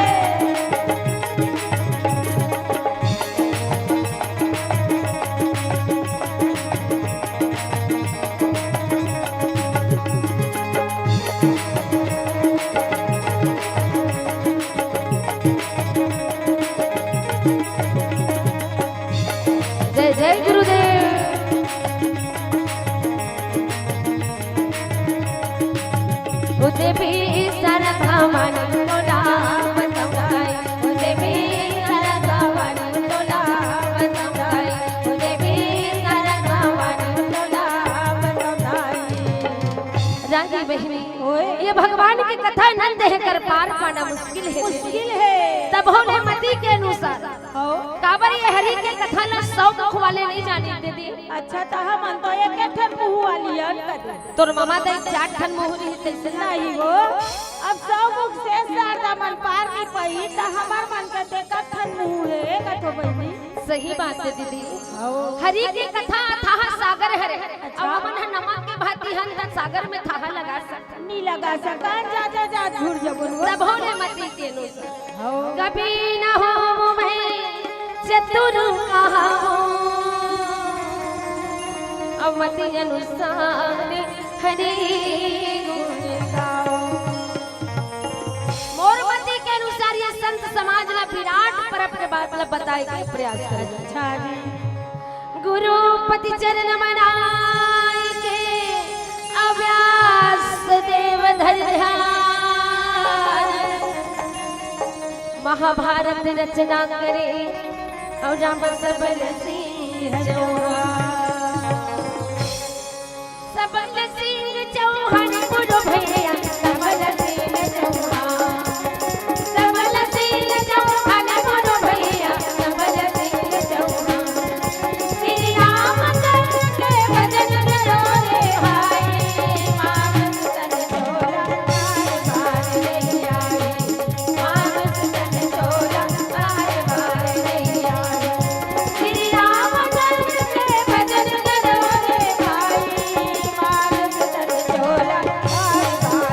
जय जय गुरुदेव। ओ देवी शारदा माई तोला बंधन दाई, ओ देवी शारदा माई तोला बंधन दाई, ओ देवी शारदा माई तोला बंधन दाई। रागी बहिनी, ओए। ये भगवान के कथा नंद हे कर पार पाना मुश्किल हे। मुश्किल हे। तब होले मती के अनुसार। हो। काबर ये हरि के कथा ला सौ मुख वाले नहीं जाने दीदी। अच्छा, त हमन तो एक ठन मुंह वाली अन कथे। तोर ममा दे चार ठन मुंह रही तैसे ना। नहीं हो, अब सौ मुख से शारदा मन पार नहीं पई, त हमर मन के ते कतठन मुंह हे, कथो बहिनी। सही बात हे दीदी। हो। हरि के कथा अथाह सागर हरे। अच्छा। अब हमन ह नमक के भांति हन त सागर में थाह लगा सकत। नी लगा सकन, जा, जा, जा, घुर जबुन वो। तब होले मती के अनुसार। हो। कभी न होवूं मैं चतुर कहाऊं, अब मती अनुसार हरि गुण गाऊं। मोर मती के अनुसार ये संत समाज ला विराट परब के बात ला बताए के प्रयास करे। अच्छा जी। गुरुपति चरण मनाई के अव्यास देव धर ध्यान। महाभारत रचना करे अउ राम सबल सिंह चौहान। सबल सिंह चौहान गुरु भैया, सबल सिंह चौहान। सबल सिंह चौहान गुरु भैया, सबल सिंह चौहान। श्री राम के भजन करो रे भाई, मानस तन छोड़ा, बार बार नहीं आई। मानस तन छोड़ा, बार बार नहीं आई। श्री राम के भजन करो रे भाई, मानस तन छोड़ा, बार बार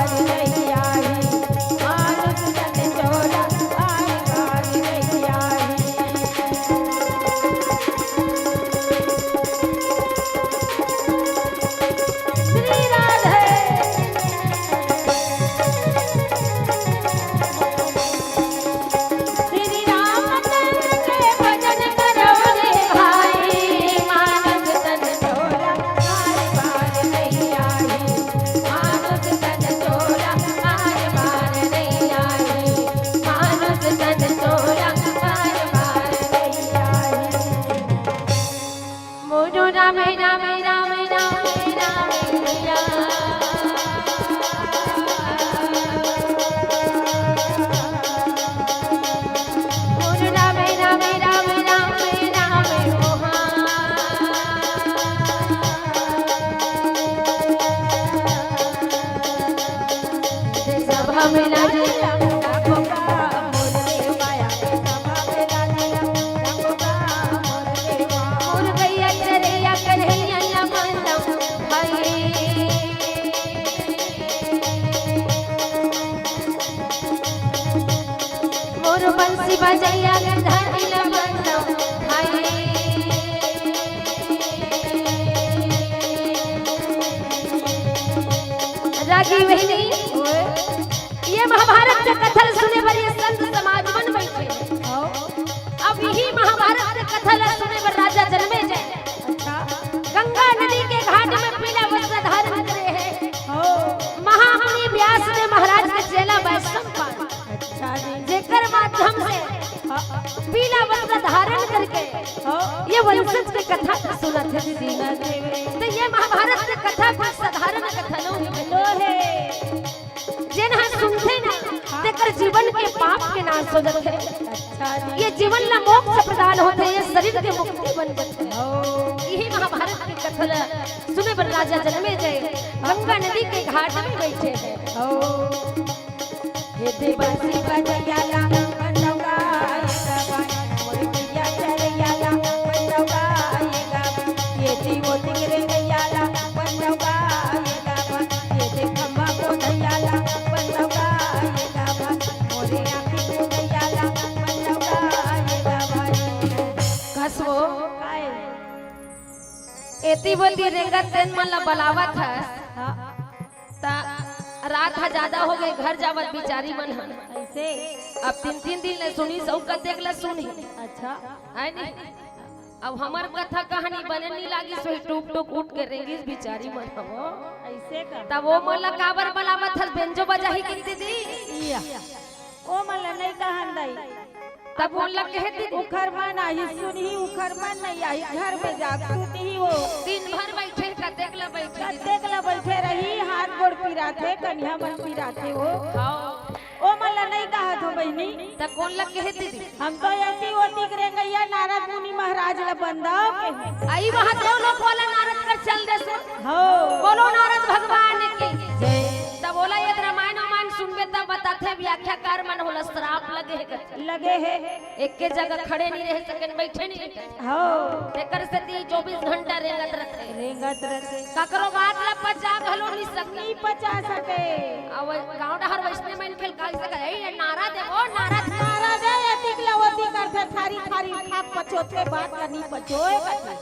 या गंधारी ला बंदो भाई। रागी बहिनी, ये महाभारत के कथा ल सुने बर ये संत समाज मन बइठे हे। अब इही महाभारत के कथा ल सुने बर राजा जनमेजय गंगा नदी के घाट में पीला वस्त्र धारण करे हे। महामुनि व्यास ने महाराज के चेला वैशंपायन, जेकर माध्यम से पीला वस्त्र धारण करके ये वंशज के कथा सुनत हे दीदी। तो ये महाभारत के कथा कोई साधारण कथा नोहे। जेन ह सुनथे ना, तेकर जीवन के पाप के नाश हो जाथे। ये जीवन ला मोक्ष प्रदान होथे, ये शरीर के मुक्ति बन जाथे। इही महाभारत के कथा ला सुने बर राजा जनमेजय गंगा नदी के घाट में बइठे हे। हे देवासी बजैया ला बंदौगा ये गबन, मोर गैया चरैया ला बंदौगा ये गबन, ये जीवो तिगरे गैया ला बंदौगा ये गबन, ये दे खम्मा को दैया ला बंदौगा ये गबन, मोरे आँखी को दैया ला बंदौगा ये गबन। कस वो एती बोती रेंगत तेन मन ला बलावत हस। त रात ह जादा हो गे, घर जावत बिचारी मन ह। अइसे? अब तीन तीन दिन ले सुनिस अउ कतेक ल सुनही। अच्छा। हे नहीं? अब हमर कथा कहानी बने नी लागिस, वही टूक टूक उठ के रेंगिस बिचारी मन ह वो। अइसे का? तब वो मन ला काबर बलावत हस, बेंजो बजाही कि दीदी? इया। ओ मन ला नइ कहन दई। तब ओला कहे दीदी। उखर मन आही सुनही, उखर मन नइ आही घर में जाके सुतही वो। दिन भर बइठे, कतेक ला बइठे दीदी? कतेक ला बइठे रही, हाथ गोड़ पिराथे, कनिहा मन पिराथे वो। हाँ। ओ मन ला नइ कहत हों बहिनी। त कोन ला कहे दीदी? हम तो एती ओती के रेंगइया नारद मुनि महाराज ला बंदौं के। अई महादेव लोक वाला नारद कर चल देसो। हाँ। बोलो नारद भगवान की जय। तब ओला ये रामायण वामायण सुनबे तब बताथे व्याख्याकार मन ओला श्राप लगे हे कथे। लगे हे। एके जगह खड़े नइ रह सकेन, बइठे नइ रह सकेन। हाँ। तेकर सेती चौबीस घंटा रेंगत रथे। रेंगत रथे। ककरो बात ला पचा घलो नइ सके। नइ पचा सके। अउ गाँव डहर वइसने मन खेल काल सके, "ए, ये नारा दे, ओ नारा दे।" नारा दे, एतिक ला ओतिक करथे, थारी थारी खाक पचोथे, बात ला नइ पचोय कथे।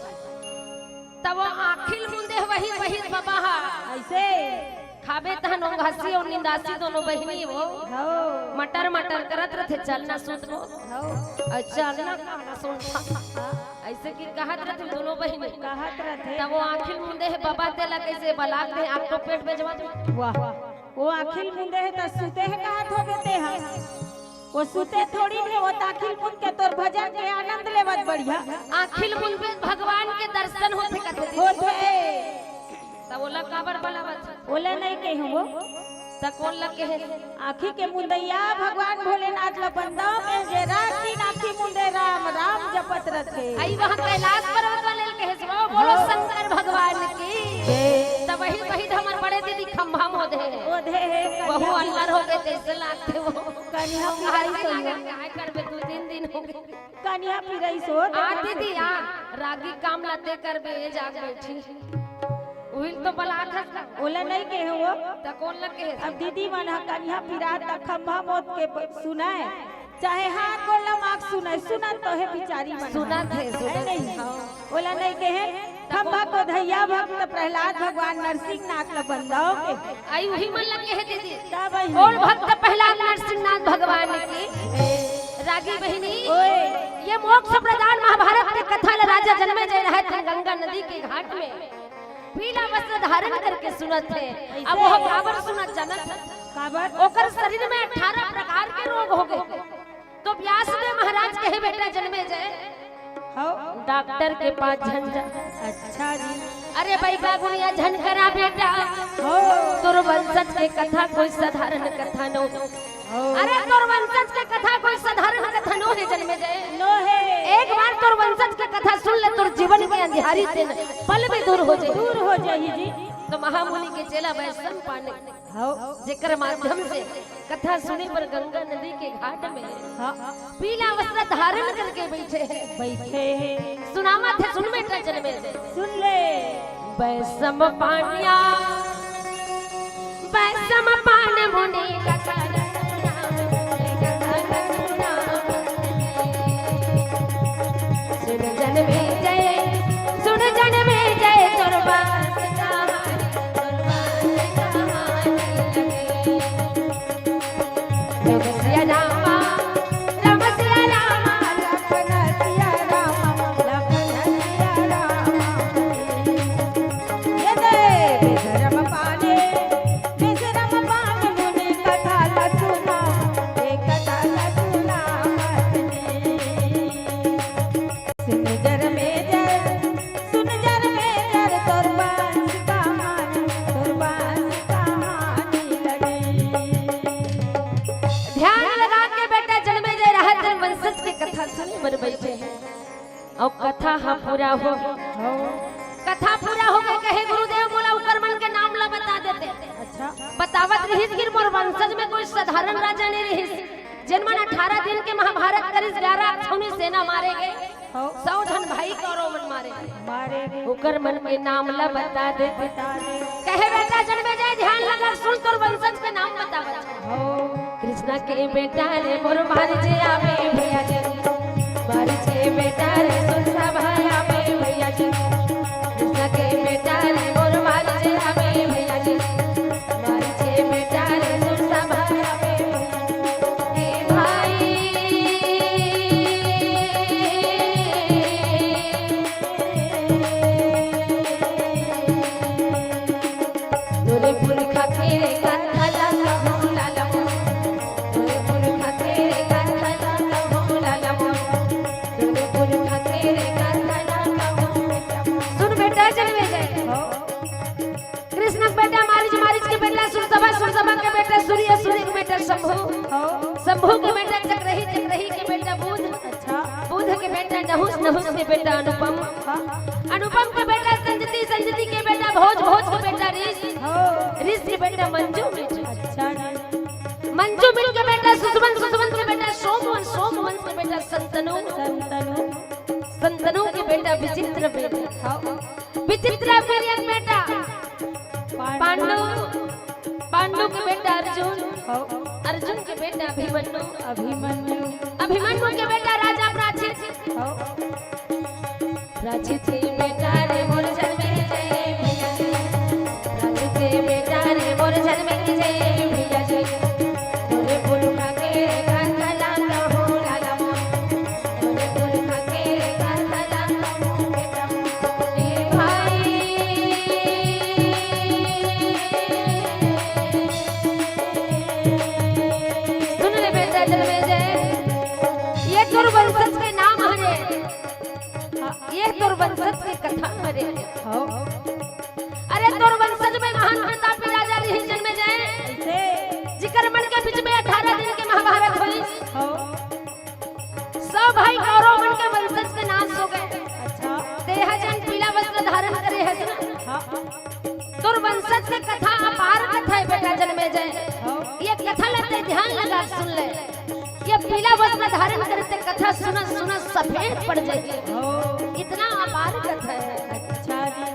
तब वो आँखी ल मुंदे हे वही, वही बबा हा। अइसे? खाबे तहन ओंघासी अउ निंदासी दोनों बहिनी वो। हाँ। मटर मटर करत रथे, "चल ना सुत वो।" हाँ। अउ "चल ना, ना सुत।" हाँ। अइसे कि कहत रथे दोनों बहिनी। कहत रथे। तब वो आँखी ल मुंदे हे बबा, तेला कइसे बलाक दे, आँख तो पेट में जमा दे। वाह। वो आँखी ल मुंदे हे त सुते हे कहत होबे तेहा। वो सुते थोड़ी हे, वो त आँखी ल मुंद के तोर भजन के आनंद लेवत बढ़िया। आँखी ल मुंदबे भगवान के दर्शन होथे कथे। होथे। त ओला काबर बलावत? ओला नइ कहे वो। त कोन ला कहे? आँखी के मुंदइया भगवान भोलेनाथ ला बंदौं के, जे रात दिन आँखी मुंदे राम राम जपत रथे। अई वहाँ कैलाश पर्वत वाले ल कहे, "सुनो, बोलो हाँ। शंकर भगवान की।" जय। त वही, वही हमर बड़े दीदी खंभा मोदे हे। ओदे हे, बहु कन्या। अल्लर हो गे, तइसे लागथे वो। कन्या अरे, पिराई तो कन्या, हे। काय करबे, दू तीन दिन हो गे। कन्या पिराई सो आ दे दीदी, आ, रागी काम ला ते करबे, ए जाग बइठी। उहिल तो बलात हस। ओला नइ कहे वो। त कोन ला कहे? अब दीदी मन ह कन्या पिरात त खंभा मोद के प-, सुनय, चाहे हाथ गोड़ ला माग सुनय, सुनत तो हे बिचारी मन ह। सुनत हे, सुनत हे। हे नहीं? हाँ। ओला नइ कहे, खंभा को धैया भक्त प्रहलाद भगवान नरसिंहनाथ ला बंदौं के। अई उही मन ला कहे दीदी। का बहिनी? और भक्त प्रहलाद नरसिंहनाथ भगवान की। रागी बहिनी, ओए। ये मोक्ष प्रदान महाभारत के कथा ला राजा जनमेजय रहत हे गंगा नदी के घाट में। पीला वस्त्र धारण करके सुनत हे। अब वो काबर सुनत जानत हे? काबर? ओकर शरीर में अठारह प्रकार के रोग हो गे। तो व्यास देव महाराज कहे, "बेटा जनमेजय, हाँ। डॉक्टर के पास झन जा।" अच्छा जी। "अरे बइगा गुनिया झन करा बेटा, हाँ। तोर वंशज के कथा कोई साधारण कथा नोहे।" हाँ। अरे तोर वंशज के कथा कोई साधारण कथा नोहे जनमेजय। नोहे। एक बार तोर वंशज के कथा सुन ले, तोर जीवन के अंधियारी तेन पल में दूर हो जाही। दूर हो जाही जी। तो महामुनि के चेला वैशंपायन, हाँ। जेकर माध्यम से कथा सुने बर गंगा नदी के घाट में हाँ। पीला वस्त्र धारण करके बइठे हे। बइठे हे। सुनावत हे, सुन बेटा जनमेजय। सुन ले। वैशंपायन, वैशंपायन मुनि कथा बर बइठे हे। अउ कथा ह पूरा हो गे। हाँ। कथा पूरा हो गे, कहे गुरुदेव मोला उकर मन के नाम ला बता देते। अच्छा। बतावत रिहिस कि मोर वंशज में कोई साधारण राजा नहीं रिहिस, जेन मन अठारह दिन के महाभारत करिस, ग्यारह अक्षौणी सेना मारे गे, हाँ। सौ झन भाई कौरव मन मारे गे। मारे गे। उकर मन के नाम ला बता देते। बता दे। कहे बेटा जनमेजय, ध्यान लगा सुन, तोर वंशज के नाम बतावत। हाँ। कृष्णा के बेटा रे मोर भांजे आवे भैया जी, भांजे बेटा रे सुन सभा आवे भैया जी। कृष्णा के बेटा रे मोर भांजे आवे भैया जी, भांजे बेटा रे सुन सभा आवे भैया जी। ए भाई, तोरे पुरखा के रे कथा ला कहूँ लाला मोर। तोरे पुरखा के रे कथा ला कहूँ लाला मोर। तोरे पुरखा के रे कथा ला कहूँ बेटा मोर। सुन बेटा जनमेजय। कृष्ण के बेटा मारीच, मारीच के बेटा सुरसभा, सुरसभा के बेटा सूर्य, सूर्य के बेटा शंभु, हाँ। शंभु के बेटा चक्रही, चक्रही के बेटा बुध, अच्छा। बुध के बेटा नहुस, नहुस के बेटा अनुपम, हाँ। अनुपम के बेटा संजती, संजती के बेटा भोज, भोज के बेटा ऋष, हाँ। ऋष के बेटा मंजू मिठ, अच्छा जी। मंजू मिठ के बेटा सुसवन, सुसवन के बेटा सोमवन, सोमवन के बेटा संतनु, संतनु। संतनु के बेटा विचित्र बेटा, हाँ। विचित्र के बेटा पांडु। पांडु, पांडु के बेटा अर्जुन, हाँ। अर्जुन के बेटा अभिमन्यु, अभिमन्यु। अभिमन्यु के बेटा राजा प्राचित, हाँ। प्राचित के बेटा रे मोर जनमेजय भैया जी, प्राचित के बेटा रे मोर जनमेजय भैया जी। तोरे पुरखा के रे कथा ला कहूँ लाला मोर। तोरे पुरखा के रे कथा ला कहूँ बेटा मोर। ए भाई, सुन रे बेटा जनमेजय, ये तोर वंशज के नाम हरे, ये तोर वंशज के कथा हरे। हाँ। अरे तोर वंशज में महान प्रतापी राजा रिहिस जनमेजय, कैसे? जिकर मन के बीच में अठारह दिन के महाभारत होइस। हाँ। सौ भाई कौरव मन के वंशज के नाश हो गे। अच्छा। तेहा जन पीला वस्त्र धारण करे हस ना। हाँ। तोर वंशज के कथा अपार कथा हे बेटा जनमेजय। हाँ। ये कथा ला ते ध्यान लगा सुन ले। ये पीला वस्त्र धारण करे ते कथा सुनत सुनत सफेद पड़ जाही। हाँ। इतना अपार कथा हे। अच्छा जी।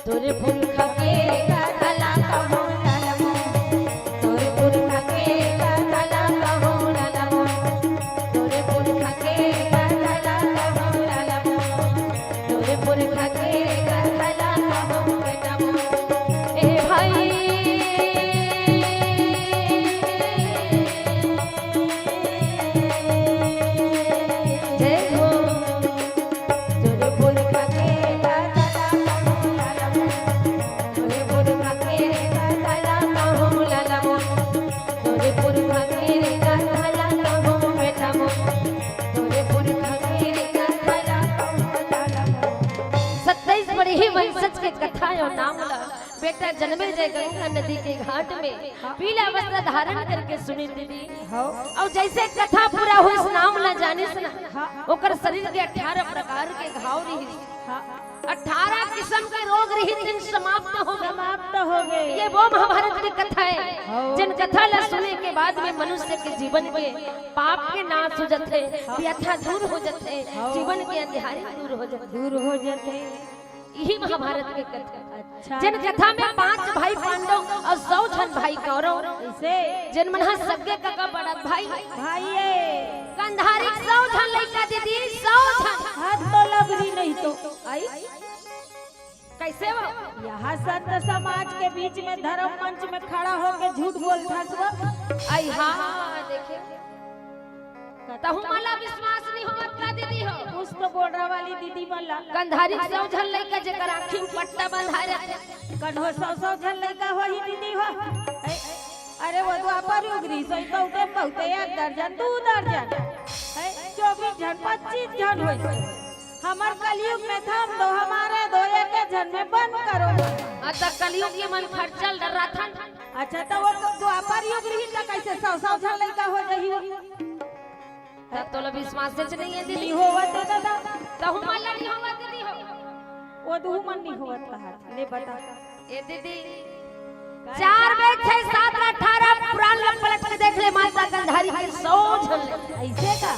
तोरे पुरखा के कथा ला कहूँ लाला मोर। तोरे पुरखा के कथा ला कहूँ लाला मोर। तोरे पुरखा के कथा ला कहूँ लाला मोर। तोरे पुरखा के कथा ला कहूँ बेटा मोर। ए भाई। जय हो। तोरे पुरखा के कथा ला कहूँ लाला मोर। तोरे पुरखा के कथा ला कहूँ लाला मोर। तोरे पुरखा के कथा ला कहूँ बेटा मोर। तोरे पुरखा के कथा ला कहूँ लाला मोर। सत्ताईस बड़े ही वंशज के कथा अउ नाम ला बेटा जनमेजय गंगा नदी के घाट में पीला वस्त्र धारण करके सुनिस दीदी। हाँ। अउ जैसे कथा पूरा होइस, नाम ला जानिस ना, हाँ। ओकर शरीर के अठारह प्रकार के घाव रिहिस। हाँ। अठारह किस्म के रोग रिहिस, समाप्त हो गे। समाप्त हो गे। ये वो महाभारत के कथा हे, हाँ। जेन कथा ला सुने के बाद में मनुष्य के जीवन के पाप के नाश हो जाथे, हाँ। व्यथा दूर हो जाथे, हाँ। जीवन के अंधियारी दूर हो जाथे। दूर हो जाथे। यही महाभारत के कथा। अच्छा। जेन कथा में पांच भाई पांडव अउ सौ झन भाई कौरव। कैसे? जेन मन ह सगे कका बड़ा भाई। भाई हे। गांधारी सौ झन लइका दीदी, सौ झन। हाथ तो लग रही नहीं तो। आई? कैसे हो? यहाँ संत समाज के बीच में धर्म मंच में खड़ा होके झूठ बोलथस वो। आई हाँ, देखे। तहु मन ला विश्वास नहीं होवत का दीदी हो? कुछ तो बोलरा वाली दीदी मन ला। गांधारी सौ झन लइका जेकर आँखी में पट्टा बंधाए रहिथे। कन्हो सौ सौ झन लइका होही दीदी हो। ए, अरे वो द्वापर युग रहिस होही तो उते बहुते एक दर्जन, दू दर्जन। ए, चौबीस झन, पच्चीस झन होइस। हमर कलयुग में थम दो, हमारे दो, एक झन में बंद करो। अच्छा, कलयुग के मन खर्चल डराथन। अच्छा, तो वो तो द्वापर युग रही, तो कैसे सौ सौ झन लइका हो जाही वो? तब तोला विश्वास च नहीं है दीदी। नहीं होवत है दादा। तहु मन ला नहीं होवत दीदी हो। वो दुहू मन नहीं होवत कहा। ले बता। ए दीदी, चार बेर छह सात ला अठारह पुरान ला पलट के देख ले, माता गंधारी के सौ झन ले। ऐसे का?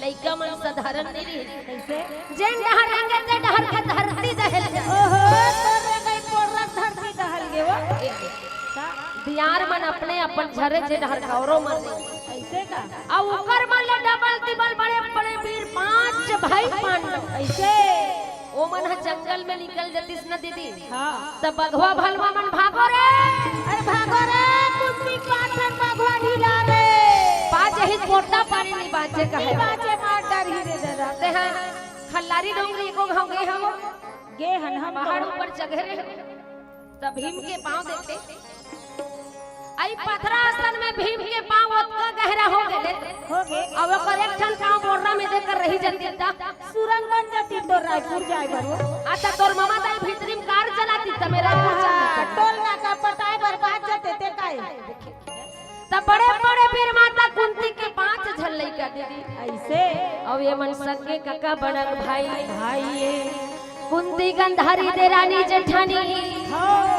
लइका मन साधारण नहीं रही। कैसे? जेन डहर रेंगे ते डहर के धरती दहल गे। ओहो, तोर रेंगई पोर्रा के धरती दहल गे वो। ए, का? दियार मन अपने अपन झरे जे डहर गौरव मन रही। ऐसे का? अउ ओकर मन ले डबल तिबल बड़े बड़े वीर पांच भाई पांडव। ऐसे? ओमन ह जंगल में निकल जतिस न दीदी, हाँ। त बघवा भलवा मन भागो रे। अरे भागो रे, कुत्ती पाथन बघवा ढीला रे। बाजे ही कोटा पानी नहीं बाजे कहे। नहीं बाजे, मार डरही रे दादा। ते हाँ, खल्लारी डोंगरी एको घाव गे हवो। गे हन हम पहाड़ तो। ऊपर चघे रे। त भीम के पाँव देखे। आई पथरा असन में भीम के पाँव ओतका गहरा हो गेले। हो गे। अब ओकर एक ठन पाँव बोर्रा में देकर रही जतिस त। सुरंग बन जतिस तोर रायपुर जाए बर वो। अच्छा, तोर ममा दाई भीतरी में कार चलातिस त मेरा रायपुर चल हाँ, देता। टोल नाका पटाए बर बाज जते ते काए। त बड़े बड़े वीर माता कुंती के पांच झन लइका दीदी। ऐसे? अउ ये मन सगे कका बड़क भाई। भाई ये। कुंती गंधारी देरानी जेठानी। हाँ।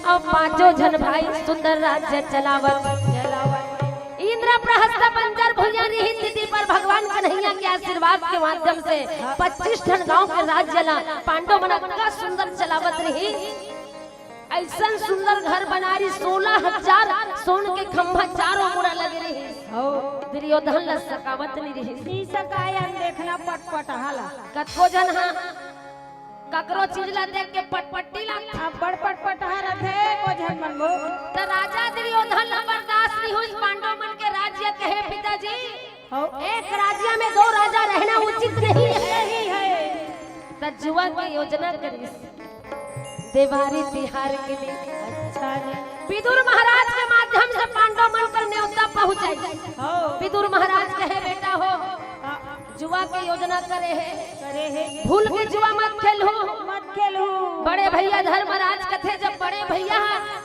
अउ पांचों झन भाई सुंदर राज्य चलावत। चलावत। इंद्रप्रस्थ बंजर भुइयां रिहिस दीदी, पर भगवान कन्हैया के आशीर्वाद के माध्यम से पच्चीस ठन गांव के राज्य ला पांडव मन अतका सुंदर चलावत रिहिस। अइसन सुंदर घर बना रिहिस, सोलह हजार सोन के खंभा चारों मुड़ा लगे रिहिस। हो। दुर्योधन ला सकावत नहीं रिहिस। ई सकाय अनदेखना पटपटहा ला। कतको झन हा, ककरो चीज ला देख के पटपटी ला। अब्बड़ पटपटहा रथे, को झन मन वो। त राजा दुर्योधन ला बर्दाश्त नहीं होइस, पांडव मन के राज्य कहे पिताजी। हो। एक राज्य में दो राजा रहना उचित नहीं है। नहीं है। त जुआ के योजना करिस। देवारी तिहार के दिन। अच्छा जी। विदुर महाराज के माध्यम से पांडव मन कर न्योता पहुंचाई। हो। विदुर महाराज कहे, "बेटा हो, हाँ। जुआ के योजना करे हे। करे हे। भूल के जुआ मत खेलहू।" मत खेलहू। बड़े भैया धर्मराज कथे, जब बड़े भैया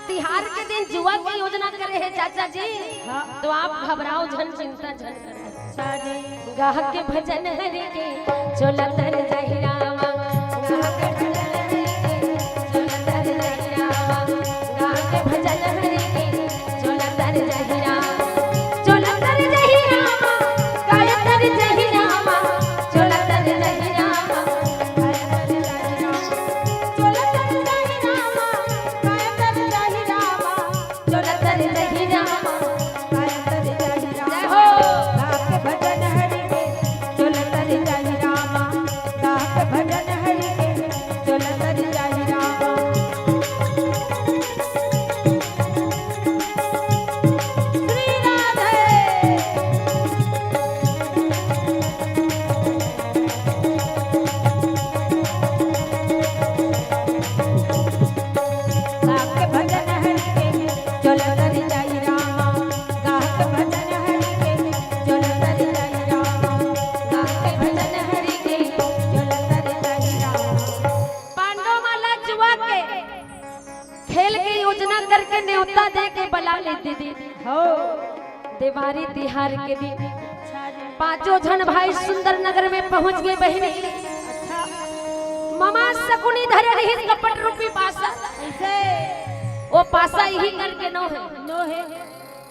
तिहार के दिन जुआ के योजना करे हे चाचा जी, हाँ। तो आप घबराओ झन, चिंता झन। अच्छा जी। गाह के भजन हरि के चोला तर जाहि रामा, गाह के भजन हरि के चोला तर जाहि रामा, गाह के भजन हरि के चोला तर जाहि रामा, चोला तर जाहि रामा, गाह तर जाहि रामा, चोला तर जाहि रामा, गाह तर जाहि रामा, चोला तर जाहि रामा, गाह तर जाहि रामा। चोला तर जाहि रामा, गाह तर जाहि रामा। जय हो। गाह के भजन हरि के, चोला तर जाहि रामा। गाह के भजन हरि के, चोला तर जाहि रामा। श्री राधे। गाह के भजन हरि के, चोला तर जाहि रामा। गाह के भजन हरि के, चोला तर जाहि रामा। गाह के भजन हरि के, चोला तर जाहि रामा। पांडव मन ला जुआ के खेल के योजना करके न्योता दे के बला ले दीदी। हो। देवारी तिहार के दिन अच्छा जी। पांचों झन भाई सुंदर नगर में पहुंच गे बहिनी। अच्छा। ममा सकुनी धरे रहिस कपट रूपी पासा। कैसे? वो पासा इही करके नो हे। नो हे।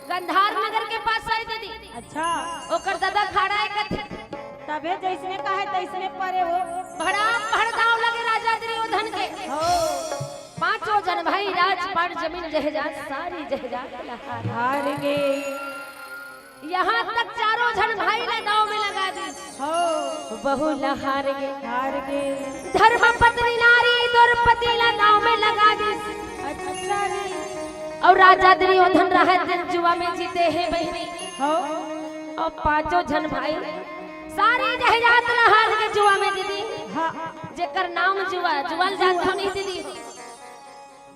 गंधार नगर के पासा हे दीदी। अच्छा। ओकर दादा खड़ा हे कथे। तभे जैसने कहे तैसने परे हो। भड़ा भड़काव लगे राजा दुर्योधन के। हो। पांचों झन भाई राजपाट जमीन जहेजात सारी जहेजात ला हार। हार गे। यहाँ तक चारों झन भाई ला दाव में लगा दिस। हो। बहू ला हार गे। हार गे। धर्म पत्नी नारी द्रौपदी ला दाव में लगा दिस। अच्छा जी। अउ राजा दुर्योधन रहत दिन जुआ में जीते हे बहिनी। हो। अउ पांचों झन भाई सारी जहेजात ला हार गे जुआ में दीदी। हाँ। जेकर नाम जुआ, जुआ ल जानथो नहीं दीदी?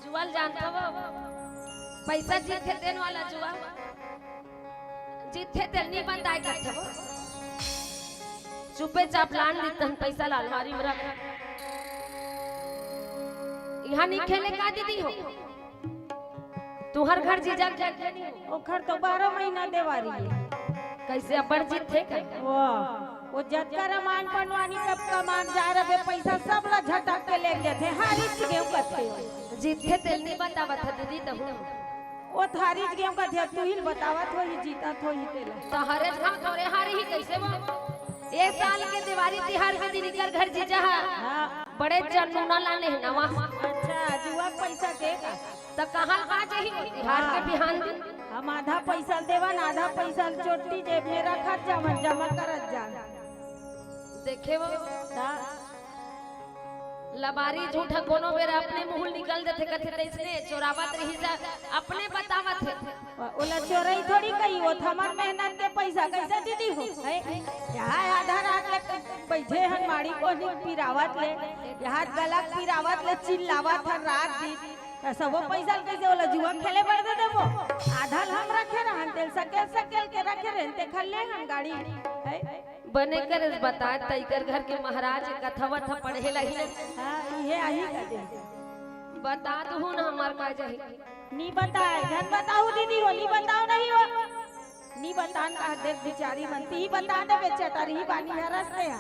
जुआ ल जानथो वो? पैसा जीतथे तेन वाला जुआ। जीतथे तेन नहीं बताए करथे वो। चुपे चाप लान दीथन पैसा ला अलमारी में रख। यहाँ नहीं खेले का दीदी हो? तुहर घर जीजा के खेले नहीं हो? ओखर तो बारह महीना देवारी हे। कइसे अब्बड़ जीतथे का? वाह, वो जतका रमान पंडवानी कब कमान जा रहे पैसा सब ला झटक के ले जाथे, हारिच गेंव कथे। जीतथे तेल नहीं बतावत ह दीदी तहू। वो हारिच गेंव कथे, तू ही बतावत होही, जीतत होही तेला। तो हरे घाव तोरे हारी ही कइसे वो? ए साल के देवारी तिहार के दिन इकर घर जीजा ह हाँ। बड़े जन नूना लाने हे नवा। अच्छा, जुआ के पैसा के का? त कहाँ का जाही वो तिहार के बिहान दिन? हम आधा पैसा देवन, आधा पैसा चोटी जेब में रखत जावन, जमा करत जान। देखे वो? ता? लबारी झूठा कोनो बेरा अपने मुँह निकल देथे, कथे तइसने चोरावत रही जा, अपने बतावत हे। ओला चोरई थोड़ी कही, वो त हमर मेहनत के पैसा कइसे दीदी हो? हैं? यहाँ आधा रात ले बैठे हन माड़ी कोनी पिरावत ले, यहाँ गलक पिरावत ले चिल्लावत हन रात दिन। त सबो पैसा ल कइसे ओला जुआ खेले बर दे देबो? आधा ल हम रखे रहन, तेल सकेल सकेल के रखे रहन, तेखर ले हन गाड़ी। हैं? बने करे बता, तइकर घर के महाराज कथा वथा पढ़े लगी। हाँ, इहे आही का दे। बता तो हूँ ना हमार का जाही। नी बताए, झन बताऊ दीदी हो, नी बताओ नहीं हो। नी बतान का देख बिचारी मन, ती बता दे बेचटारी ही बानी हरस ते हा।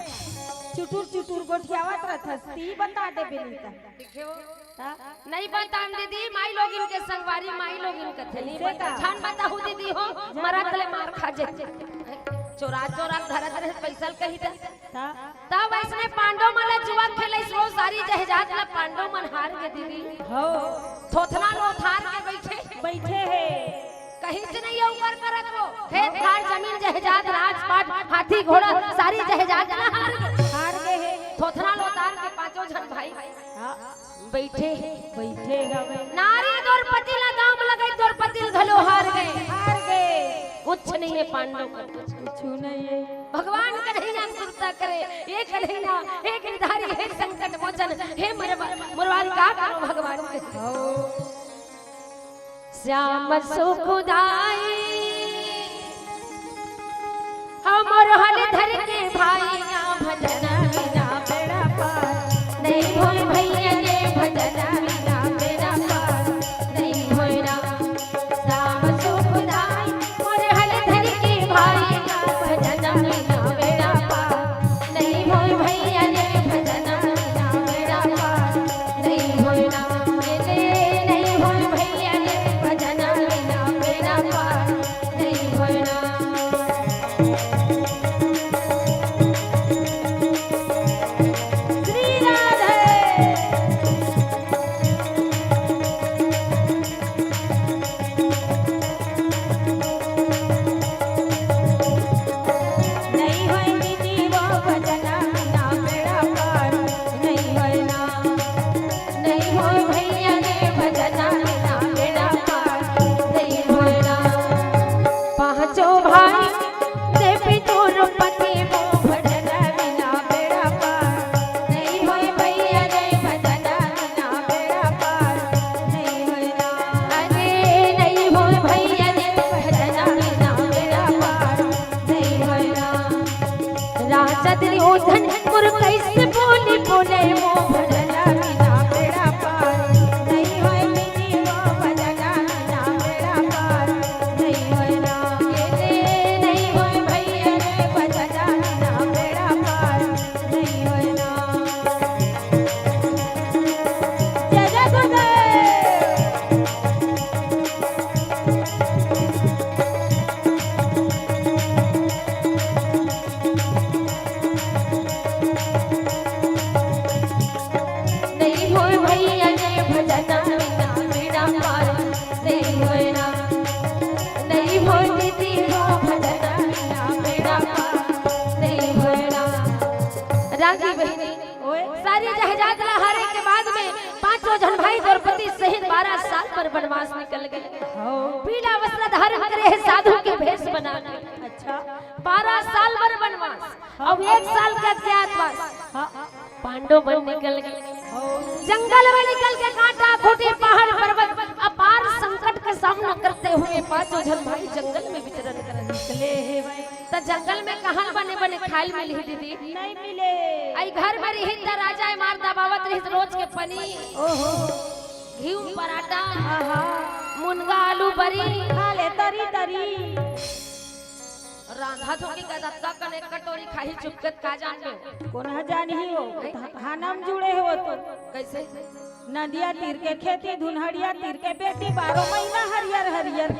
चुटुर चुटुर गोठियावत रथस, ती बता दे बेनीता। देखे हो? हाँ? नहीं बतान दीदी, माई लोगिन के संगवारी, माई लोगिन कथे नहीं कइसे बता। का? झन बताहू दीदी हो, झन मरत ले बता। मार खा जे। चोरा चोरा धरत रहे पैसा ल कही दे। हाँ। तब अइसने पांडव मन ला जुआ खेलइस, वो सारी जहजात ला पांडव मन हार गे दीदी। हो। थोथना लोथार के बैठे। बैठे हे। कहीं से नहीं ऊपर करत वो। खेत खार जमीन जहजात राजपाट हाथी घोड़ा सारी जहजात ला हार गे। हार गे हे। थोथना लोथार के पांचों झन भाई हाँ। बैठे हे। बैठे हवे। नारी द्रौपदी ला दांव लगई, द्रौपदी ल घलो हार गे। हार गे। कुछ नहीं हे पांडव कर कुछ। कुछ नहीं हे। भगवान कन्हैया सुरता करे, ये कन्हैया, हे गिरधारी, हे संकट मोचन, हे मरवा-, मुरारी का करो भगवान के। हो। श्याम सुखदाई, हमर हल धर के भाई, या भजन बिना बेड़ा पार। नहीं होय भैया रे भजन बिना बेड़ा पार। नहीं होय राम, श्याम सुखदाई, मोर हल धर के भाई, या भजन बिना बेड़ा पार। नहीं होय भैया रे भजन बिना बेड़ा पार। नहीं होय राम, नहीं होय भैया रे भजन बिना बेड़ा पार। नहीं होय राम। श्री राधे। नहीं होय दीदी वो भजन बिना बेड़ा पार, नहीं होय ना, नहीं होय भैया रे भजन बिना बेड़ा पार, नहीं होय ना। पांचों भाई देवी द्रौपदी वो भजन बिना बेड़ा पार, नहीं होय भैया रे भजन बिना बेड़ा पार, नहीं होय ना। अरे नहीं होय भैया रे भजन बिना बेड़ा पार, नहीं होय ना। राजा दुर्योधन मोर कइसे बोली बोले वो भजन बिना बेड़ा पार, नहीं होय मिली वो भजन बिना बेड़ा पार, नहीं होय ना। ये ले नहीं होय भैया रे भजन बिना बेड़ा पार, नहीं होय ना। जय जय गुरुदेव। नहीं होय भैया रे भजन बिना बेड़ा पार, नहीं होय ना, नहीं होय दीदी हो भजन बिना बेड़ा पार, नहीं होय ना। रागी बहिनी, ओए। सारी जहजात ला हारे के बाद में पांचों झन भाई द्रौपदी सहित बारह साल बर वनवास निकल गे। हाँ। पीला वस्त्र धारण करे हे साधु के भेष बना के। अच्छा। बारह साल बर वनवास, हाँ। अब एक साल के अज्ञातवास। हाँ। पांडव मन निकल गे। हाँ। जंगल में निकल के कांटा, खूंटी, पहाड़, पर्वत, अपार संकट के सामना करते हुए पांचों झन भाई जंगल में विचरण करन निकले हे भाई। त जंगल में कहाँ बने बने खाइल मिलही दीदी? नहीं मिले। आई घर में रही त राजा ए मार दबावत रही रोज के पनीर। ओहो। घी पराठा। आहा। मुनगा आलू बरी। खा ले तरी तरी। रांधा तो की कहत का कने कटोरी खाही चुपकत का जान में। कोन ह जानही हो? हाना म जुड़े हो तो। कैसे? नदिया तीर के खेती, धुनहड़िया तीर के बेटी, बारह महीना हरियर हरियर।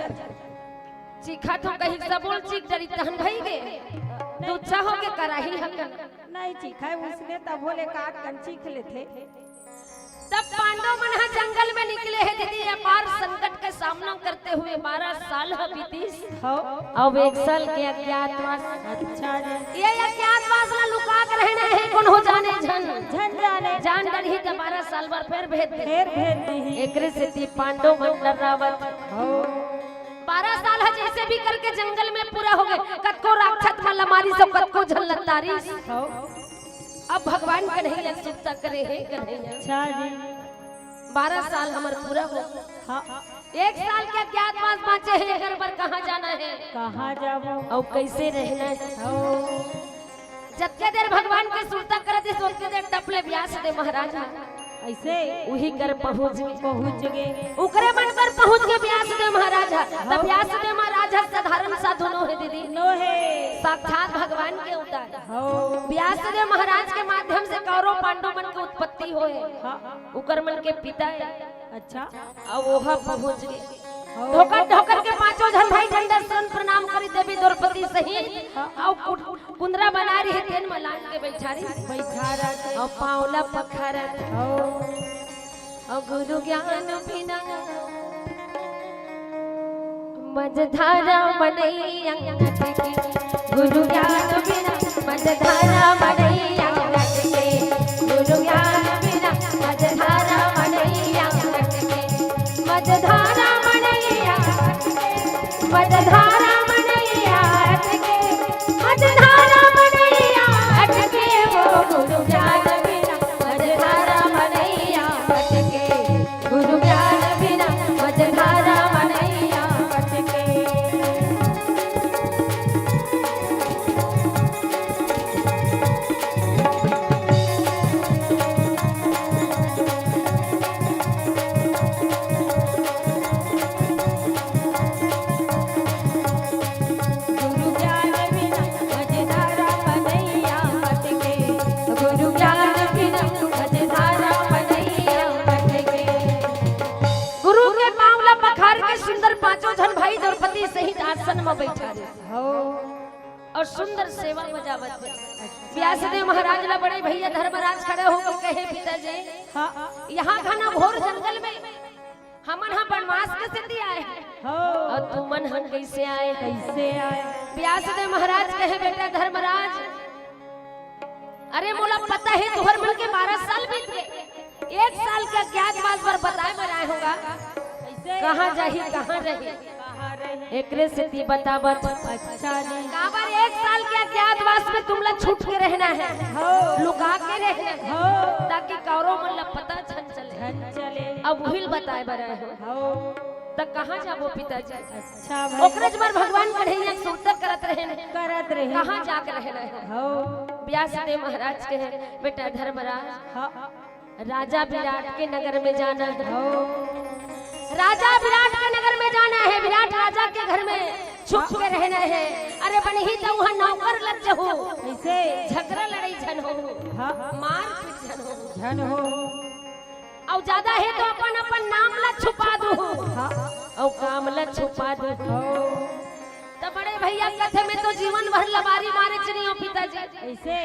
चीखा तो कहीं सबुल चीख डरी तहन भई गे। दूचा हो के कराही हकन। नहीं चीखा है उसने तब बोले काट कन चीख लेथे। तब पांडव मन ह जंगल में निकले हे दीदी, अपार संकट के सामना करते हुए बारह साल ह बीतिस। हो। अब एक साल के अज्ञातवास। अच्छा जी। ये अज्ञातवास ला लुका के रहना हे, कोनो जाने झन। झन जाने। जान डरही त बारह साल बर फेर भेज दे। फेर भेज दीही। एकरे सेती पांडव मन डरावत। हो। बारह साल ह जैसे भी करके जंगल में पूरा हो गए, कतको राक्षस मन ला मारिस अउ कतको झन ला तारिस। हो। अब भगवान कन्हैया सुरता करे हे कन्हैया। अच्छा जी। बारह साल हमर पूरा हो। हाँ। एक साल के अज्ञातवास बाँचे हे, एकर बर कहाँ जाना हे? कहाँ जाबो? अउ कैसे रहना हे? हो। जतके देर भगवान के सुरता करत हे, ओतके देर टपले व्यास देव महाराज ह। ऐसे? उही कर पहुँच गे। पहुँच गे। उकरे मन कर पहुँच गे व्यास देव महाराज ह। त हाँ। व्यास देव महाराज ह साधारण साधु नो हे दीदी। नो हे। साक्षात भगवान के अवतार। हो। व्यास देव महाराज के माध्यम से कौरव पांडव मन के उत्पत्ति होए। हाँ। उकर मन के पिता हे। अच्छा। अउ ओहा पहुँच गे। हो। ढोकर ढोकर के पांचों झन भाई डंडा शरण प्रणाम करी देवी द्रौपदी सहित। हाँ। अउ कु-, कुंदरा बना रही तेन म लान के बैठा रही। बैठा रही। अउ पाँव ला पखारत। हो। अउ गुरु ज्ञान बिना मझधारा मनैया अटके, गुरु ज्ञान बिना मझधारा मनैया अटके, गुरु ज्ञान बिना मझधारा मनैया अटके, मझधारा मनैया अटके, मझधारा मनैया अटके, मझधारा मनैया अटके, वो गुरु ज्ञान बिना मझधारा मनैया अटके। गुरु ज्ञान बिना मझधारा मनैया अटके। गुरु ज्ञान बिना मझधारा मनैया अटके। गुरु ज्ञान बिना मझधारा मनैया अटके। गुरु के पाँव ला पखार के सुंदर पांचों झन भाई द्रौपदी सहित आसन म बैठा रहे। हो। अउ सुंदर सेवा बजावत हे। व्यासदेव महाराज ला बड़े भैया धर्मराज खड़े होकर कहे, पिताजी, हाँ। यहाँ घना घोर जंगल में हमन ह बनवास के सेती आए। हो। अउ तुमन ह कैसे आए? कैसे आए? व्यासदेव महाराज कहे, बेटा धर्मराज, अरे मोला पता हे तुहर मन के बारह साल बीत गे, एक साल के अज्ञातवास बर बताए बर आए होगा। कैसे? कहाँ जाही, कहाँ रही? कहाँ रही? एकरे सेती बतावत। अच्छा जी। काबर एक साल के अज्ञातवास में तुमला छुप के रहना हे, हो। लुका के रहना हे, हो। ताकि कौरव मन ला पता झन चले। झन चले। अब उहिल बताए बर आए हो। हो। त कहाँ जाबो पिताजी? अच्छा भाई। ओकरे बर भगवान कन्हैया सुरता करत रहे। करत रहे। कहाँ जाके रहना हे? हो। व्यास देव महाराज कहे, बेटा धर्मराज, हाँ। राजा विराट के नगर में जाना हे। हो। राजा विराट के नगर में जाना हे, विराट राजा के घर में छुप के रहना हे। अरे बनही त उहाँ नौकर लग जहू। कैसे? झगड़ा लड़ाई झन हो। हाँ। मारपीट झन हो। झन हो। अउ ज्यादा हे तो अपन, अपन नाम ला छुपा दू। हाँ। अउ काम ला छुपा दू। हो। त बड़े भैया कथे में तो जीवन भर लबारी मारे चनियो पिताजी। कैसे?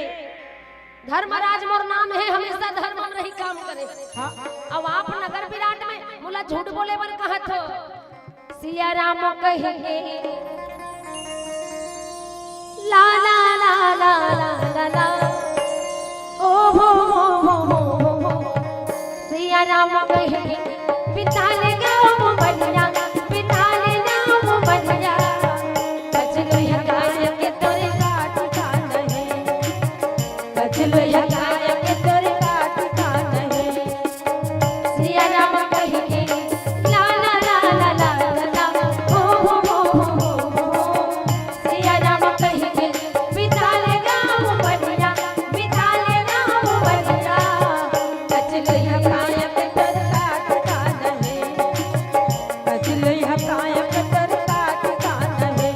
धर्मराज मोर नाम हे, हमेशा धर्म म रही काम करे। हाँ। अब आप नगर विराट में मोला झूठ बोले बर कहत हो। सिया राम कहे, ला, ला, ला। ओ हो, हो, हो। सिया राम कहे, बिता ले गाँव बनिया, बिता ले गाँव बनिया। कचलो या गाय के तोरे का ठिकाना हे। कचलो या गाय के तोरे का ठिकाना हे। सिया राम कहि के, ला, ला, ला। ओ हो, हो, हो। सिया राम कहि के, बिता ले गाँव बनिया, बिता ले गाँव बनिया। कचलो या गाय के तोरे का ठिकाना हे। कचलो या गाय के तोरे का ठिकाना हे।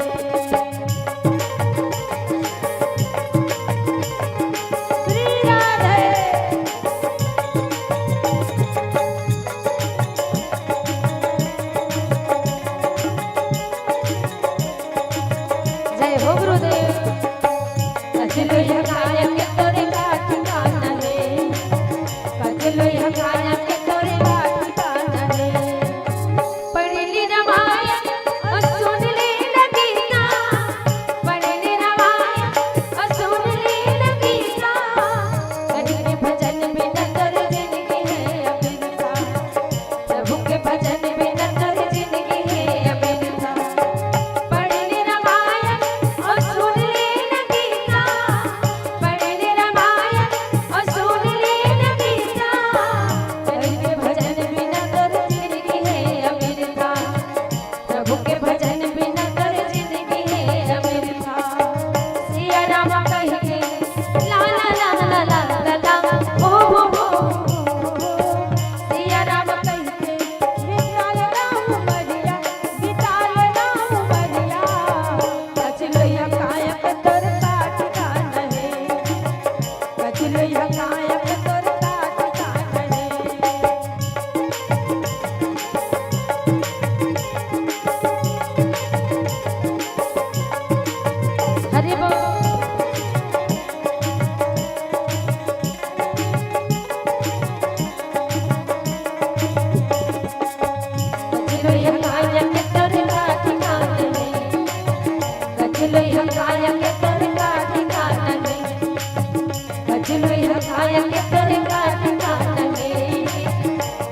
गाय के तोरे का ठिकाना हे,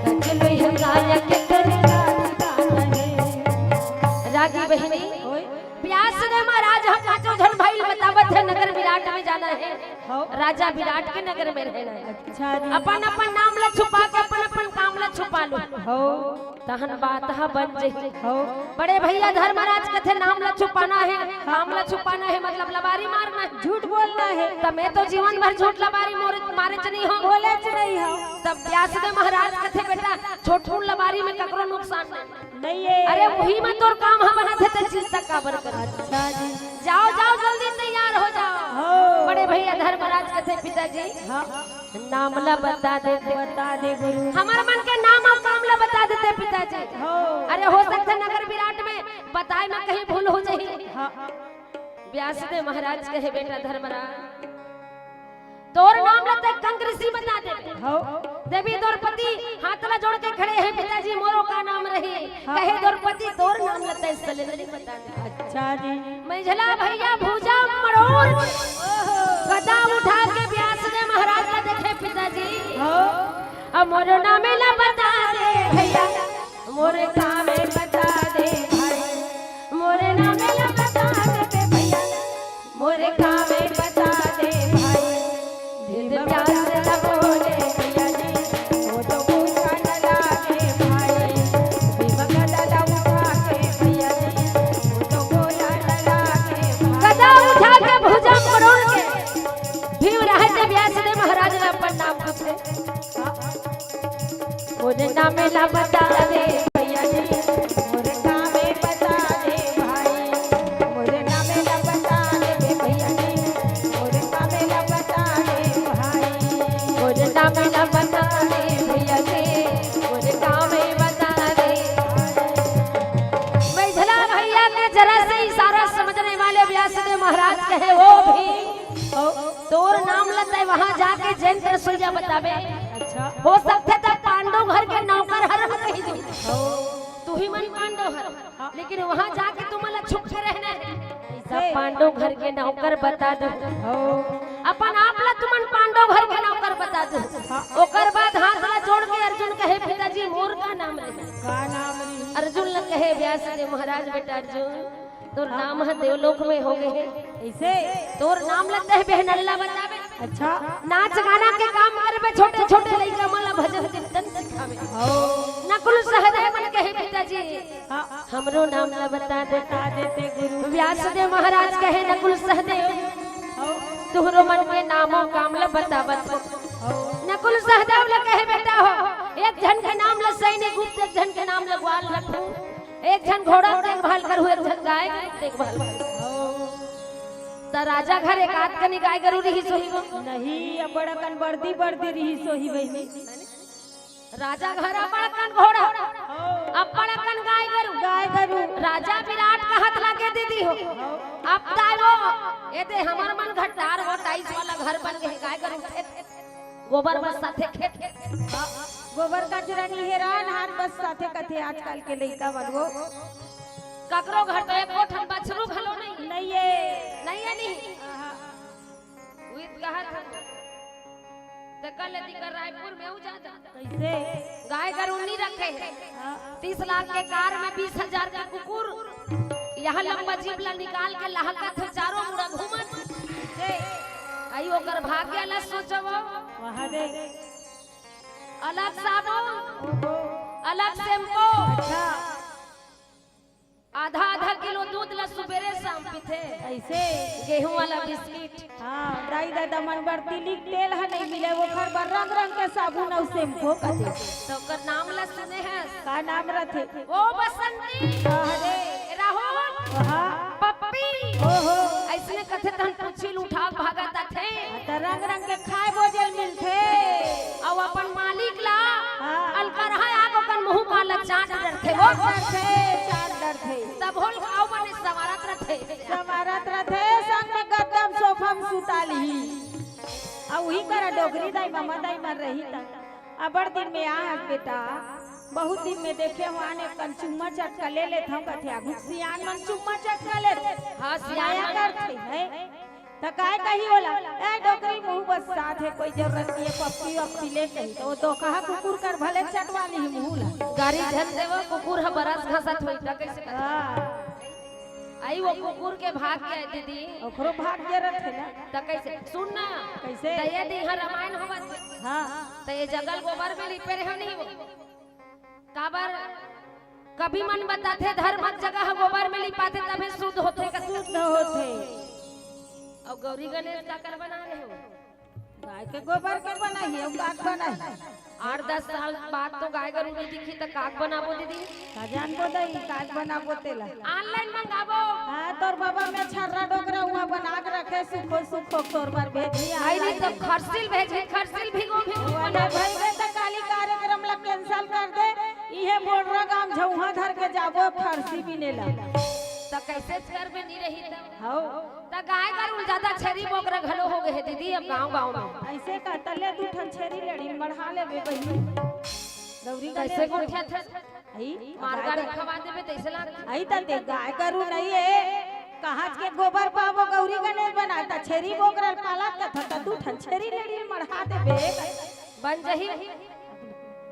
गजल हे गाय के तोरे का ठिकाना हे। रागी बहिनी, ओए। व्यास देव महाराज ह पाँचों झन भाई ल बतावत हे, नगर विराट में जाना हे। हौ। राजा विराट के नगर में रहना हे। अच्छा जी। अपन अपन नाम ला छुपा के अपन अपन काम ला छुपा लो। हौ। तहन बात ह बन जही। हौ। बड़े भैया धर्मराज कथे नाम ला छुपाना हे, काम ला छुपाना हे, मतलब लबारी मारना हे। झूठ बोलना हे। त मैं तो जीवन भर झूठ लबारी मोरे, मारेच नहीं हों। बोलेच नहीं हों। तब व्यासदेव महाराज कथे, "बेटा, छोटकुन लबारी में ककरो नुकसान नहीं।" नहीं हे। अरे, उही में तोर काम ह बनत हे, त चिंता काबर कर? अच्छा जी। जाओ, जाओ, जल्दी तैयार हो जाओ। हौ। बड़े भैया धर्मराज कथे, "पिताजी, हाँ। नाम ला बता देते।" बता दे गुरु। हमर मन के नाम अउ काम ला बता देते पिताजी। हौ। अरे हो सकथे नगर विराट में बताए में कहीं भूल हो जही। हाँ। व्यासदेव महाराज कहे, "बेटा धर्मराज, तोर नाम ला तैं कंक ऋषि बता दे।" हौ। देवी द्रौपदी हाथ ला जोड़ के खड़े हे, "पिताजी मोरो का नाम रही?" हाँ। कहे द्रौपदी, "तोर नाम ला तैं सलेंद्री बता दे।" अच्छा जी। मझला भैया भुजा मरोड़, गदा उठा के व्यासदेव महाराज ला देखे, "पिताजी, हाँ। अब मोर नाम ला बता दे भैया, मोर काम बता दे भाई, मोर नाम ला बता दे भैया, मोर काम बता दे भाई।" वेद व्यास ला बोले भैया जी, वो तो पूछा न लागे भाई। भीम गदा ला उठा के भैया जी, वो तो बोला न लागे भाई। गदा उठा के भुजा मरोड़ के भीम रहते व्यास देव महाराज ला अपन नाम पूछे। मोर नाम ला बता दे भैया जी, मोर काम बता दे भाई। मोर नाम ला बता दे भैया जी, मोर काम ला बता दे भाई। मोर नाम ला बता दे भैया जी, मोर काम बता दे भाई। मझला भैया के जरा से इशारा समझने वाले व्यासदेव महाराज कहे, "ओ भीम, तोर नाम ला तैं वहां जाके जेन रसोइया बताबे।" अच्छा। हो सकथे त पांडव घर के नौकर हरहूं कहि दू। हौ। तुही मन पांडव हर। हाँ। लेकिन वहां जाके तुमन ला छुप के रहना हे। सब पांडव घर के नौकर बता दू। हौ। अपन आप ला तुमन पांडव घर के नौकर बता दू। हाँ। ओकर बाद हाथ ला जोड़ के अर्जुन कहे, "पिताजी मोर का नाम रही?" का नाम रही? अर्जुन ला कहे व्यासदेव महाराज, "बेटा अर्जुन, तोर नाम ह देवलोक में हो गे हे। अइसे? तोर नाम ला तैं बेहनल्ला बताबे। अच्छा। नाच गाना के काम करबे, छोटे छोटे लइका मन ला भजन कीर्तन सिखाबे।" हौ। नकुल सहदेव मन कहे, "पिताजी, हाँ। हमरो नाम ला बता दे।" बता देते गुरु। व्यासदेव महाराज कहे, "नकुल सहदेव, हौ। तुहरो मन के नामो काम ला बतावत हों।" हौ। नकुल सहदेव ला कहे, "बेटा हो, एक झन के नाम ला सैनी गुप्त, एक झन के नाम ला ग्वाल रखहूं।" एक झन घोड़ा के देखभाल करहूं, एक झन गाय के देखभाल करहूं। त राजा घर एकाध कनी गाय गरू रिहिस होही वो? नहीं, अब्बड़ अकन बरदी बरदी रिहिस होही बहिनी। राजा घर अब्बड़ अकन घोड़ा, अब्बड़ अकन गाय गरू। गाय गरू। राजा विराट कहत लागे दीदी हो। अब ताय वो, ए दे हमर मन घटार वो टाइस वाला घर बन गे, गाय गरू खेत। गोबर बस साथे खेत। गोबर कचरा निहेरान हाथ बस साथे कथे आजकल के लइका मन वो। ककरो घर तो एको ठन बछरू घलो नहीं। नहीं हे। नहीं हे, नहीं। आहा। उइत कहत हन। ते कल दिकर रायपुर में उ जादा। कइसे? गाय गरू नी रखे हे। हाँ। तीस लाख के कार में बीस हजार के कुकुर, यहाँ लंबा जीभ ला निकाल के लहकत हे, चारों मुड़ा घूमत। अई ओकर भाग्य ला सोचव। वाह रे। अलग साबुन, ओहो। अलग shampoo। अच्छा। आधा आधा किलो दूध ला सुबेरे शाम पीथे। अइसे? गेहूं वाला बिस्किट। हाँ, दाई ददा मन बर तिली के तेल ह नहीं मिले, ओखर बर रंग रंग के साबुन अउ shampoo कथे। त ओकर नाम ला सुने हस? का नाम रथे? ओ बसंती। अरे। राहुल। हाँ। पप्पी। ओहो। अइसने कथे तहन पूछी ल उठा के भागत आथे। त रंग रंग के खाए बोजे ल मिलथे। अउ अपन मालिक ला हाँ। अलकरहा आग ओकर मुंह काला चाट डरथे वो। चाट डरथे, चाट डरथे। तब होल गाँव बने संवारत रथे। संवारत रथे, संग में गद्दा म सोफा म सुता लिही। अउ उही करा डोकरी दाई, ममा दाई मन रही त। अब्बड़ दिन में आहस बेटा, बहुत दिन में देखे हों, आने कन चुम्मा चटका ले लेथंव कथे, आघू के सियान मन चुम्मा चटका लेथे। हाँ, सियान मया मन। करथे, हैं? त काय कही ओला, "ए डोकरी मुंह बस सात बताथे, कोई जरूरत नहीं है, पप्पी वप्पी ले कही, तो वो दोकहा कुकुर कर भले चटवा ली मुंह ला। गारी झन देवा, कुकुर ह बरस घसत होई, त कैसे करही? हाँ। आई वो कुकुर के भाग के दीदी। ओकरो भाग के रथे ना। त कैसे? सुन ना। कैसे? त ये दिन ह रामायण होवत। हाँ। त ये जगह ल गोबर में लिपे रहे नहीं वो। काबर कवि मन बताथे, धर्म जगह गोबर में लिपाथे, तभे शुद्ध होथे। शुद्ध होथे। अउ गौरी गणेश काकर बना रहे हो? गाय के गोबर के बनाही, अउ काक बनाही। आठ दस साल बाद तो गाय गरू नहीं दिखी, त काक बनाबो दीदी? का जानबो दई, काक बनाबो तेला। Online मंगाबो। हाँ, तोर बाबा में छर्रा डोकरा हुआ बना के रखे, सुखो सुखो तोर बर भेजी। आई नहीं तो खरसिल भेजी, खरसिल भिगो भिगो अरे बना। भाई, मैं तो काली कार्यक्रम ला cancel कर दे। इहे बोड़रा गांव झउहा धर के जाबो, खरसी बिने ला। त कैसे घर में नहीं रही त? हौ। त गाय गरू ज्यादा छेरी बोकरा घलो हो गए हे दीदी, अब गांव गांव में। ऐसे का तले दू ठन छेरी लेड़ी मढ़ा लेबे बहिनी। गौरी कैसे गणेश गोठिया था? आई, मार गाय गारी गरू। खवा देबे तैसे लाग। आई त ते गाय गरू नहीं है, कहाँ के गोबर पाबो गौरी गणेश बना, त छेरी बोकरा पाला त था, त दू ठन छेरी लेड़ी मढ़ा देबे। बन जही।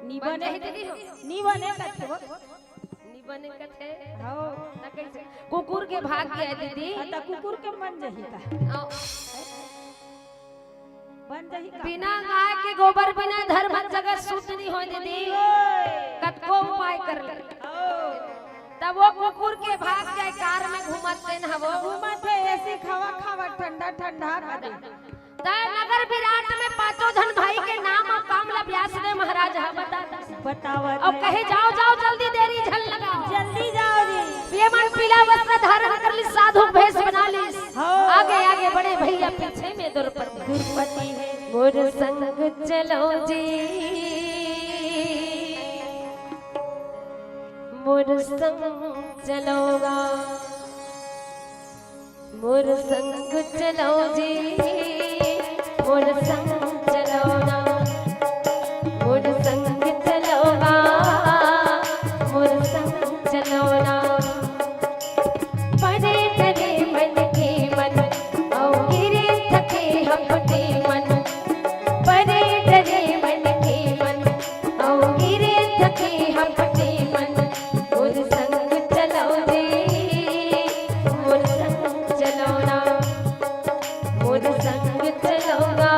नी बन बने, जही दीदी हो। नी बने कथे वो। नी बने कथे। हौ। त कैसे? कुकुर के भाग गया दीदी। हाँ, त कुकुर के बन जही त। आओ। बन जही का? बिना गाय के गोबर बिना धर्म जगह शुद्ध नहीं होय दीदी। ओए। कतको उपाय कर ले। हौ। तब वो कुकुर के भाग जाए, कार में घूमत तेन हवो। घूमत है, AC खावा खावा, ठंडा ठंडा कर दे। त नगर विराट में पांचों झन भाई के नाम अउ काम ला व्यास देव महाराज ह बता दे। बतावत अउ है। कहे, "जाओ, जाओ, जल्दी देरी झन लगाओ।" जल्दी जाओ जी। ये मन पीला वस्त्र धारण कर ली, साधु भेष बना ली। हाँ। आगे, आगे बढ़े भैया, पीछे में द्रौपदी। द्रौपदी है। मोर संग चलो जी, मोर संग चलो गा। मोर संग चलो जी, मोर संग चलो ना, मोर संग चलो ना, मोर संग चलो ना। परे डरे मन के मन, अउ गिरे थके हपटे मन। परे डरे मन के मन, अउ गिरे थके हपटे मन। मोर संग चलो रे, मोर संग चलो ना, मोर संग चलो ना,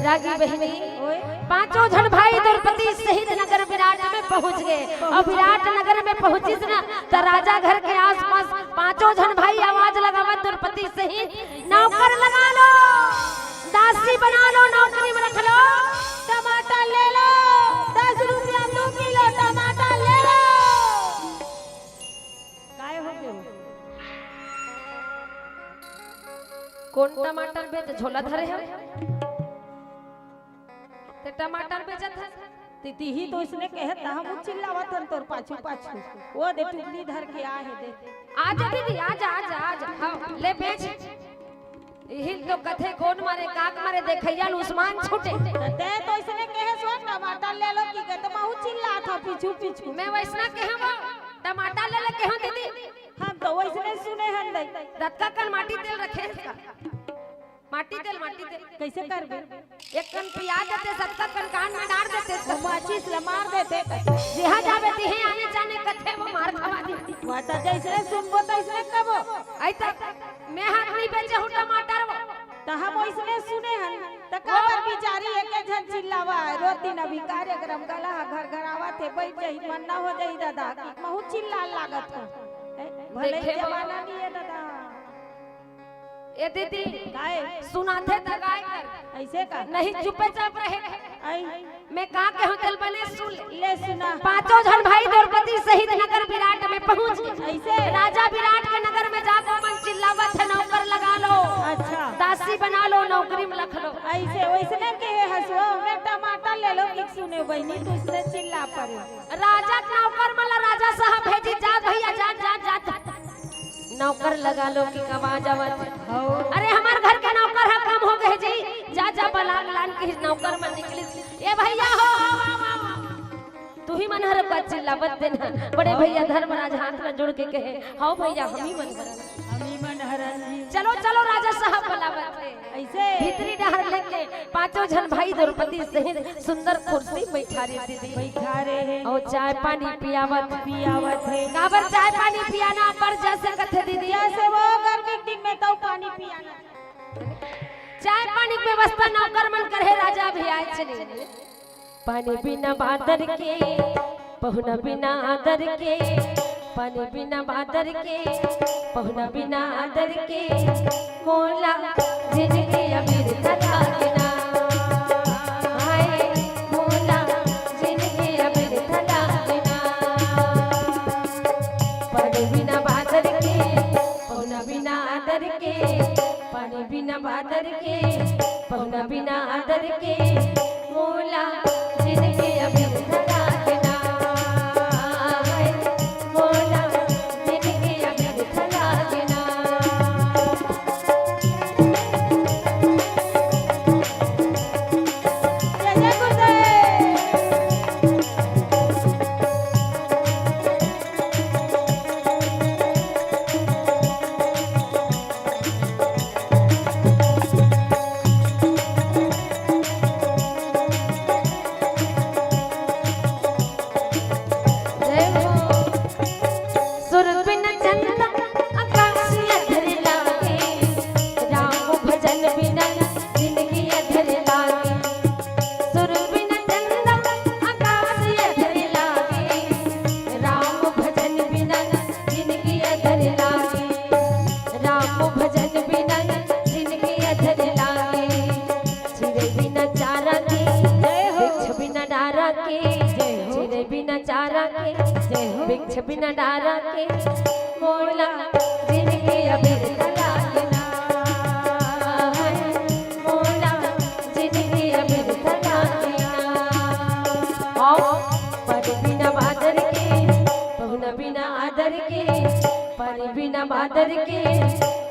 रागी बहिनी, ओए। पांचों झन भाई द्रौपदी सहित नगर विराट में पहुंच गए। अउ विराट नगर में पहुंचिस ना, त राजा घर के आसपास पांचों झन भाई आवाज लगावत, द्रौपदी सहित, "नौकर लगा लो, दासी बना लो, नौकरी में रख लो, टमाटर ले लो, दस रुपया दू किलो टमाटर ले लो।" काय हो गयो? कोन टमाटर बेच, झोला धरे हवे? ते टमाटर बेचत हस? ते तिही तो इसने कहे, त हमू चिल्लावत हन तोर पाछू पाछू। वो दे टुकड़ी धर के आ हे दे। आजा दीदी, आजा, आजा, आजा। हाँ, ले बेच। इही तो कथे, कोन मारे, काक मारे, देखइया ल उस्मान छूटे। ते तो इसने कहे, "सो टमाटर ले लो," कि कहते, महू चिल्लात हव पीछू पीछू। मैं वैसना कहे वो, टमाटर ले ले कहे दीदी। हम तो वैसने सुने हन दई। दतका कन माटी तेल रखे हस का? माटी तेल, माटी तेल। कैसे करबे? एक कन पिया देते, सतका कन कान में डार देते। वो माचिस ल मार देते। जिहा जाबे तिहे आने जाने कथे वो मार खवा दी। वा त जैसने सुनबो तैसने कबो। आई त मैं हाथ नहीं बेचे हूँ टमाटर वो। त हम ओइसने सुने हन, त काबर बिचारी एके झन चिल्लावा, रोज दिन अभी कार्यक्रम गला ह घर घर आवत हे, बैठ जाही, मन ना हो जाही दादा, कि महू चिल्ला लागत हो। ए, भले देखे जमाना नहीं है दादा। ए दीदी, काय? सुनाथे त गाय कर। ऐसे का? नहीं, चुपे चाप रहे। आई। मैं का कहूँ, तेल बने सुन ले। ले सुना। पांचों झन भाई द्रौपदी सहित नगर विराट में पहुंच गए। ऐसे? राजा विराट के नगर में जाके मन चिल्लावत हे, "नौकर लगा लो, अच्छा। दासी बना लो, नौकरी में रख लो।" ऐसे, वैसने कहे हसुआ, "मैं टमाटर ले लो," कि सुने बहिनी, तू इसने चिल्ला पड़े। राजा के नौकर मन ला राजा साहब भेजी, "जा भैया, जा, जा, जा।" नौकर लगा लो कि कमा जावत। हौ। अरे, हमार घर के नौकर ह कम हो गए जी, जा, जा, बलांग लान के नौकर मन निकलिस। ए भैया हो, आओ, आओ, आओ, आओ। तू ही मन हर का चिल्लावत देना। बड़े भैया धर्मराज हाथ में जोड़ के कहे, "हौ भैया, हम ही मन हरन।" हम ही मन हरन जी। चलो, चलो, राजा साहब बलावत हे। ऐसे? भीतरी डहर लेके पांचों झन भाई द्रौपदी सहित सुंदर कुर्सी बैठारे दीदी। बैठारे हे। अउ चाय पानी पियावत। पियावत हे। काबर चाय पानी पियाना पर जैसे कथे दीदी? जैसे वो गर्मी के दिन में तो पानी पियाना। चाय पानी के व्यवस्था नौकर मन करे, राजा भी आए चले। पानी बिना बादर के, पहुना बिना आदर के, पानी बिना बादर के, पहुना बिना आदर के, मोला जिनगी अबीर थला के ना। हाय, मोला जिनगी अबीर थला के ना। पानी बिना बादर के, पहुना बिना आदर के, पानी बिना बादर के, पहुना बिना आदर के, मोला जिनगी अबीर थला के ना। मोला जिनगी अबीर थला के ना। जय जय गुरुदेव। जय हो। सुर बिन चंदा आकाश अधर लागे, राम भजन बिना जिनगी अधर लागे। सुर बिन चंदा आकाश अधर लागे, राम भजन बिना जिनगी अधर लागे। राम भजन बिना जिनगी अधर लागे। चिरई बिना चारा के, जय हो। वृक्ष बिना डारा के, जय हो। चिरई बिना चारा के, जय हो। वृक्ष बिना डारा के, मोला जिनगी अबीर थला के ना। मोला जिनगी अबीर थला के ना। आओ, पानी बिना बादर के, पहुना बिना आदर के, पानी बिना बादर के,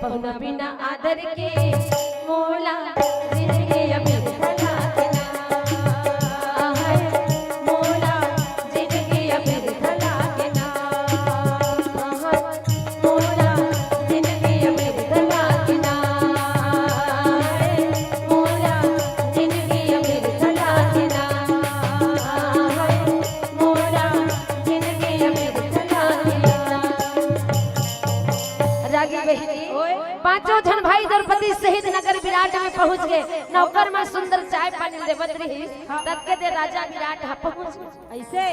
पहुना बिना आदर के, मोला जिनगी अबीर थला के ना। हाय, मोला जिनगी अबीर थला के ना। हाय, मोला जिनगी अबीर थला के ना। हाय, मोला जिनगी अबीर थला के ना। हाय, मोला जिनगी अबीर थला के ना। रागी बहिनी, ओए। पांचों झन भाई द्रौपदी सहित नगर विराट विराट में पहुंच गे। नौकर मन सुंदर चाय पानी देवत रहिस, ततके दे राजा विराट ह पहुंच गे। अइसे?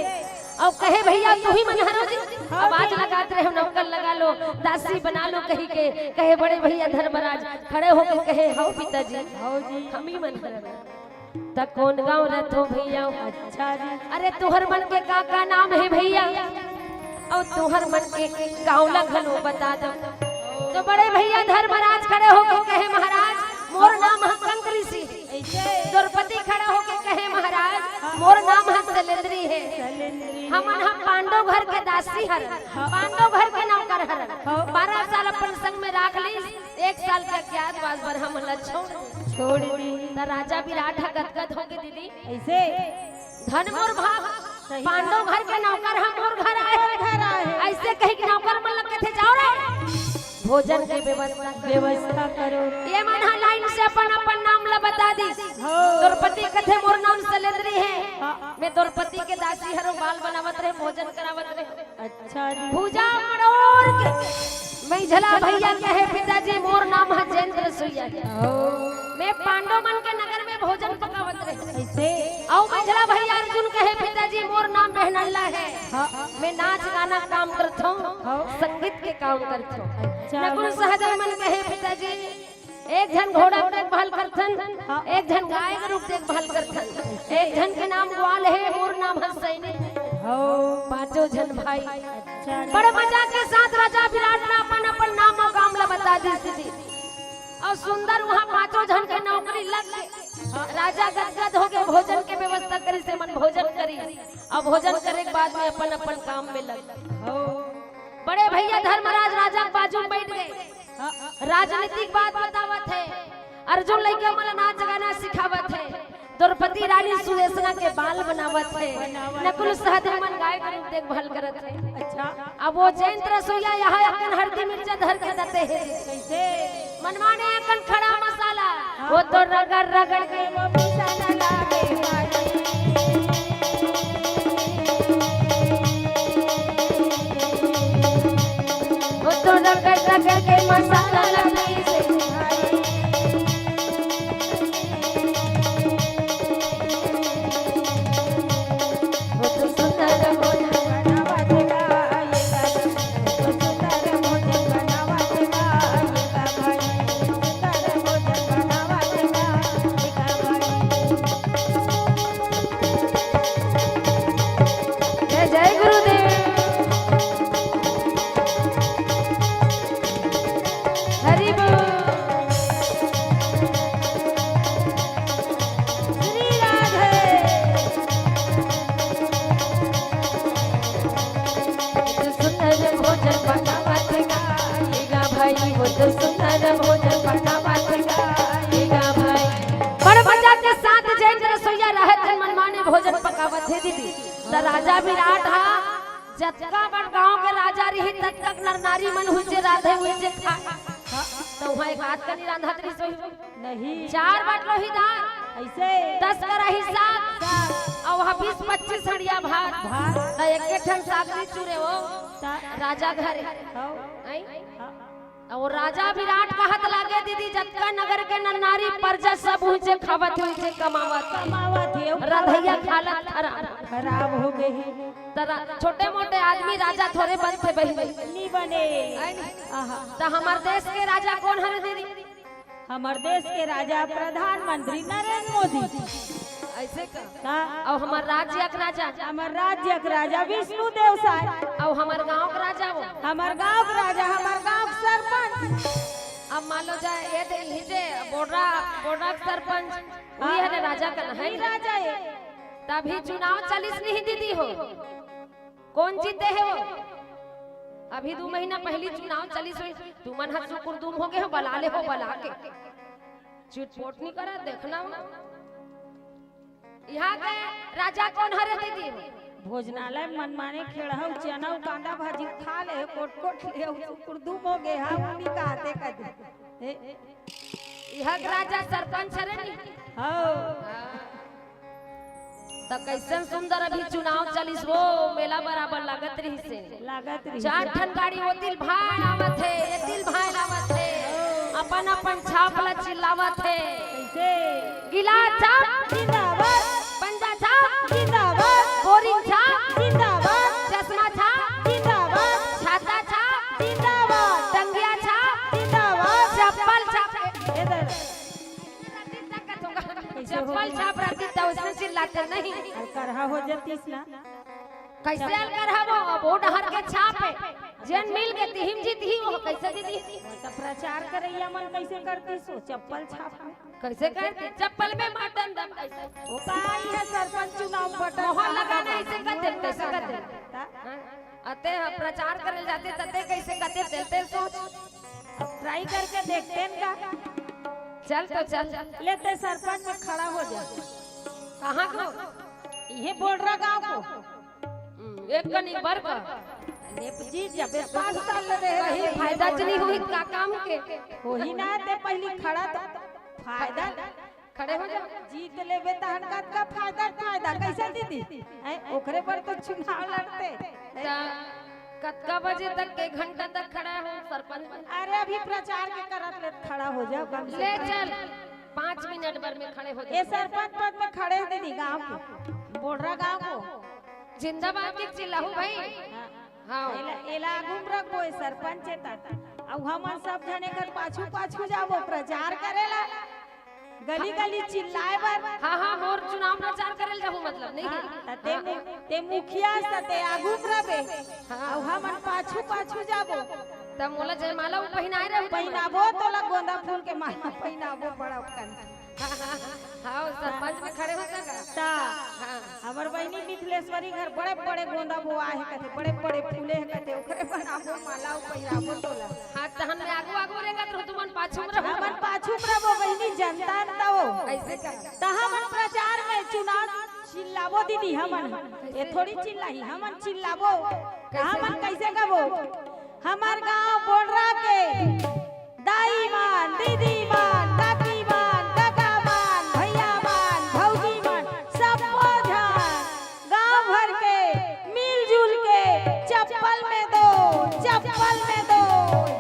अउ कहे, "भइया, तुही मन हरो जी?" हाँ आवाज जी। लगात रहे, "नौकर लगा लो, दासी बना लो," कहिके। कहे, "बड़े भइया धर्मराज," खड़े होके कहे, "हव पिताजी, हव जी। हमही मन हरन।" "त कोन गांव रथो भइया?" अच्छा जी। "अरे तुहर मन के का का नाम हे भइया, अउ तुहर मन के गांव ला घलो बता दो।" तो बड़े भइया धर्मराज खड़े होके कहे, "महाराज, मोर नाम ह कंक ऋषि हे।" अइसे? द्रौपदी खड़ा होके कहे, "महाराज, मोर नाम ह सैलेंद्री हे। सैलेंद्री। हमन ह पांडव घर के दासी हरन, पांडव घर के नौकर हरन। हाँ। बारह साल अपन संग में राख लीस, एक साल के अज्ञातवास बर हमन ला छोड़ दे।" छोड़ दे। त राजा विराट ह गदगद होके दीदी, अइसे? "धन मोर भाग, सही बात। पांडव घर के नौकर ह मोर घर आए हे।" घर आए हे। अइसे कहिके नौकर मन ल कथे, "जाव रे, भोजन के व्यवस्था करो।" व्यवस्था करो। ये मन ह लाइन से अपन अपन नाम ल बता दिस। हाँ। द्रौपदी कथे, "मोर नाम सैलेंद्री हे।" हाँ। मैं द्रौपदी के दासी हरों, बाल बनावत रहे, भोजन करावत रहे। अच्छा जी। भुजा मड़ोर के मझला भइया कहे, "पिताजी, मोर नाम ह जयंत रसोइया हे।" ओ। मैं पांडव मन के नगर में भोजन पकावत रहे। अइसे? अउ मझला भइया अर्जुन कहे, "पिताजी, मोर नाम बेहनल्ला हे। हाँ। मैं नाच गाना काम करथों, हाँ। संगीत के काम करथों।" अच्छा। नकुल सहदेव मन कहे, "पिताजी, एक झन घोड़ा के देखभाल करथन, हाँ। एक झन गाय गरु के देखभाल करथन, एक झन के नाम ग्वाल हे, मोर नाम ह सैनी।" हाँ। पांचों झन भाई अच्छा। बड़ मजा के साथ राजा विराट ला अपन अपन नाम अउ काम ला बता दिस दीदी। अउ सुंदर उहां पांचों झन के नौकरी लग गे। राजा गदगद होके भोजन के व्यवस्था करिस, मन भोजन करिस। अउ भोजन करे के बाद में अपन अपन काम में लग गे। बड़े भइया धर्मराज राजा के बाजू में बइठ गे। राजनीतिक बात बतावत हे, अर्जुन लइका मन ला नाच गाना सिखावत हे, द्रौपदी रानी सुदेसना के बाल बनावत हे, नकुल सहदेव मन गाय गरु के देखभाल करत हे। अच्छा। अब वो जयंत रसोइया यहाँ अकन हरदी मिर्चा धर के दते हे। कइसे? मनमाने अकन खड़ा मसाला, वो तो रगड़ रगड़ के वो पिसाना लागे भाई। वो तो रगड़ रगड़ के मसाला लागे से भाई। वो तो सुंदर भोजन बनावत बा, ये दादा। वो तो सुंदर भोजन बनावत बा, ये दादा। सुंदर भोजन बनावत बा, ये दादा। जय जय गुरुदेव। हरि बोल। श्री राधे। सुंदर भोजन पकावत का, ये गा भाई, वो तो सुंदर भोजन पकावत का, ये गा भाई। बड़ मजा के साथ जयंत रसोइया रहत हे, मनमाने भोजन पकावत हे दीदी। त राजा विराट हा जतका बड़ गांव के राजा रिही, ततका नर नारी मन हुइचे रांधे हुइचे खाए। त उहां एक आध कनी रांधत रिहिस होही। नहीं। चार बाटलो ही दार। अइसे। दस कराही साग। साग। अउ वहां बीस पच्चीस हंड़िया भात। भात। त एके ठन साग नइ चुरे वो। त- राजा घरे। हव। अई? हव। अउ राजा विराट कहत लागे, "दीदी, जतका नगर के नन्नारी परजा सब उहिंचे खावत हे, उहिंचे कमावत हे। कमावत हे, रधइया खालत खराब।" खराब हो गे हे। त रा-, छोटे मोटे आदमी राजा थोरे बनथे बहिनी। नी बने। है नी? आहा। त हमर देश के राजा कोन हरे दीदी? हमर देश के राजा प्रधानमंत्री नरेंद्र मोदी। अइसे का? का? अउ हमर राज्य के राजा? हमर राज्य के राजा विष्णु देव साय। अउ हमर गांव के राजा वो? हमर गांव के राजा, हमर गांव के सरपंच। अब मान लो जाए, ये दे, इही जे बोडरा, बोडरा के सरपंच, उही हाँ। हे ना राजा का ना, है वही ना? राजा हे। त अभी चुनाव चलिस नहीं दीदी हो? कोन जीते हे वो? अभी दू महीना पहिली चुनाव चलिस होही, तुमन ह सुकुरदुम हो गे हो, बला ले हो, बला के। चिटपोट नइ करा, देखना हो। इहां के राजा कोन हरे दीदी? भोजनालय मनमाने खेड़हा अउ चना अउ कांदा भाजी खा ले, कोट कोट ले, अउ सुकुरदुम हो गे, हां, उनी कहते कदे। ए, इहां के राजा सरपंच हरे नी? हव। हां। त कइसन सुंदर अभी चुनाव चलिस वो, मेला बराबर लागत रिहिस हे। लागत रिहिस हे। चार ठन गाड़ी ओती ले भाय आवत हे, एती ले भाय आवत हे। अपन अपन छाप ला चिल्लावत हे। कैसे? गिलास छाप जिंदाबाद, पंजा छाप जिंदाबाद, बोरिंग छाप जिंदाबाद, चश्मा छाप जिंदाबाद, छाता छाप जिंदाबाद, टंगिया छाप जिंदाबाद, चप्पल छाप। ए दादा, कैसे हो? चप्पल छाप रहती त उसने चिल्लाते नहीं। अउ करहा हो जातीस ना। कैसे अलकर हवो? अब वो डहर के छाप हे, जेन मिल के तिहिम जी तिही, वो कैसे दीदी? त प्रचार करइया मन कैसे करतीस हो? चप्पल छाप में। कैसे करती? चप्पल में बटन दब कैसे? वो का ही है सरपंच चुनाव बटन मोहर लगाना ऐसे कर दे, कैसे कर दे? ता? हाँ? अते हम प्रचार करे जाते तते कैसे करते, तेल तेल सोच। अब ट्राई करके देखते हैं का। चल तो चल। लेते सरपंच में खड़ा हो जा। कहाँ को? ये बोल रहा गाँव को। हम्म, एक कनी बर का। लेप जी, जब पाँच साल ले रहे कहीं हैं, फायदा च नहीं हुई का काम के। वही ना, ते पहली खड़ा तो फायदा। खड़े हो जा। जीत लेबे तहन कतका फायदा, फायदा। कैसे दीदी? हैं, ओकरे पर तो चुनाव लड़ते। त कतका बजे तक, के घंटा तक खड़ा हो सरपंच? अरे, अभी प्रचार के करत ले खड़ा हो जाओ, कम से ले कम। चल, पाँच मिनट भर में खड़े हो ए जाओ। सरपंच पद में खड़े दीदी, गाँव के, बोडरा गाँव को। जिंदाबाद के चिल्लाहू भाई। हाँ। हाँ। एला, एला आगू में रखबो, ए सरपंच हे त। अउ हमन सब झने घर पाछू पाछू जाबो प्रचार करेला, गली गली चिल्लाए बर। हाँ, हाँ, मोर चुनाव प्रचार करे ल जाहूँ, मतलब, नहीं? हाँ, त ते हाँ। मु-, ते मुखिया स, ते आगू में रबे। हाँ। अउ हमन पाछू पाछू जाबो। त मोला जयमाला उ पहिनाए रहू। पहिनाबो, तोला गोंदा फूल के माला पहिनाबो, बड़ा कन। हाँ, हाँ, हाँ, सरपंच में खड़े हो सका। ता। हाँ। हमर बहिनी मिथिलेश्वरी घर बड़े बड़े गोंदा बोआ हे कथे, बड़े बड़े फूले हे कथे, ओकरे बनाबो माला अउ पहिराबो तोला। हाँ, तहन मैं आगू आगू रेंगत रहूं, तुमन पाछू में रहो। हमन पाछू में रहो बहिनी, जनता न दो। ऐसे का? त हमन प्रचार में चुनाव चिल्लाबो दीदी, हमन। ये थोड़ी चिल्लाही, हमन चिल्लाबो। त कैसे? हमन कैसे कबो? हमर गांव बोडरा के दाई मन, दीदी मन, काकी मन, काका मन, भैया मन, भौजी मन, सबो झन गांव भर के मिलजुल के चप्पल में दो, चप्पल में दो।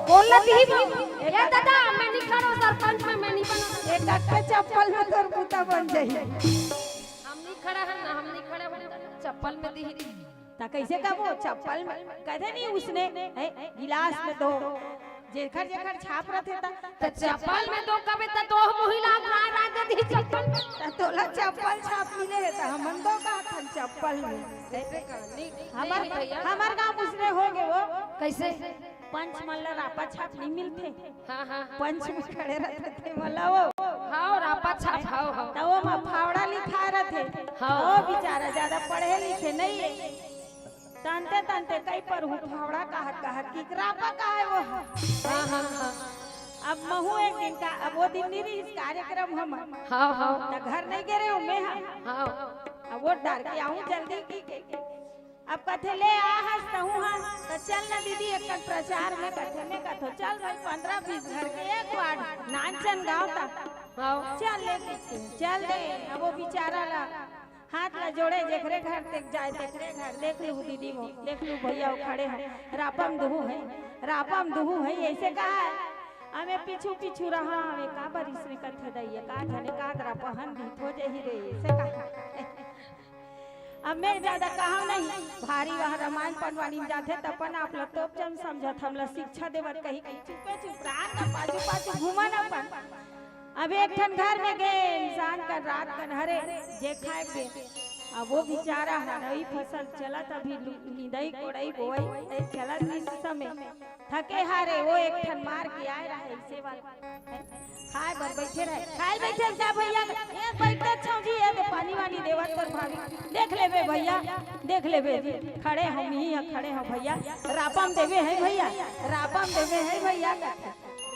बोलत ही भी, ए दादा, मैं नहीं खड़ो सरपंच में, मैं नहीं बनो। एक के चप्पल में तोर बूता बन जाही। हम नहीं खड़ा है ना, हम नहीं खड़ा है, चप्पल में दी। त कैसे कबो चप्पल में? कथे नहीं उसने, हैं, गिलास में दो, जेखर जेखर छाप रथे त। त चप्पल में दो कबे त दो मुही लाग राय राय दे दी चप्पल में। त तोला चप्पल छाप मिले हे त हमन दो कहत हन चप्पल में। ऐसे का? नहीं, हमर, नहीं भैया। हमर गांव उसने हो गे वो। कैसे? पंच मन ला रापा छाप नहीं मिलथे। हाँ, हाँ, हाँ। पंच में खड़े रथे ते मन ला वो। हाँ, रापा छाप, हाँ, हाँ। त वो मा फावड़ा लिखाए रथे। हाँ। वो बेचारा ज्यादा पढ़े लिखे नहीं हे। तनते तनते कई परहू फावड़ा कहत कहत कि रापा का हे वो। हाँ, हाँ, हाँ। अब महू एक दिन का, अब वो दिन नहीं रहिस कार्यक्रम हमर। हाँ, हाँ। त घर नहीं गे रहेंव मैं हा। हाँ। अब वो डर के आहूं जल्दी की, की, की। अब कथे ले आ हस तहूं हा, त चल ना दीदी एक कन प्रचार में कथे, मैं कथों चल भाई पंद्रह बीस घर के एक वार्ड नानचन गांव त। हाँ। चल ले कथे, चल दे। अब वो बेचारा ला हाथ ला जोड़े, जेकरे घर तेक जाए, तेकरे घर, देख लू दीदी वो, देख लू भैया वो खड़े हे, रापा म दुहू हे, रापा म दुहू हे, ऐसे कहा हे। अमे पीछू पीछू रहा हवे, का बरिस में कथे दइया, का जाने का दरा पहन भी हो जही रे, ऐसे कहा। अब मैं ज्यादा कहा नहीं, भारी वह रामायण पंडवानी में जाथे त अपन आप ला तोप जन समझत, हमला शिक्षा देवत कही, कही चुपे चुप रहा न, पाछू पाछू घूमन अपन। अब एक ठन घर में गे, इंसान कन रात कन हरे, जे खाए के। अब वो बेचारा हरई फसल चलत, अभी लु-, निंदई, कोड़ई, बोवई, ए चलत इस समय। थके हारे, वो एक ठन मार के आए रहे, इसे वाला। खाए बर बैठे रहे। खाए बैठे का भैया, ए बैठे छौजी, ए दे पानी वानी देवत पर भाभी। देख लेबे भैया, देख लेबे जी। खड़े हम ही हैं, खड़े हो भैया। रापा म देबे हे भैया, रापा म देबे हे भैया।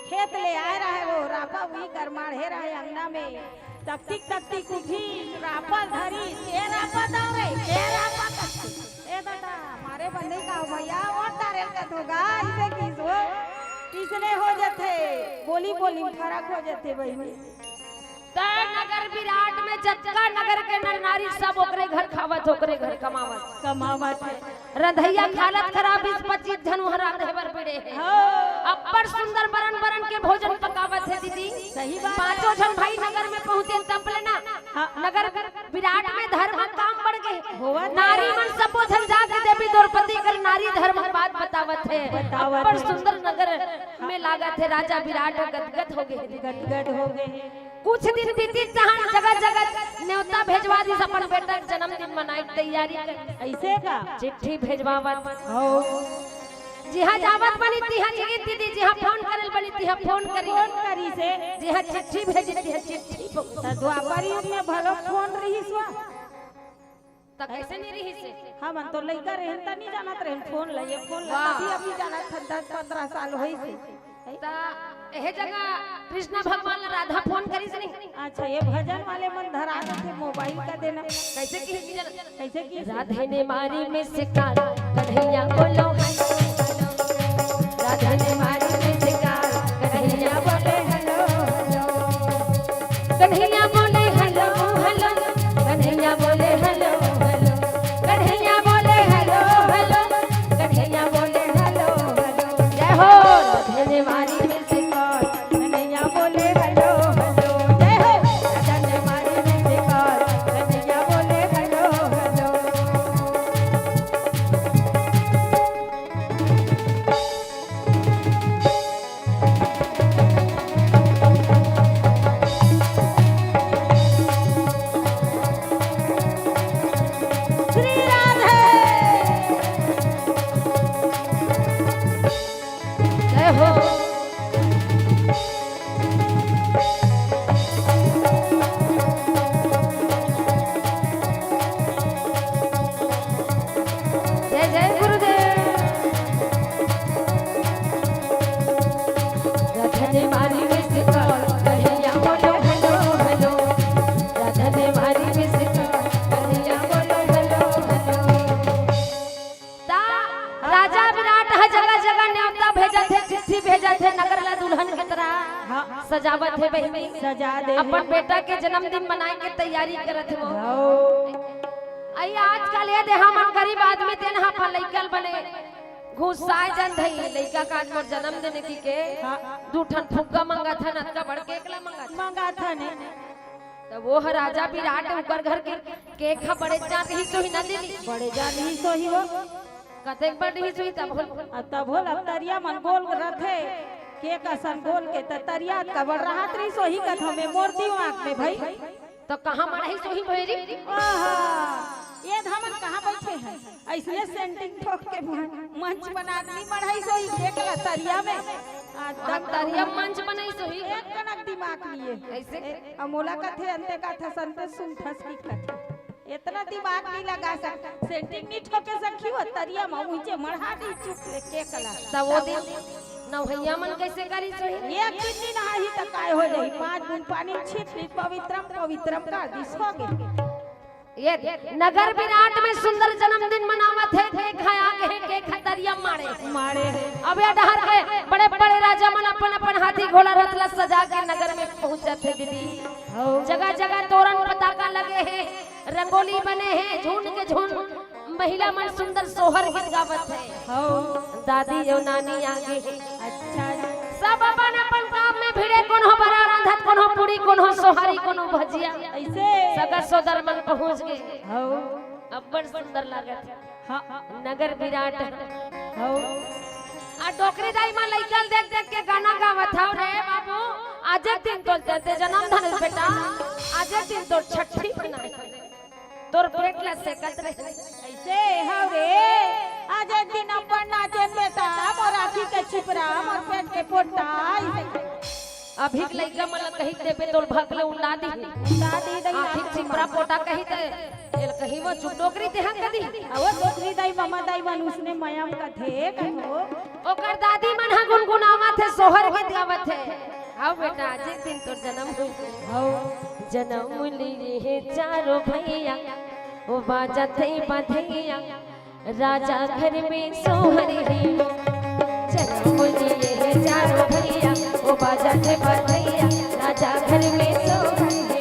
खेत ले आए रहे वो, रापा उही कर माढ़े रहे अंगना में। तकतिक तकतिक उठी, रापा धरी, ए रापा दाव रे, ए रापा तक। ए दादा, मारे बंदे का हो भैया, और तारेल का धोगा, इसे किस हो? इसने हो जथे, बोली बोली में फरक हो जथे बहिनी। त नगर विराट में जतका नगर के नर नारी सब ओकरे घर खावत, ओकरे घर कमावत। कमावत हे। रंधइया के हालत खराब, बीस पच्चीस झन उहाँ रांधे बर पड़े हे। हाँ। अब्बड़ सुंदर बरन बरन के भोजन पकावत हे दीदी। सही बात हे। पांचों झन भाई नगर में पहुंचे तब ले ना हाँ। नगर विराट में धर्म काम बढ़ गे। होवत नारी हे। मन सबो झन जाके देवी द्रौपदी कर नारी धर्म के बात बतावत हे। बतावत अब्बड़ हे। सुंदर नगर में लागत हे, राजा विराट गदगद हो गे हे। गदगद हो गे हे। कुछ दिन बीतिस तहन जगह जगह नेवता भेजवा दिस, अपन बेटा के जन्मदिन मनाए के तैयारी कर। अइसे का? चिट्ठी भेजवावत। हो। जिहाँ जावत बनी तिहाँ चिट्ठी दीदी, जिहाँ फोन करल बनी तिहाँ फोन करी। फोन करी से। जिहाँ चिट्ठी भेजी तिहाँ चिट्ठी। त द्वापर युग में भलो फोन रहिस वा। त कइसे नइ रहिस हे? हमन तो लइका रहेन त नइ जानत रहेन फोन ल, ये फोन ल वाह। अभी अभी जानत हन, दस पंद्रह साल होइस हे। त एहे जगह कृष्णा भगवान ल राधा फोन करिस नहीं? अच्छा, ये भजन वाले मन धरा देथे मोबाइल का देना। कइसे किहिस जन? कइसे किहिस? राधे ने मारी मिस कॉल, कन्हैया बोलो हेलो हेलो। राधे ने मारी मिस कॉल, कन्हैया बोले हेलो हेलो। कन्हैया बोले हेलो हेलो, कन्हैया बोले हेलो हेलो, कन्हैया बोले हेलो हेलो, कन्हैया बोले हेलो हेलो। जय हो। राधे ने मारी मिस कॉल, कन्हैया बोले हेलो हेलो। जय हो। राधे ने मारी मिस कॉल, कन्हैया बोले हेलो हेलो। श्री राधे। जय हो। जय जय गुरुदेव। राधा ने मारी मिस कॉल, कन्हैया बोलो हेलो हेलो। राधा ने मारी मिस कॉल, कन्हैया बोलो हेलो हेलो। त राजा विराट ह जगह जगह नेवता भेजत हे, चिट्ठी भेजत हे, नगर ला दुल्हन के तरह हाँ। सजावत हे बहिनी। सजा दे अपन हे। बेटा के जन्मदिन मनाए के तैयारी करत हे वो। हाँ। अई आजकल ये देहा मन गरीब आदमी तेन हा अपन लइका ल बने घुसाए जन धई, लइका का आज मोर जन्मदिन हे कहिके हाँ। दू ठन फुग्गा मंगाथन, अतका बड़ केक ला मंगाथन। मंगाथन। त वो ह राजा विराट उकर घर के केक ह बड़े जान रहिस होही ना दीदी। बड़े जान रहिस होही वो। कतेक बड़ रहिस होही तभो। आ तभो ल तरिया मन गोल रथे, केक असन गोल के त तरिया अतका बड़ रहत रहिस होही कथों में मोर दिमाग में भई। त कहाँ मढ़ाइस होही भैरी? आहा, ये हमन कहाँ बइठे हन? अइसने सेंटिंग ठोक के मन-, मंच बना के नइ मढ़ाइस होही केक ला तरिया में। आ, हाँ, तरिया मंच बनाइस होही। एक कनक दिमाग नइ हे। अइसे? ए, अउ मोला कथे, अंते कथे, संतोष सुन ठसकी कथे। एतना दिमाग नइ लगा सक-, सेंटिंग नइ ठोके सकही वो तरिया म, उहिंचे मढ़ा दी चुप ले केक ला। त वो दिन नहइया मन कइसे करिस होही? एक दिन नहाही त काय हो जाही? पाँच बूंद पानी छीट ली, पवित्रम पवित्रम कर दिस, हो गे। ये नगर विराट में सुंदर जन्मदिन मनावत हे, केक ह आगे हे, केक ह तरिया माड़े। माड़े। अब ये डहर के बड़े बड़े राजा मन अपन अपन हाथी घोड़ा रथ ला सजा के नगर में पहुंचत हे दीदी। हौ। जगह जगह तोरन पताका लगे हे, रंगोली बने हे, झुंड के झुंड महिला मन सुंदर सोहर गीत गावत हे। हौ। दादी अउ नानी आगे हे। अच्छा। सब अपन अपन काम में भिड़े, कोनो बरा रांधत, कोनो पूरी, कोनो सोहारी, कोनो भजिया। अइसे। सगा सोदर मन पहुंच गे। हौ। अब्बड़ सुंदर लागत हे। हाँ। नगर विराट। हौ। आ डोकरी दाई मन लइका ल देख देख के गाना गावत हव, रे बाबू, आज एक दिन तोर ते जन्मदिन बेटा, आज एक दिन तोर छट्ठी मनाए। तोर पेट ला सेकत रहे। अइसे हव रे, आज एक दिन अपन नाचे बेटा, मोर आँखी के छिपरा, मोर पेट के पोटा, अइसे। अभी के लइका मन ला कहि देबे, तोर भक ले उंडा दिही। उंडा दिही, आँखी के छिपरा पोटा कहि दे, एला कहि वो चुप डोकरी तेहा कदी। अउ डोकरी दाई, ममा दाई मन उसने मया म कथे, कहो। ओकर दादी मन ह गुनगुनावत हे, सोहर गीत गावत हे। हव बेटा, आज एक दिन तोर जनम होइस। हव। जनम लिए हे चारों भैया, ओ बाजत हे बधैया, राजा घर में सोहर हे। जनम लिए हे चारों भैया, ओ बाजत हे बधैया, राजा घर में सोहर हे।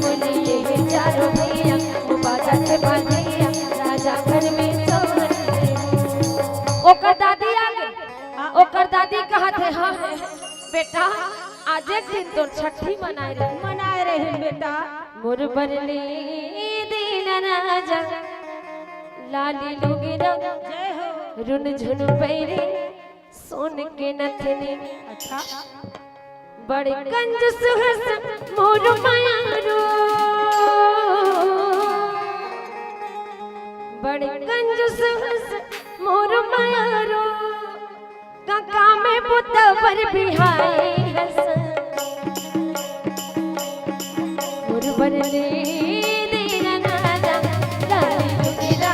बोलिए हे चारों भैया, वो बाजा के बाजैया, राजा घर में सोहर। ओकर दादी आ गे। ओकर दादी कहत हे, "हाँ, बेटा, आज एक दिन तोर छट्ठी मनाए रहे।" मनाए रहे बेटा। मोर बर ले देना राजा, लाली लुगरा, जय हो। रुन झुन पैरे, सोन के नथनी। अच्छा। बड़ कंजूस हस मोर मयारो, बड़ कंजूस हस मोर मयारो, काका में पुतवर बिहाई हस। मोर बर ले देना राजा, लाली लुगरा,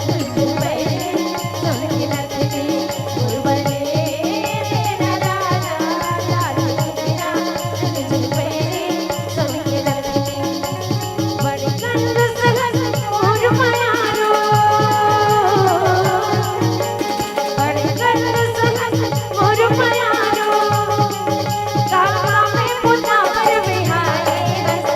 झुन झुन पैरे, सोन के नथनी। मोर बर ले देना राजा, लाली लुगरा, झुन झुन पैरे, सोन के नथनी। बड़ कंजूस हस मोर मयारो, बड़ कंजूस हस मोर मयारो, काका में पुतवर बिहाई हस।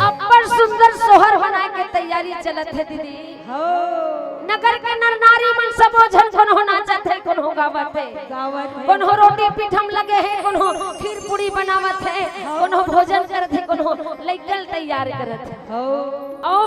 अब्बड़ सुंदर सोहर बनाए के तैयारी चलत हे दीदी। हो। नगर के नर नारी मन सबो झन कोनो नाचत हे, कोनो गावत हे, गावत हे। कोनो रोटी पीठम लगे हे, कोनो खीर पूड़ी बनावत हे, हाँ। कोनो भोजन करत हे, कोनो लइकन तैयार करत हे। हो। अउ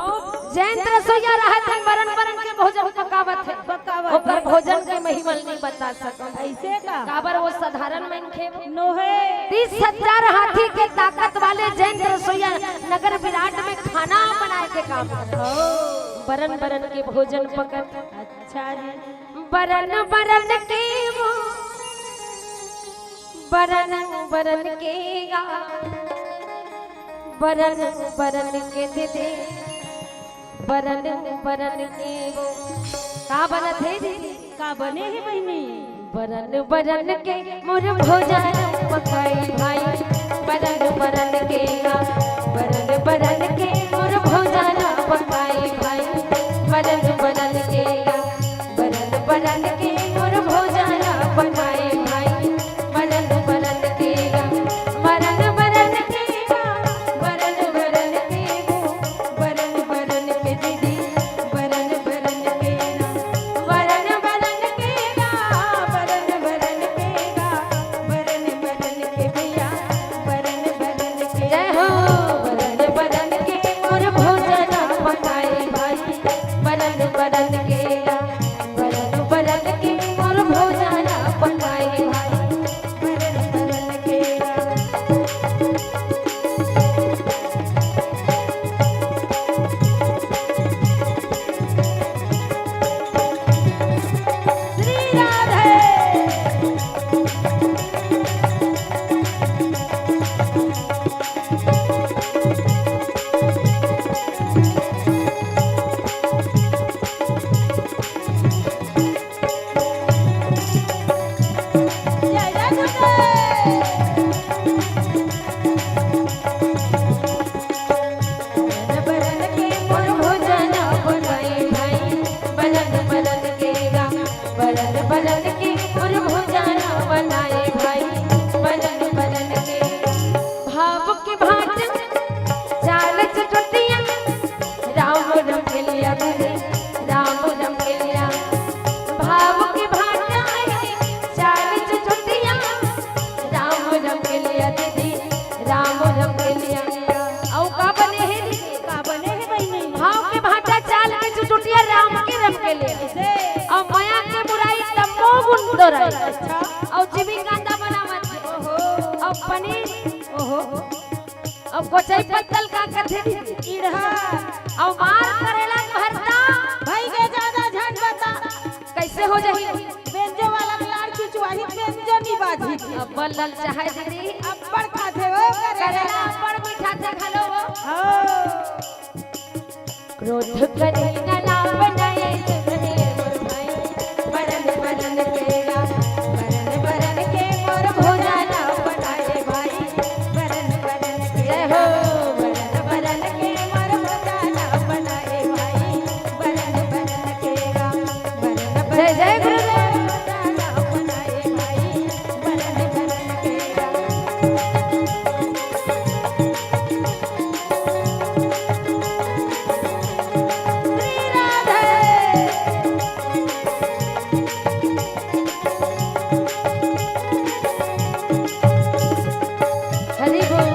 जयंत रसोइया रहत हे, बरन बरन के भोजन पकावत हे। पकावत ओकर हे। भोजन के महिमा ल नहीं बता सकत। अइसे का? काबर वो साधारण मनखे नोहे। तीस हजार हाथी के ताकत वाले जयंत रसोइया नगर विराट में खाना बनाए के काम करत। हो। बरन बरन के भोजन पकत। अच्छा जी। बरन बरन के वो, बरन बरन के गा, बरन बरन के दीदी, बरन बरन के वो। का बनत हे दीदी? का बने हे बहिनी? बरन बरन के मोर भोजन पकाई भाई, बरन बरन के गा, बरन बरन के मोर भोजन पकाई भाई, बरन बरन के गा, बरन बरन के मोर भोजन पकाई भाई, बरन बरन के गा, बरन बरन के गा, बरन बरन के गो, बरन बरन के दीदी, बरन बरन के ना, बरन बरन के गा, बरन बरन के गा, बरन बरन के भैया, बरन बरन के जय हो। बरन बरन के मोर भोजन पकाई भाई, बरन बरन के गा, बरन बरन बरन बरन के मोर भुजाना बनाए भाई, बरन बरन के। भाव के भाट चाल चुटुटिया, राम रंगेलिया दीदी, राम रंगेलिया। भाव के भाट चाल चुटुटिया, राम रंगेलिया दीदी, राम रंगेलिया। अउ का बने हे दीदी? का बने हे बहिनी? भाव के भाटा चाल के चुटुटिया राम के रंगेलिया। अइसे? अउ मया के मुरई तम्मो गुन दोरई। अच्छा। अउ जिमी कांदा बनावत हे। ओहो। अउ पनीर। ओहो। अउ कोचई पत्तल का कथे दीदी? इड़हा। अउ मार करेला भरता। भई गे जादा झट बता। कइसे हो जाही? बेंजो वाला के लाड़ खिंचवाही, बेंजो नी बाजी। अब्बड़ ललचाहे दीदी। अब्बड़ खाथे वो करेला। करेला अब्बड़ मीठाथे घलो वो। हाँ। क्रोध करे न लाभ नये सुन ले मोर भाई, बरन बरन के गा, बरन बरन के मोर भोजाना बनाए भाई, बरन बरन के जय हो। बरन बरन के मोर भोजाना बनाए भाई, बरन बरन के गा, बरन जय जय गुरुदेव। हरि बोल।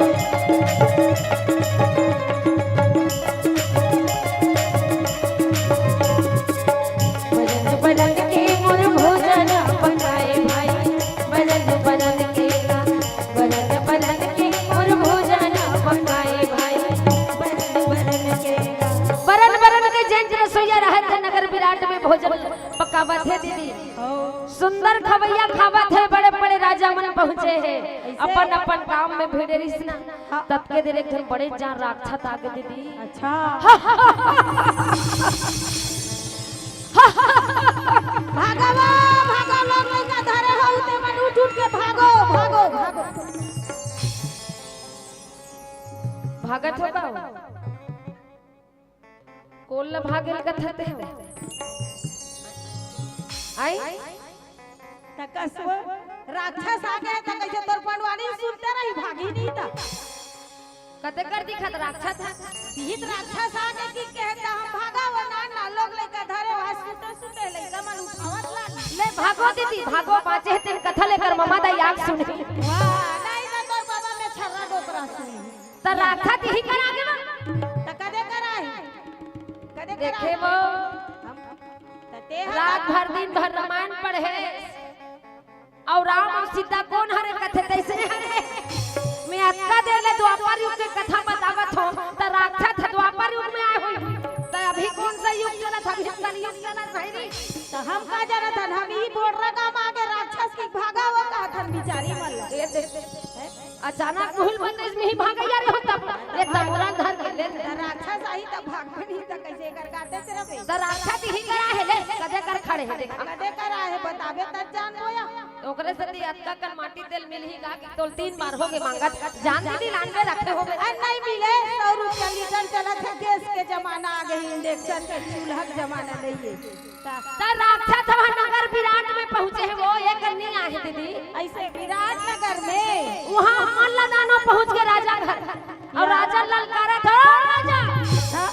बरन बरन के मोर भोजन पकाए भाई, बरन बरन के का, बरन बरन के मोर भोजन पकाए भाई, बरन बरन के का। बरन बरन के जैन रसोइया रहत हे, नगर विराट में भोजन पकावत हे दीदी। सुंदर खवैया खावत हे, बड़े बड़े राजा मन पहुंचे हे, अपन अपन काम में भिड़े रिहिस ना। हाँ। ततके देर एक झन बड़े जान राक्षस आगे दीदी। अच्छा। भागो वो, भागो, लोग लइका धरे हो, ते मन उठ उठ के भागो, भागो, भागो। भागत हो का? कोन ल भागेल कथत हे? आई? त कस वो राक्षस आगे हे, त कइसे तोर पंडवानी सुनते रही, भागी नहीं त। कते कर दिखत राक्षस हे? तिहित राक्षस आगे कि कहे त हम भागा वो ना, ना लोग लइका धरे, वहाँ सुते सुते लइका मन उठावत ला। ले भागो दीदी, भागो, बाँचे हे तेन कथा ले कर ममा दाई आग सुने। वाह, नहीं त तोर बाबा में छर्रा डोकरा सुने। त राक्षस इही कर आगे बा। त कदे कर आहे? कदे कर देखे आहे? वो। हम, त ते ह रात भर दिन भर रामायण पढ़े। अउ राम अउ सीता कोन हरे कथे तइसने हरे। मैं अतका देर ले द्वापर युग के कथा बतावत हों, त राक्षस ह द्वापर युग में आए होही। त अभी कोन सा युग चलत, अभी कलयुग चलत भाई रे। त हम का जानत हन, हम ई बोर्डरा गाँव आगे राक्षस की भागा वो कहत हन बिचारी मन ल। ये दे। हैं? अचानक मुहिल बंदेज में ही भागैया रहो तब, ये तमुरन धर के ले ले। त राक्षस आही त भागबे नहीं त कइसे कर गाते तेरा बे? त राक्षस ही करा हे ले, कदे कर खड़े हे देखा। कदे कर आहे बताबे तब जान बोया। ओकरे सेती अतका कन माटी तेल मिलही का कि तोल तीन बार होगे मांगत, जान दीदी लानबे रखे होगे। अरे नहीं मिले, सौ रुपया लीटर चलत हे गैस के जमाना आगे ही, इंडक्शन के चूल्हा के जमाना नहीं हे। त राक्षस ह नगर विराट में पहुंचे हे, वो ये कन्नी आहे दीदी। अइसे विराट नगर में? वहाँ हमन ल दानो पहुंच के राजा घर। अउ राजा ललकारत हे, "ओ राजा,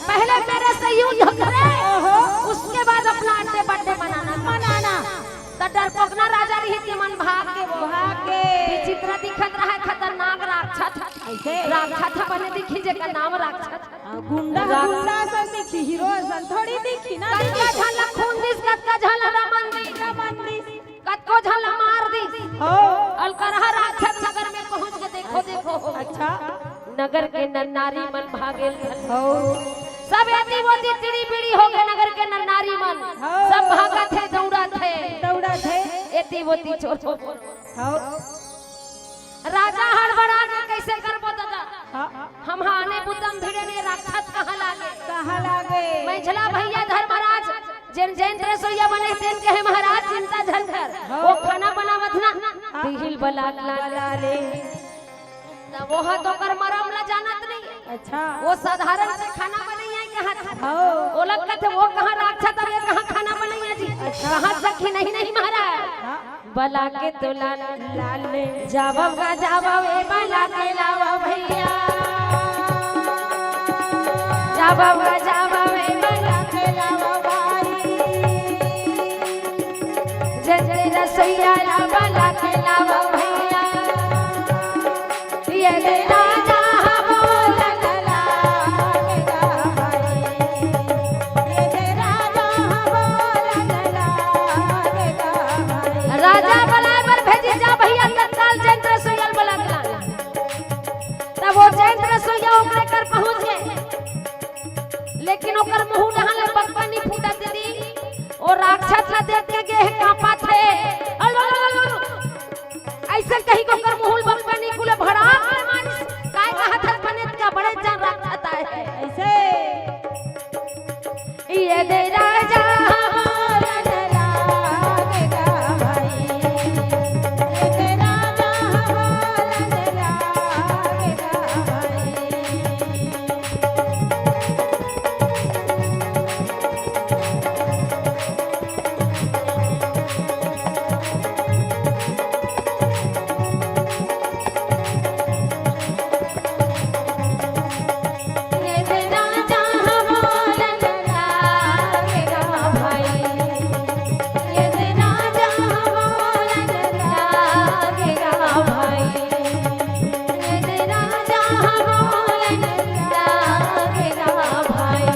पहले मेरे से युद्ध करे, ओहो। उसके बाद अपना अड्डे बड्डे मनाना।" मनाना। त डरपोकना राजा रहिस के मन भाग के वो। भाग के। विचित्र दिखत रहय, खतरनाक राक्षस। अइसे? राक्षस बने दिखिस जेकर नाम राक्षस। हाँ, गुंडा, राम। गुंडा असन दिखी, हीरो असन थोड़ी दिखी ना, कतका दिखी। झन ला खून दिस, कतका झन ला रमन दिस। रमन दिस। कतको झन ला मार दिस। हो। अलकरहा राक्षस नगर में पहुंच के देखो, देखो हो। अच्छा। नगर के नर नारी मन भागेल। हो। सब एती ओती तिड़ी बिड़ी हो गए नगर के नर नारी मन। हो। सब भागत हे, दौड़त हे। दौड़त हे। एती ओती चोर चोर। हो। राजा हड़बड़ा के, "कइसे करबो दादा? हाँ। हम हा आने बुता म भिड़े नहीं, राक्षस कहाँ लागे?" कहाँ लागे? मझला भैया धर्मराज, जेन जैन रसोइया बने, तेन कहे, "महाराज, चिंता झन कर, हाँ। वो खाना बनावत ना, हाँ। तिहिल बलात ला ले।" त वो हा तो ओकर मरम ला जानत नहीं। अच्छा। वो साधारण से खाना बनइया कहत हे। हाँ। ओला कथे, "वो कहाँ राक्षस, अउ ये कहाँ खाना बनइया?" कहाँ सखी? नहीं, नहीं महाराज। हाँ। बला के तो लाल, लाल ले। जावव गा जावव, ए बला के लावव भैया। जावव गा जावव, ए बला के लावव भाई। जल्दी रसोईया ला बला के लावव भैया। ये दे राजा बोलन लागे गा भाई। ये दे राजा बोलन लागे गा भाई। राजा बलाए बर भेजे जा भैया, तत्काल जयंत रसोईया ल बला के लाना। तब वो जयंत रसोईया ओकरे कर पहुंच गे, लेकिन ओकर मुंह डहान ले बक्का नी फूटत दीदी। ओ राक्षस ला देख के गे हे, कांपत हे। अलो, अलो, अलो, अलो। अइसे कहि के ओकर मुंह ले बक्का निकुले, भड़ाक ले मारिस। काय कहत हस बने का बड़े जान राक्षस आए हे। अइसे। ये दे राजा बोलन लागे गा भाई। ये दे राजा बोलन लागे गा भाई।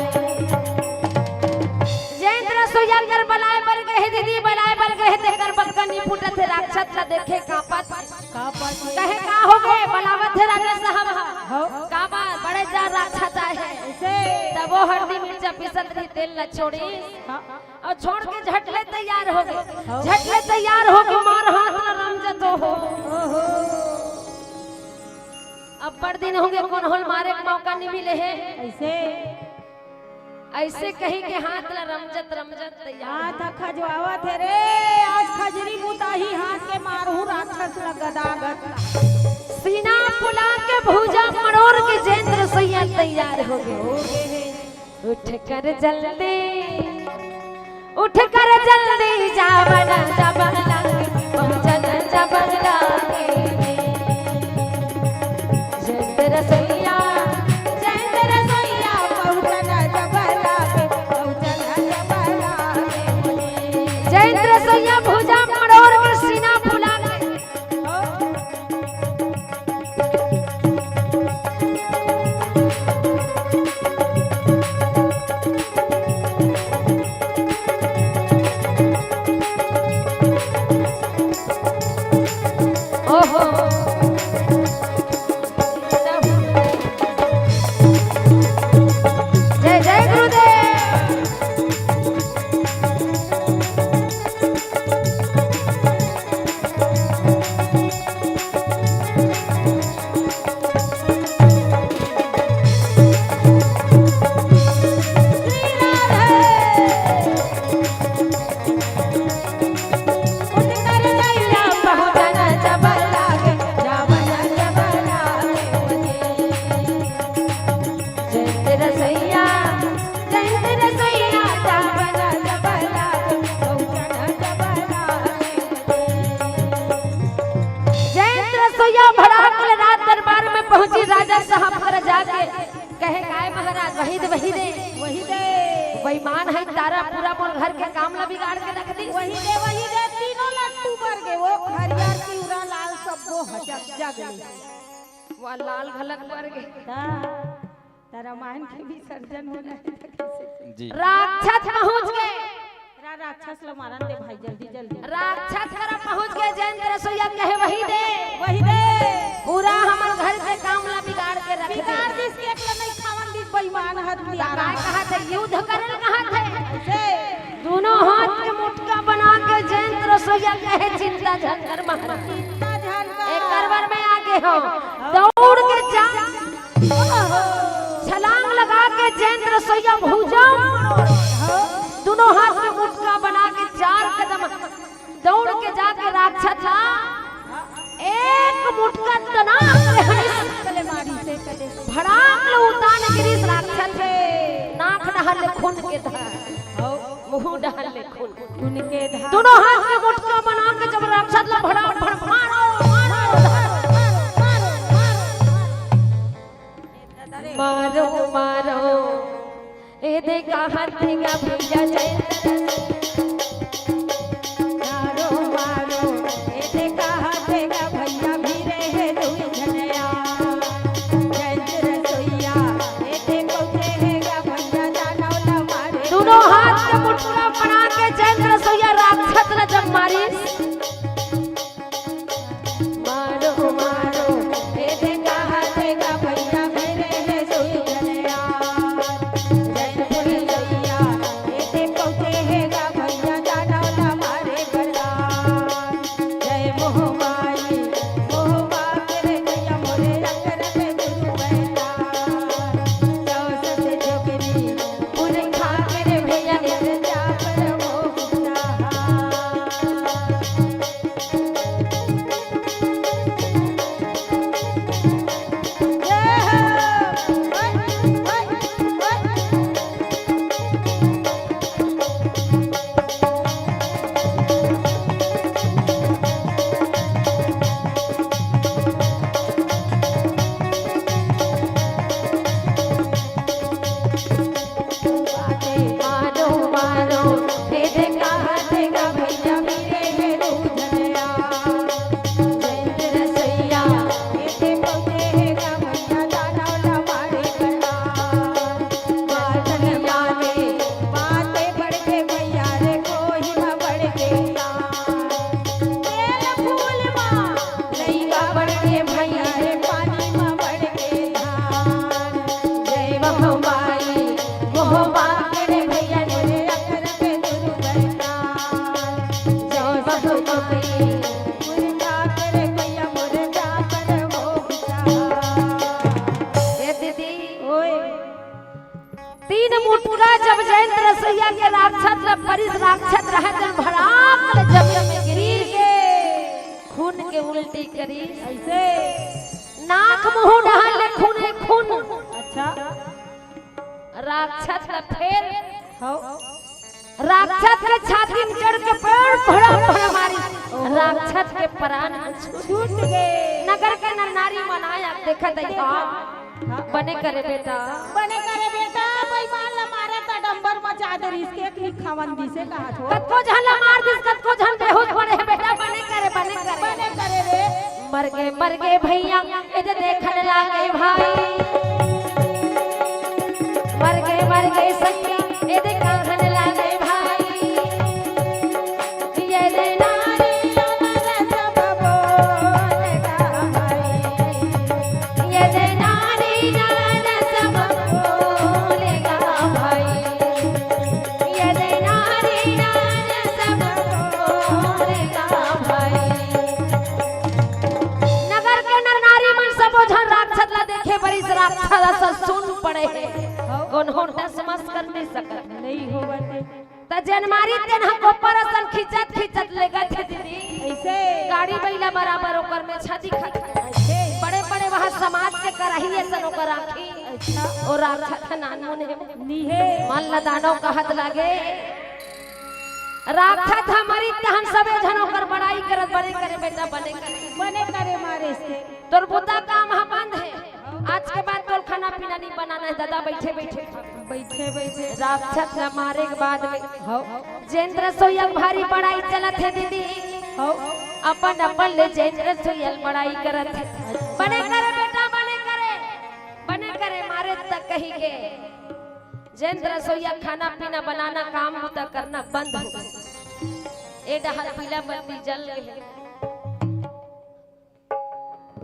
जयंत रसोईया कर बलाए बर गे हे दीदी, बलाए बर गे हे, तेकर बक्का नी फूटत हे, राक्षस ला देखे कांपत। का बात हे? कहे का हो गे, बलावत हे राजा साहब ह। हो। का बात, बड़े जान राक्षस आए हे। अइसे। तब वो हरदी मिर्चा पीसत रही, तेल ला छोड़ी। हाँ। अउ छोड़ के झट ले तैयार हो गे। हो। झट ले तैयार हो गे, मार हाथ ला रमजत हो। ओहो। अब्बड़ दिन हो गे, कोनो ल मारे के मौका नी मिले हे। अइसे। अइसे कहि के हाथ ला रमजत रमजत तैयार। हाथ खजवावत हे रे, आज खजरी बुताही हाथ के मारहूं राक्षस ला गदागद। सीना फुला के भुजा मरोर के जयंत रसोईया तैयार हो गे। उठ कर जल्दी, उठ कर जल्दी जावन जबला, पहुँचन जबला। जयंत रसोईया, जयंत रसोईया, पहुँचन जबला, पहुँचन जबला। जयंत रसोईया भुजा मरोर के सीना फुला के। ओहो। जय जय गुरुदेव। जयंत रसोईया, जयंत रसोईया, चावल जबला, पहुँचन जबला। जयंत रसोईया भड़ाक ले राज दरबार में पहुंची, राजा साहब कर जाके कहे, "काय महाराज, वही दे, वही दे।" वही दे। बेईमान हे, तारा पूरा मोर घर के काम ला बिगाड़ के रख दी। वही दे, वही दे, तीनों लट्टू बर गे, वो हरियर, पिवरा, लाल, सब्बो हचक जग ले। वो लाल घलक बर गे। ता। त रामायण के विसर्जन होना हे त कइसे? जी। राक्षस पहुंच गे। रा-, राक्षस ल मारन दे भाई, जल्दी, जल्दी। राक्षस करा पहुंच गे, जयंत रसोईया कहे, "वही दे।" वही दे। पूरा हमर घर के काम ला बिगाड़ के रख दे। बिगाड़ दिस, केक ल नइ खावन दिस, बेईमान हत्यारा। काय कहत हे, युद्ध करे ल कहत हे। से। दूनों हाथ के मुटका बना के जयंत रसोईया कहे, "चिंता झन कर महाराज।" चिंता झन कर। एकर बर में आगे हंव। दौड़ के जा, छलांग लगा के जयंत रसोईया भुजा, दूनों हाथ में मुटका बना के चार कदम दौड़ के जाके राक्षस ला एक मुटका तना के हनिस, भड़ाक ले उतान गिरिस राक्षस, नाक डहर ले खून के धार। ओहू डहर ले खून। खून के धार। दोनों हाथ के मुटका बना के जब राक्षस ला भड़ाक भड़ाक मारो, मारो, मारो, मारो, मारो। मारो, मारो। ए दे का हाथ देगा भैया जय। मारो, मारो। ए दे का हाथ देगा भैया भी रहे दू झनया। जय रसोईया। ए दे पहुंचे है गा भैया दानव ला मारे। दोनों हाथ के मुटका बना के जयंत रसोईया राक्षस ला जब मारिस। मारो, मारो, ए दे कहा देगा भैया मेरे है सुई धनया। जय भैया, ए दे पहुंचे है गा भैया दानव ला मारे बरदान। जय मोह माई, मोह माई रे भैया मोरे रंग रंग गुरु बैठा। चौसठ जोगनी, पूरे खा के रे भैया मेरे चापर मोह गुस्सा। मारो, मारो, दे दे कहा देगा भैया मेरे है रूझनया। जयंत रसैया, ए दे पहुंचे है गा भैया दानव ला मारे बरदान। बात न माने, बातें बढ़ के भैया रे कोहिमा बढ़ के तान। तेल फूल मा, लइका बढ़ के भैया रे पानी मा बढ़ के धान। जय मोह माई, मोह माई रे भैया रे अखर के गुरु बरदान। जय मोह माई, गुरु ठाकर भैया मोरे जाकर हो विचार। ए दीदी, ओए। तीन मुटका जब जयंत रसोईया के राक्षस ल परिस, राक्षस रहे जन भड़ाक ले जमीन में गिरी के खून के उल्टी करी। ऐसे? नाक मुंह डहर ले खूने खून। अच्छा। राक्षस ल फेर हो। राक्षस के छाती में चढ़ के पेड़ भड़ा भड़ा मारी। राक्षस के प्राण छूट गे। नगर के नर नारी मन आया देखत है। हाँ। बने करे बेटा। बने करे बेटा, बेईमान ला मारे त डंबर मचा दे रिस के एक लिखावन दिसे कहा छो। कतको झन ला मार दिस, कतको झन बेहोश पड़े हे बेटा, बने करे, बने करे। बने करे रे। मर गे, मर गे भैया, ए दे देखन लागे भाई। मर गे, मर गे सखी, ए दे कहन लागे भाई। ये दे नारी नार सब बोलेगा भाई। ये दे नारी नार सब बोलेगा भाई। ये दे नारी नार सब बोलेगा भाई। नगर के नर नारी मन सबो झन राक्षस ला देखे बर इस राक्षस ला सुन पड़े हे। कोनो टस मस कर नहीं सकत। नहीं होवत हे। त जेन मारी तेन ह कोपर असन खींचत खींचत लेगत हे दीदी। ऐसे? गाड़ी बइला बराबर ओकर में छाती खा। ऐसे? बड़े बड़े वहाँ समाज के कराही असन ओकर आँखी। अच्छा। ओ राक्षस ह नानमुन हे। नी हे। मन ल दानव कहत लागे। राक्षस ह मरी तहन सबे झन ओकर बड़ाई करत, बने करे बेटा, बने करे। बने करे मारे से। तोर बुता काम ह बंद हे। आज के बाद तोर खाना पीना नहीं बनाना है दादा, बैठे बैठे खा। बैठे बैठे। राक्षस ला मारे के बाद में हाँ। जयंत रसोईया के भारी बड़ाई चलत हे दीदी। हाँ। अपन अपन ले जयंत रसोईया ल बड़ाई करत हे। अच्छा। बने करे बेटा, बने करे, बने करे मारे त कही के जयंत रसोईया खाना पीना बनाना काम बुता करना बंद हो गे। ए डहर पीला बत्ती जल गे हे।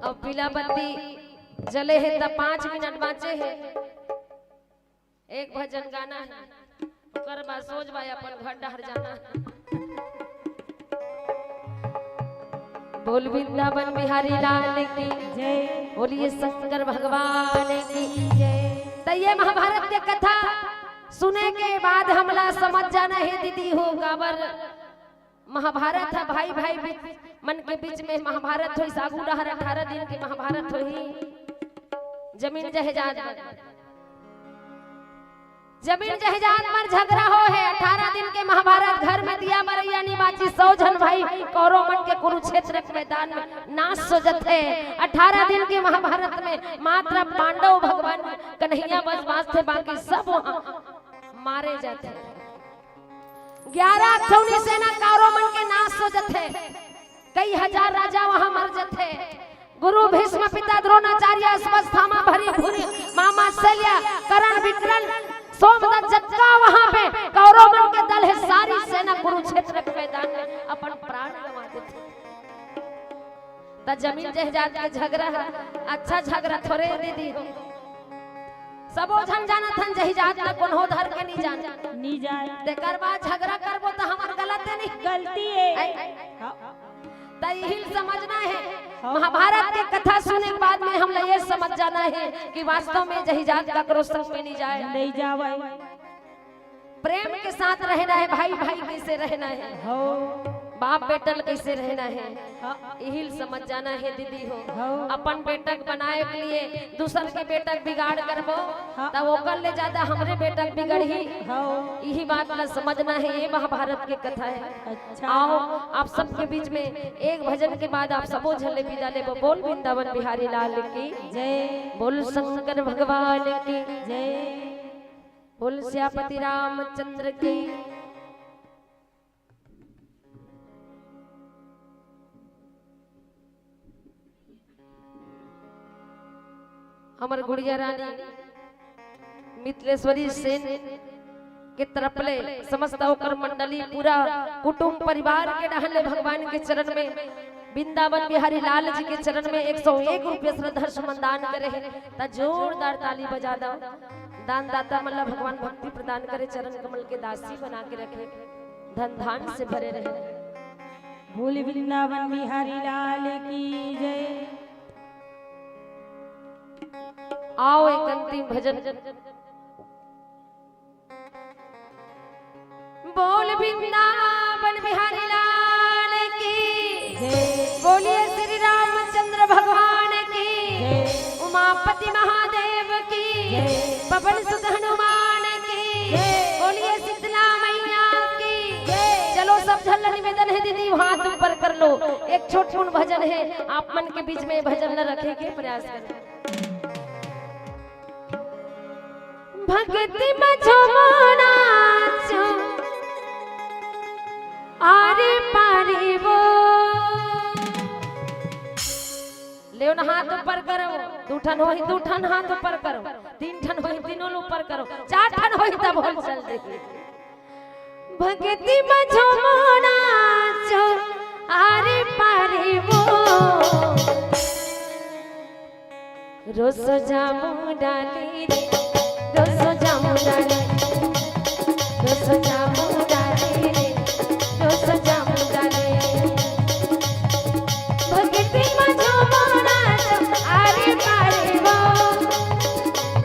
अब पीला बत्ती जले हे त पाँच मिनट बाँचे हे। एक भजन गाना हे, ओकर बाद सोच भाई अपन घर डहर जाना हे। बोल वृंदावन बिहारी लाल की जय। बोलिए शंकर भगवान की जय। त ये महाभारत के कथा सुने के बाद हमला समझ जाना हे दीदी हो, काबर महाभारत ह भाई भाई बीच, मन के बीच में महाभारत होइस, आगू डहर अठारह दिन के महाभारत होही। जमीन जायदाद बर। जमीन जायदाद म झगरा हो हे, अठारह दिन के महाभारत, घर में दिया बरइया नी बाची, सौ झन भाई कौरव मन के कुरुक्षेत्र के मैदान में नाश हो जथे। अठारह दिन के महाभारत में मात्र पांडव भगवान कन्हैया बस बांचथे, बाकी सब वहां मारे जाथे। ग्यारह अक्षौणी सेना कौरव मन के नाश हो जथे, कई हजार राजा वहां मर जथे। गुरु भीष्म, पिता द्रोणाचार्य, अश्वत्थामा, भरी भूरी, मामा शल्य, कर्ण विकर्ण, सोमदत्त, जतका वहां पे कौरव मन के दल हे, सारी सेना कुरुक्षेत्र के मैदान में अपन प्राण गंवा देथे। त जमीन जायदाद के झगरा ह, अच्छा झगरा थोरे दीदी हो। सबो झन जानत हन, जायदाद ला कोनो धर के नी जान। नी जाय। तेकर बाद झगरा करबो त हमर गलत हे नी? गलती हे। ऐ, हाँ। त इही ल समझना हे। हाँ। महाभारत के कथा सुने के बाद में हमला ये समझ जाना हे कि वास्तव में जायदाद ककरो संग में नी जाय। नी जावय। प्रेम के साथ रहना हे, भाई भाई कइसे रहना हे, हो। बाप बेटा ल कइसे रहना हे, हाँ। इही ल समझ जाना हे दीदी हो। हाँ। अपन बेटा के बनाए के लिए दूसर के बेटा के बिगाड़ करबो, हाँ। त ओकर ले ज्यादा हमरे बेटा के बिगड़ही। हाँ। इही बात ल समझना हे, ये महाभारत के कथा हे। अच्छा। आओ, आप सबके बीच में एक भजन के बाद आप सबो झन ले विदा लेबो। बोल वृंदावन बिहारी लाल की जय। बोल शंकर भगवान की जय। बोल सियापति रामचंद्र की। हमर गुड़िया रानी मितलेश्वरी सेन के तरफ ले समस्त ओकर मंडली, पूरा कुटुंब परिवार के डहन ले भगवान के चरण में, वृंदावन बिहारी लाल जी के चरण में एक सौ एक रुपया श्रद्धा सुमन दान करे हे, त जोरदार ताली बजा दो। दानदाता मन ला भगवान भक्ति प्रदान करे, चरण कमल के दासी बना के रखे, धन धान से भरे रहे। बोल वृंदावन बिहारी लाल की जय। आओ एक अंतिम भजन। बोल वृंदावन बिहारी लाल की जय। बोलिए श्री रामचंद्र भगवान की जय। उमापति महादेव की जय। पवन सुत हनुमान की जय। बोलिए शीतला मैया की जय। चलो सब झन ला निवेदन हे दीदी, हाथ ऊपर कर लो। एक छोटकुन भजन हे, आप मन के बीच में भजन ला रखे के प्रयास करें। भक्ति म झूमो नाचो, आरे पारे वो। लेव ना, हाथ ऊपर करो। दू ठन होही, दू ठन हाथ ऊपर करो। तीन ठन होही, तीनों ल ऊपर करो। चार ठन होही, तब होल चल दे। भक्ति म झूमो नाचो, आरे पारे वो। रोसो जामु डाली रे, रोसो जामु डाली, रोसो जामु डाली रे, रोसो जामु डाली। भक्ति म झूमो नाचो, आरे पारे वो।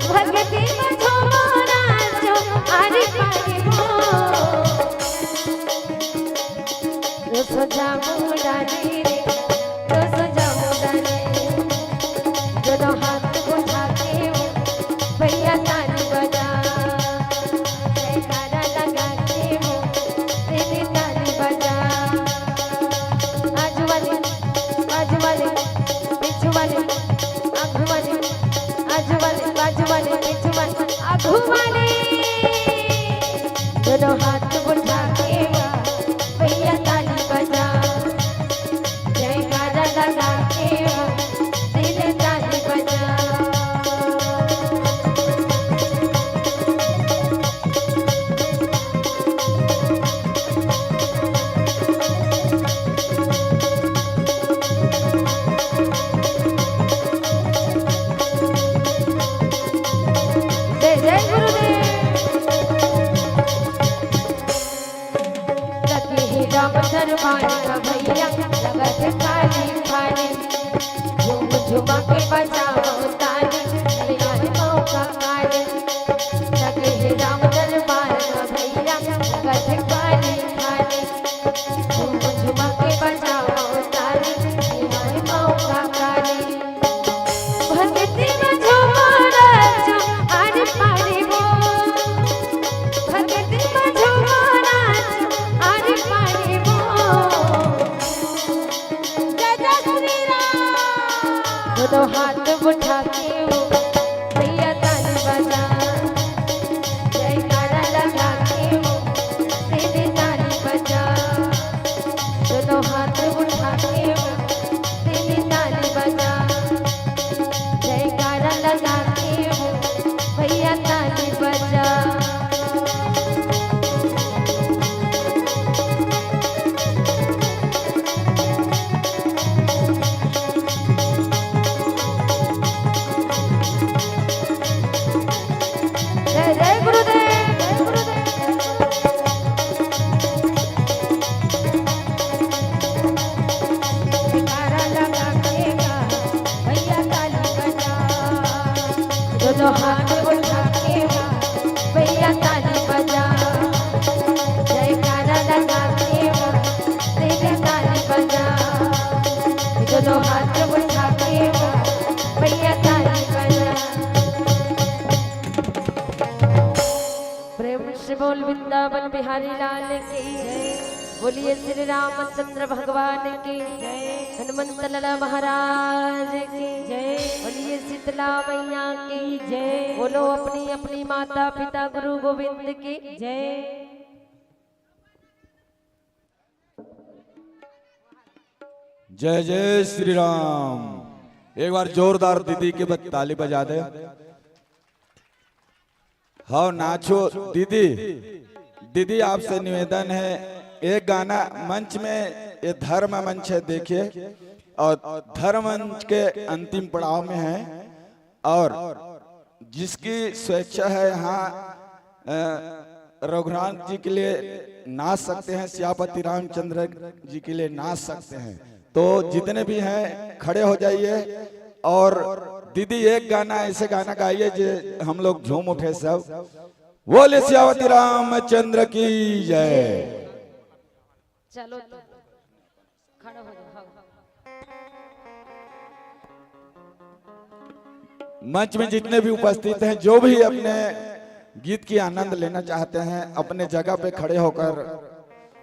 भक्ति म झूमो नाचो, आरे पारे वो। रोसो जामु डाली रे, रोसो जामु डाली। दोनों हाथ उठा के वो भैया ताली बजा, जयकारा लगा के वो तेरी ताली बजा। आजू वाले, बाजू वाले, पीछू वाले, आगू वाले, आजू वाले, बाजू वाले, पीछू वाले, आगू वाले। दोनों हाथ उठा के वो भैया ताली बजा, जयकारा लगा के वो दिल ताली बजा। जय जय गुरुदेव। लगे हे राम दरबार का भैया, लगत काली काली। झूम झुमा के बजाओ ताली, भैया रे मौका काली। लगे हे राम दरबार का भैया, लगत काली काली। झूम झुमा के बजाओ ताली, भैया रे मौका काली। भक्ति म झूमो नाचो, आरे पारे वो। हाथ उठा के वो भैया ताली बजा, जयकारा लगा के वो दीदी ताली बजा। दोनों हाथ उठा के वो दीदी ताली बजा, जयकारा लगा के वो भैया ताली बजा। जय जय गुरुदेव, जय गुरुदेव। जयकारा लगा के गा, भैया ताली बजा। दोनों हाथ उठा के गा, भैया ताली बजा। जयकारा लगा के गा, भैया ताली बजा। दोनों हाथ उठा के गा, भैया ताली बजा। प्रेम से बोल वृंदावन बिहारी लाल की। बोलिए श्री रामचंद्र भगवान की। हनुमंत लाला महाराज की। बोलिए शीतला मैया की। बोलो अपनी अपनी माता पिता गुरु गोविंद की। जय जय श्री राम। एक बार जोरदार दीदी के बत-, ताली बजा दे। हाँ, नाचो दीदी। दीदी, आपसे निवेदन है, एक गाना मंच में, ये धर्म मंच है, देखिए, और धर्म मंच के अंतिम पड़ाव में है, और जिसकी स्वेच्छा है यहाँ, अ, रघुनाथ जी के लिए नाच सकते हैं, सियापति रामचंद्र जी के लिए नाच सकते हैं। तो जितने भी हैं, खड़े हो जाइए और दीदी, एक गाना, ऐसे गाना गाइए जे हम लोग झूम उठे सब। बोले सियापति रामचंद्र की जय। चलो, खड़ा हो जाओ, हाँ। मंच में जितने भी उपस्थित हैं, जो भी अपने गीत की आनंद लेना चाहते हैं, अपने जगह पे खड़े होकर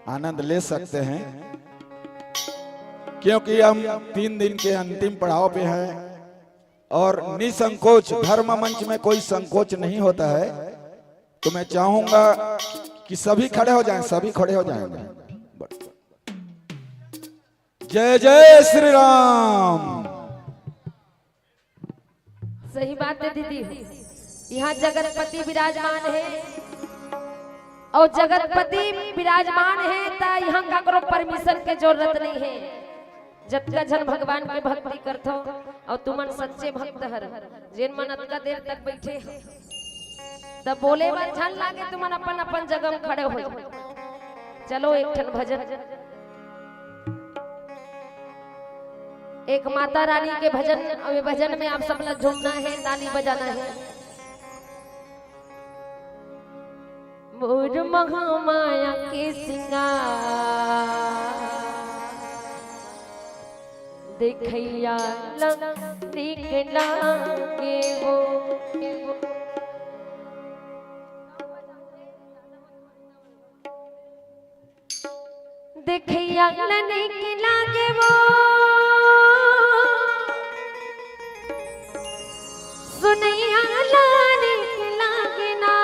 आनंद ले सकते हैं, क्योंकि हम तीन दिन के अंतिम पड़ाव पे हैं और निसंकोच, धर्म मंच में कोई संकोच नहीं होता है। तो मैं चाहूंगा कि सभी खड़े हो जाएं, सभी खड़े हो जाएंगे। जय जय श्री राम। सही बात है दीदी, यहाँ जगतपति विराजमान है और जगतपति विराजमान है त यहाँ काकरो परमिशन के जरूरत नहीं है। जतका झन भगवान के भक्ति करथो अउ तुमन सच्चे भक्त हर, जेन मन अतका देर तक बैठे हो, त बोले बर झन लागे, तुमन अपन अपन जगह में खड़े हो जाओ। चलो एक ठन भजन। एक माता रानी के भजन, अउ ये भजन में आप सब ला झूमना है, ताली बजाना है। मोर महामाया के सिंगार, देखइया ला नीक लागे वो। देखइया ला नीक लागे वो, सुनइया ला नीक लागे ना।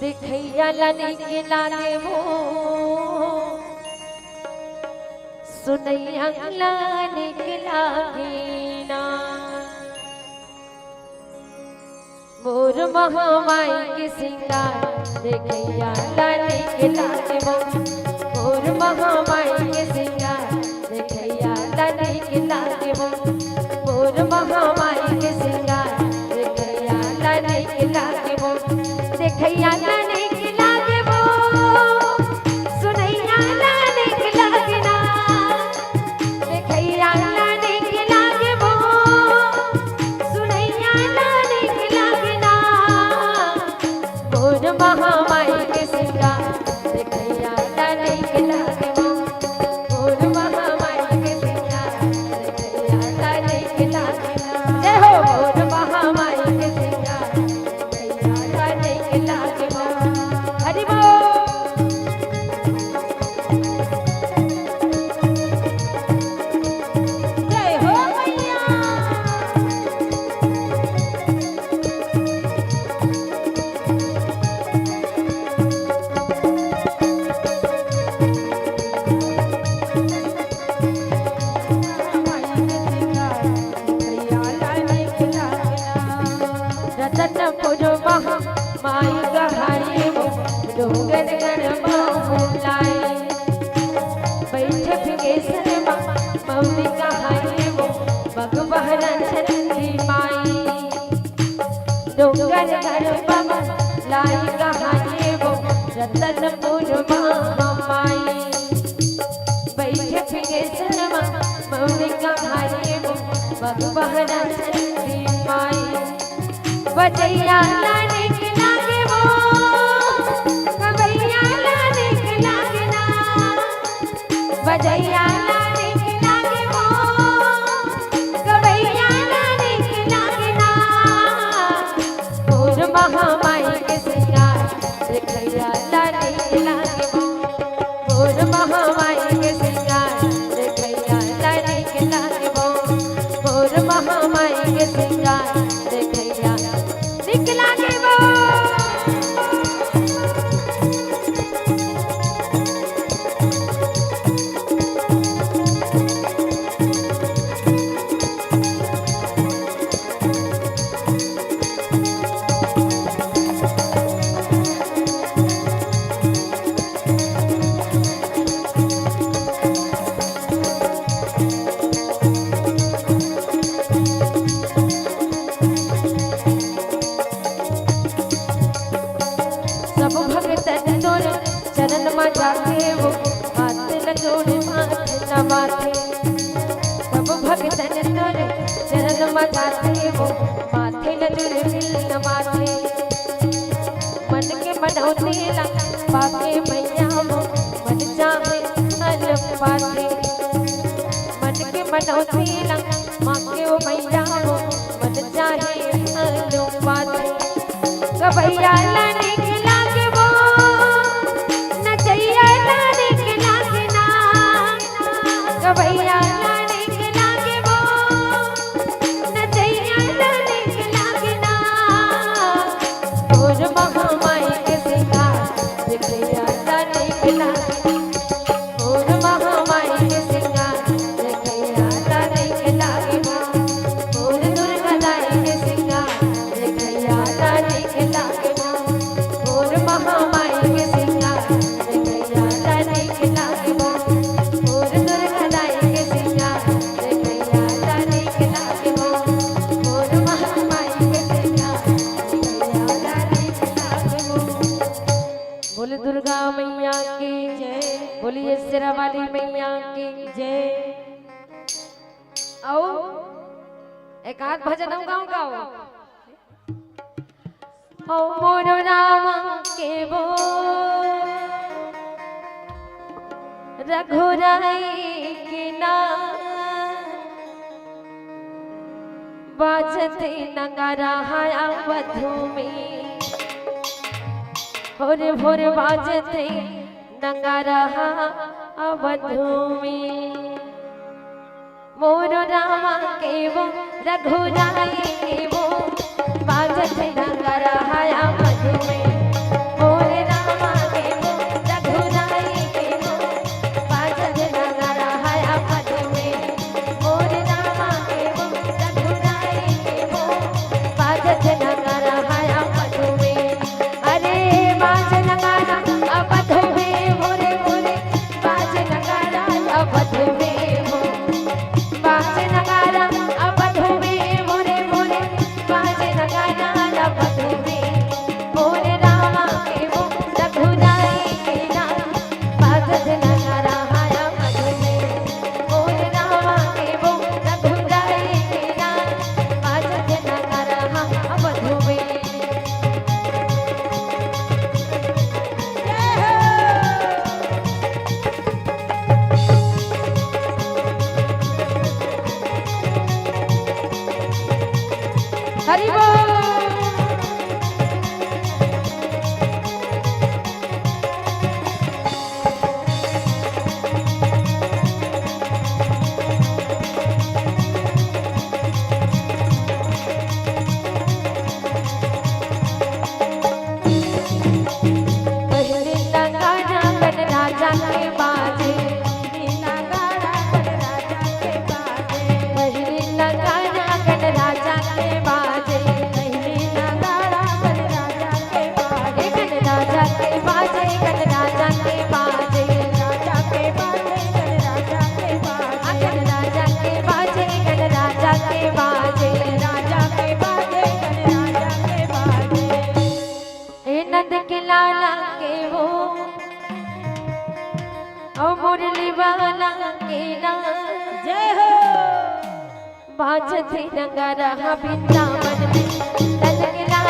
देखइया ला नीक लागे वो, सुनइया ला नीक लागे ना। मोर महामाई के सिंगार, देखइया ला नीक लागे वो। मोर महामाई के सिंगार, देखइया ला नीक लागे वो। मोर महामाई के सिंगार, देखइया ला नीक लागे वो। देखइया ला नीक लागे वो, सुनइया ला नीक लागे ना। देखइया ला नीक लागे वो, सुनइया ला नीक लागे ना। मोर महामाई के सिंगार, देखइया ला नीक लागे वो। मोर महामाई के सिंगार, देखइया ला नीक लागे ना। जय हो। मोर महामाई के सिंगार, देखइया ला नीक लागे वो। बजैया ला नीक लागे वो, गवैया ला नीक लागे ना। बजैया ला नीक लागे वो, गवैया ला नीक लागे ना। मोर महामाई के सिंगार, देखैया ला नीक लागे वो। मोर महामाई के सिंगार, देखैया ला नीक लागे वो। मोर महामाई के सिंगार, देखैया नीक लागे वो। सब भगतन तोर चरण म जाथे वो, हाथ ल जोड़ माथ नवाथे। सब भगतन तोर चरण म जाथे वो, माथे ल जोड़ नवाथे। मन के मनौती ला पाके मैया वो, मन चाहे फल पाथे। मन के मनौती ला पाके वो मैया वो, मन चाहे फल पाथे। गवैया ला नीक लागे वो, नचैया ला नीक लागे ना। गवैया ला नीक लागे वो, नचैया ला नीक लागे ना। मोर महामाई के सिंगार, देखैया ला नीक लागे। मोर महामाई के सिंगार, देखैया ला नीक लागे ना। मोर दुर्गा दाई के सिंगार, देखैया ला नीक लागे ना। मोर महामाई के सिंगार, देखैया ला नीक लागे ना। मोर दुर्गा दाई के सिंगार, देखैया ला नीक लागे ना। मोर महामाई के सिंगार, देखैया ला नीक लागे ना। बोले दुर्गा मैया की जय। बोलिए शेरा वाली मैया की जय। आओ, एक आध भजन अउ गाँव गाओ। ओ मोरो राम के वो रघुराई के नाम, बाजत नगारा है अवध में। भोरे भोरे बाजत नगारा है अवध में। मोरो रामा के वो रघुराई के वो, बाजत नगारा है अवध में। मोरे रामा के वो रघुराई के वो, बाजत नगारा है अवध में। मोरे रामा के वो रघुराई के वो, बाजत नगारा है अवध में। अरे बाज नगारा अवध में, मोरे मोरे बाज नगारा अवध में हो। बाज नगारा अवध में, मोरे मोरे बाज नगारा अवध में। मोरे रामा के वो रघुराई के नाम, बाजत नगारा है अवध में। मोरे रामा के वो रघुराई के नाम, बाजत नगारा है अवध में। हरि बोल। पहली नगाड़ा गणराजा के बाजे। पहली नगाड़ा गणराजा के बाजे। पहली नगाड़ा गणराजा के बाजे। पहली नगाड़ा गणराजा के बाजे। गणराजा के बाजे, गणराजा के बाजे। राजा के बाजे, गणराजा के बाजे। गणराजा के बाजे, गणराजा के बाजे। राजा के बाजे, गणराजा के बाजे। ए नंद के लाला के वो, ओ मुरली वाला के ना। जय हो। बाजत नगारा वृंदावन में, नंद के लाला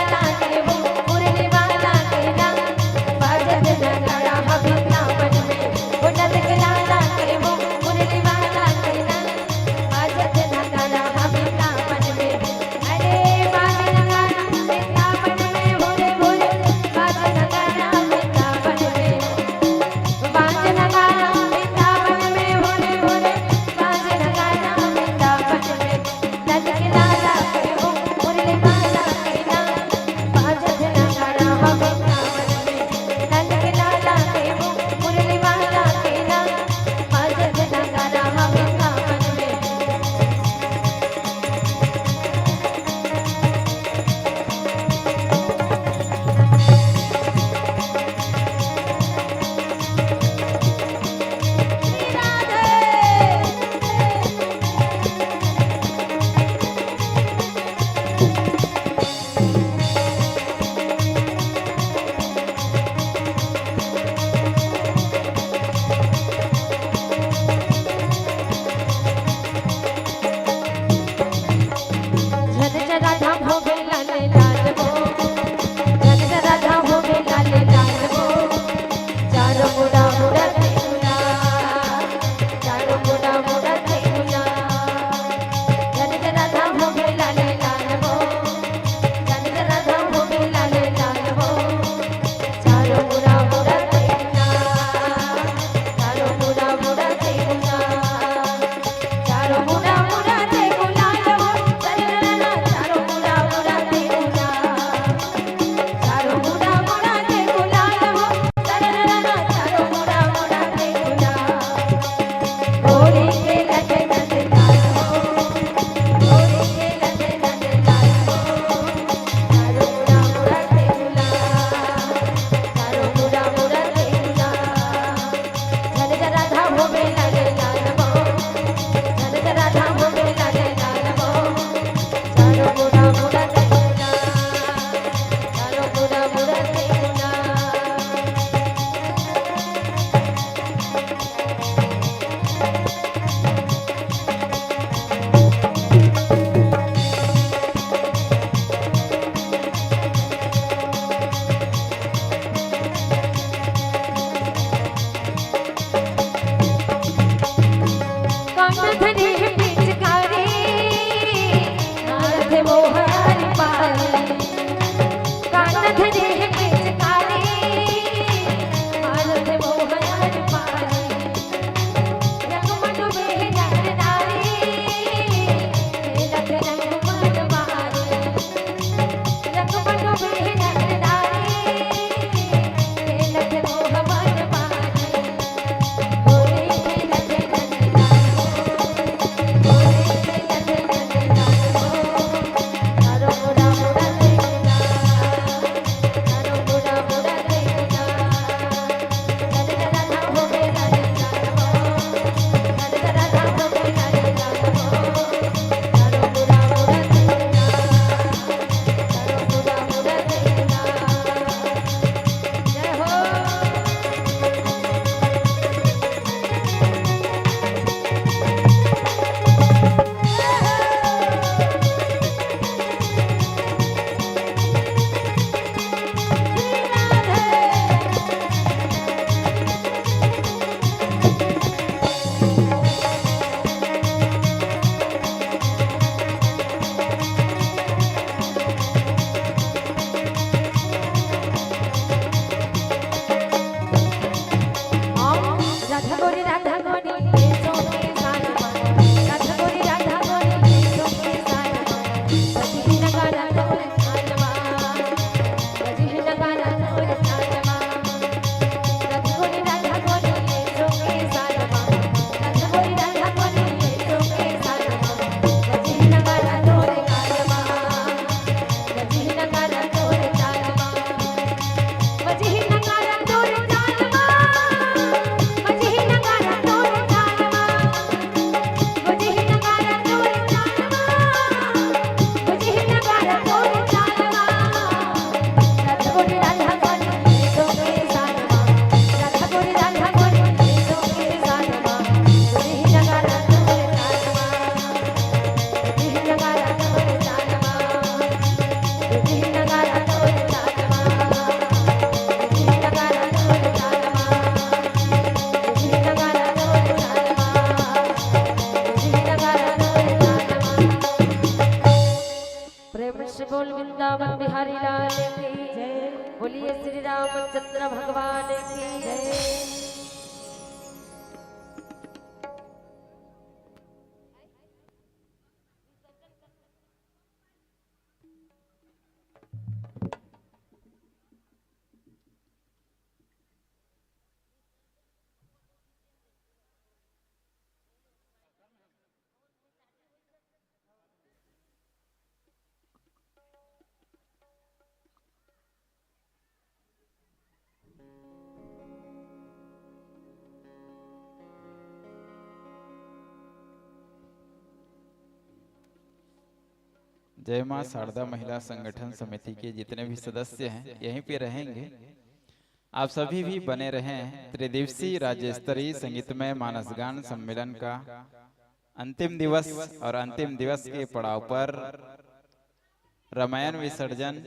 प्रेम से बोल वृंदावन बिहारी लाल की जय। बोलिए श्री रामचंद्र भगवान की जय। जय मां शारदा महिला संगठन समिति के जितने भी सदस्य हैं, यहीं पे रहेंगे। आप सभी भी बने रहें त्रिदिवसीय राज्य स्तरीय संगीतमय मानसगान सम्मेलन का अंतिम दिवस और अंतिम दिवस के पड़ाव पर रामायण विसर्जन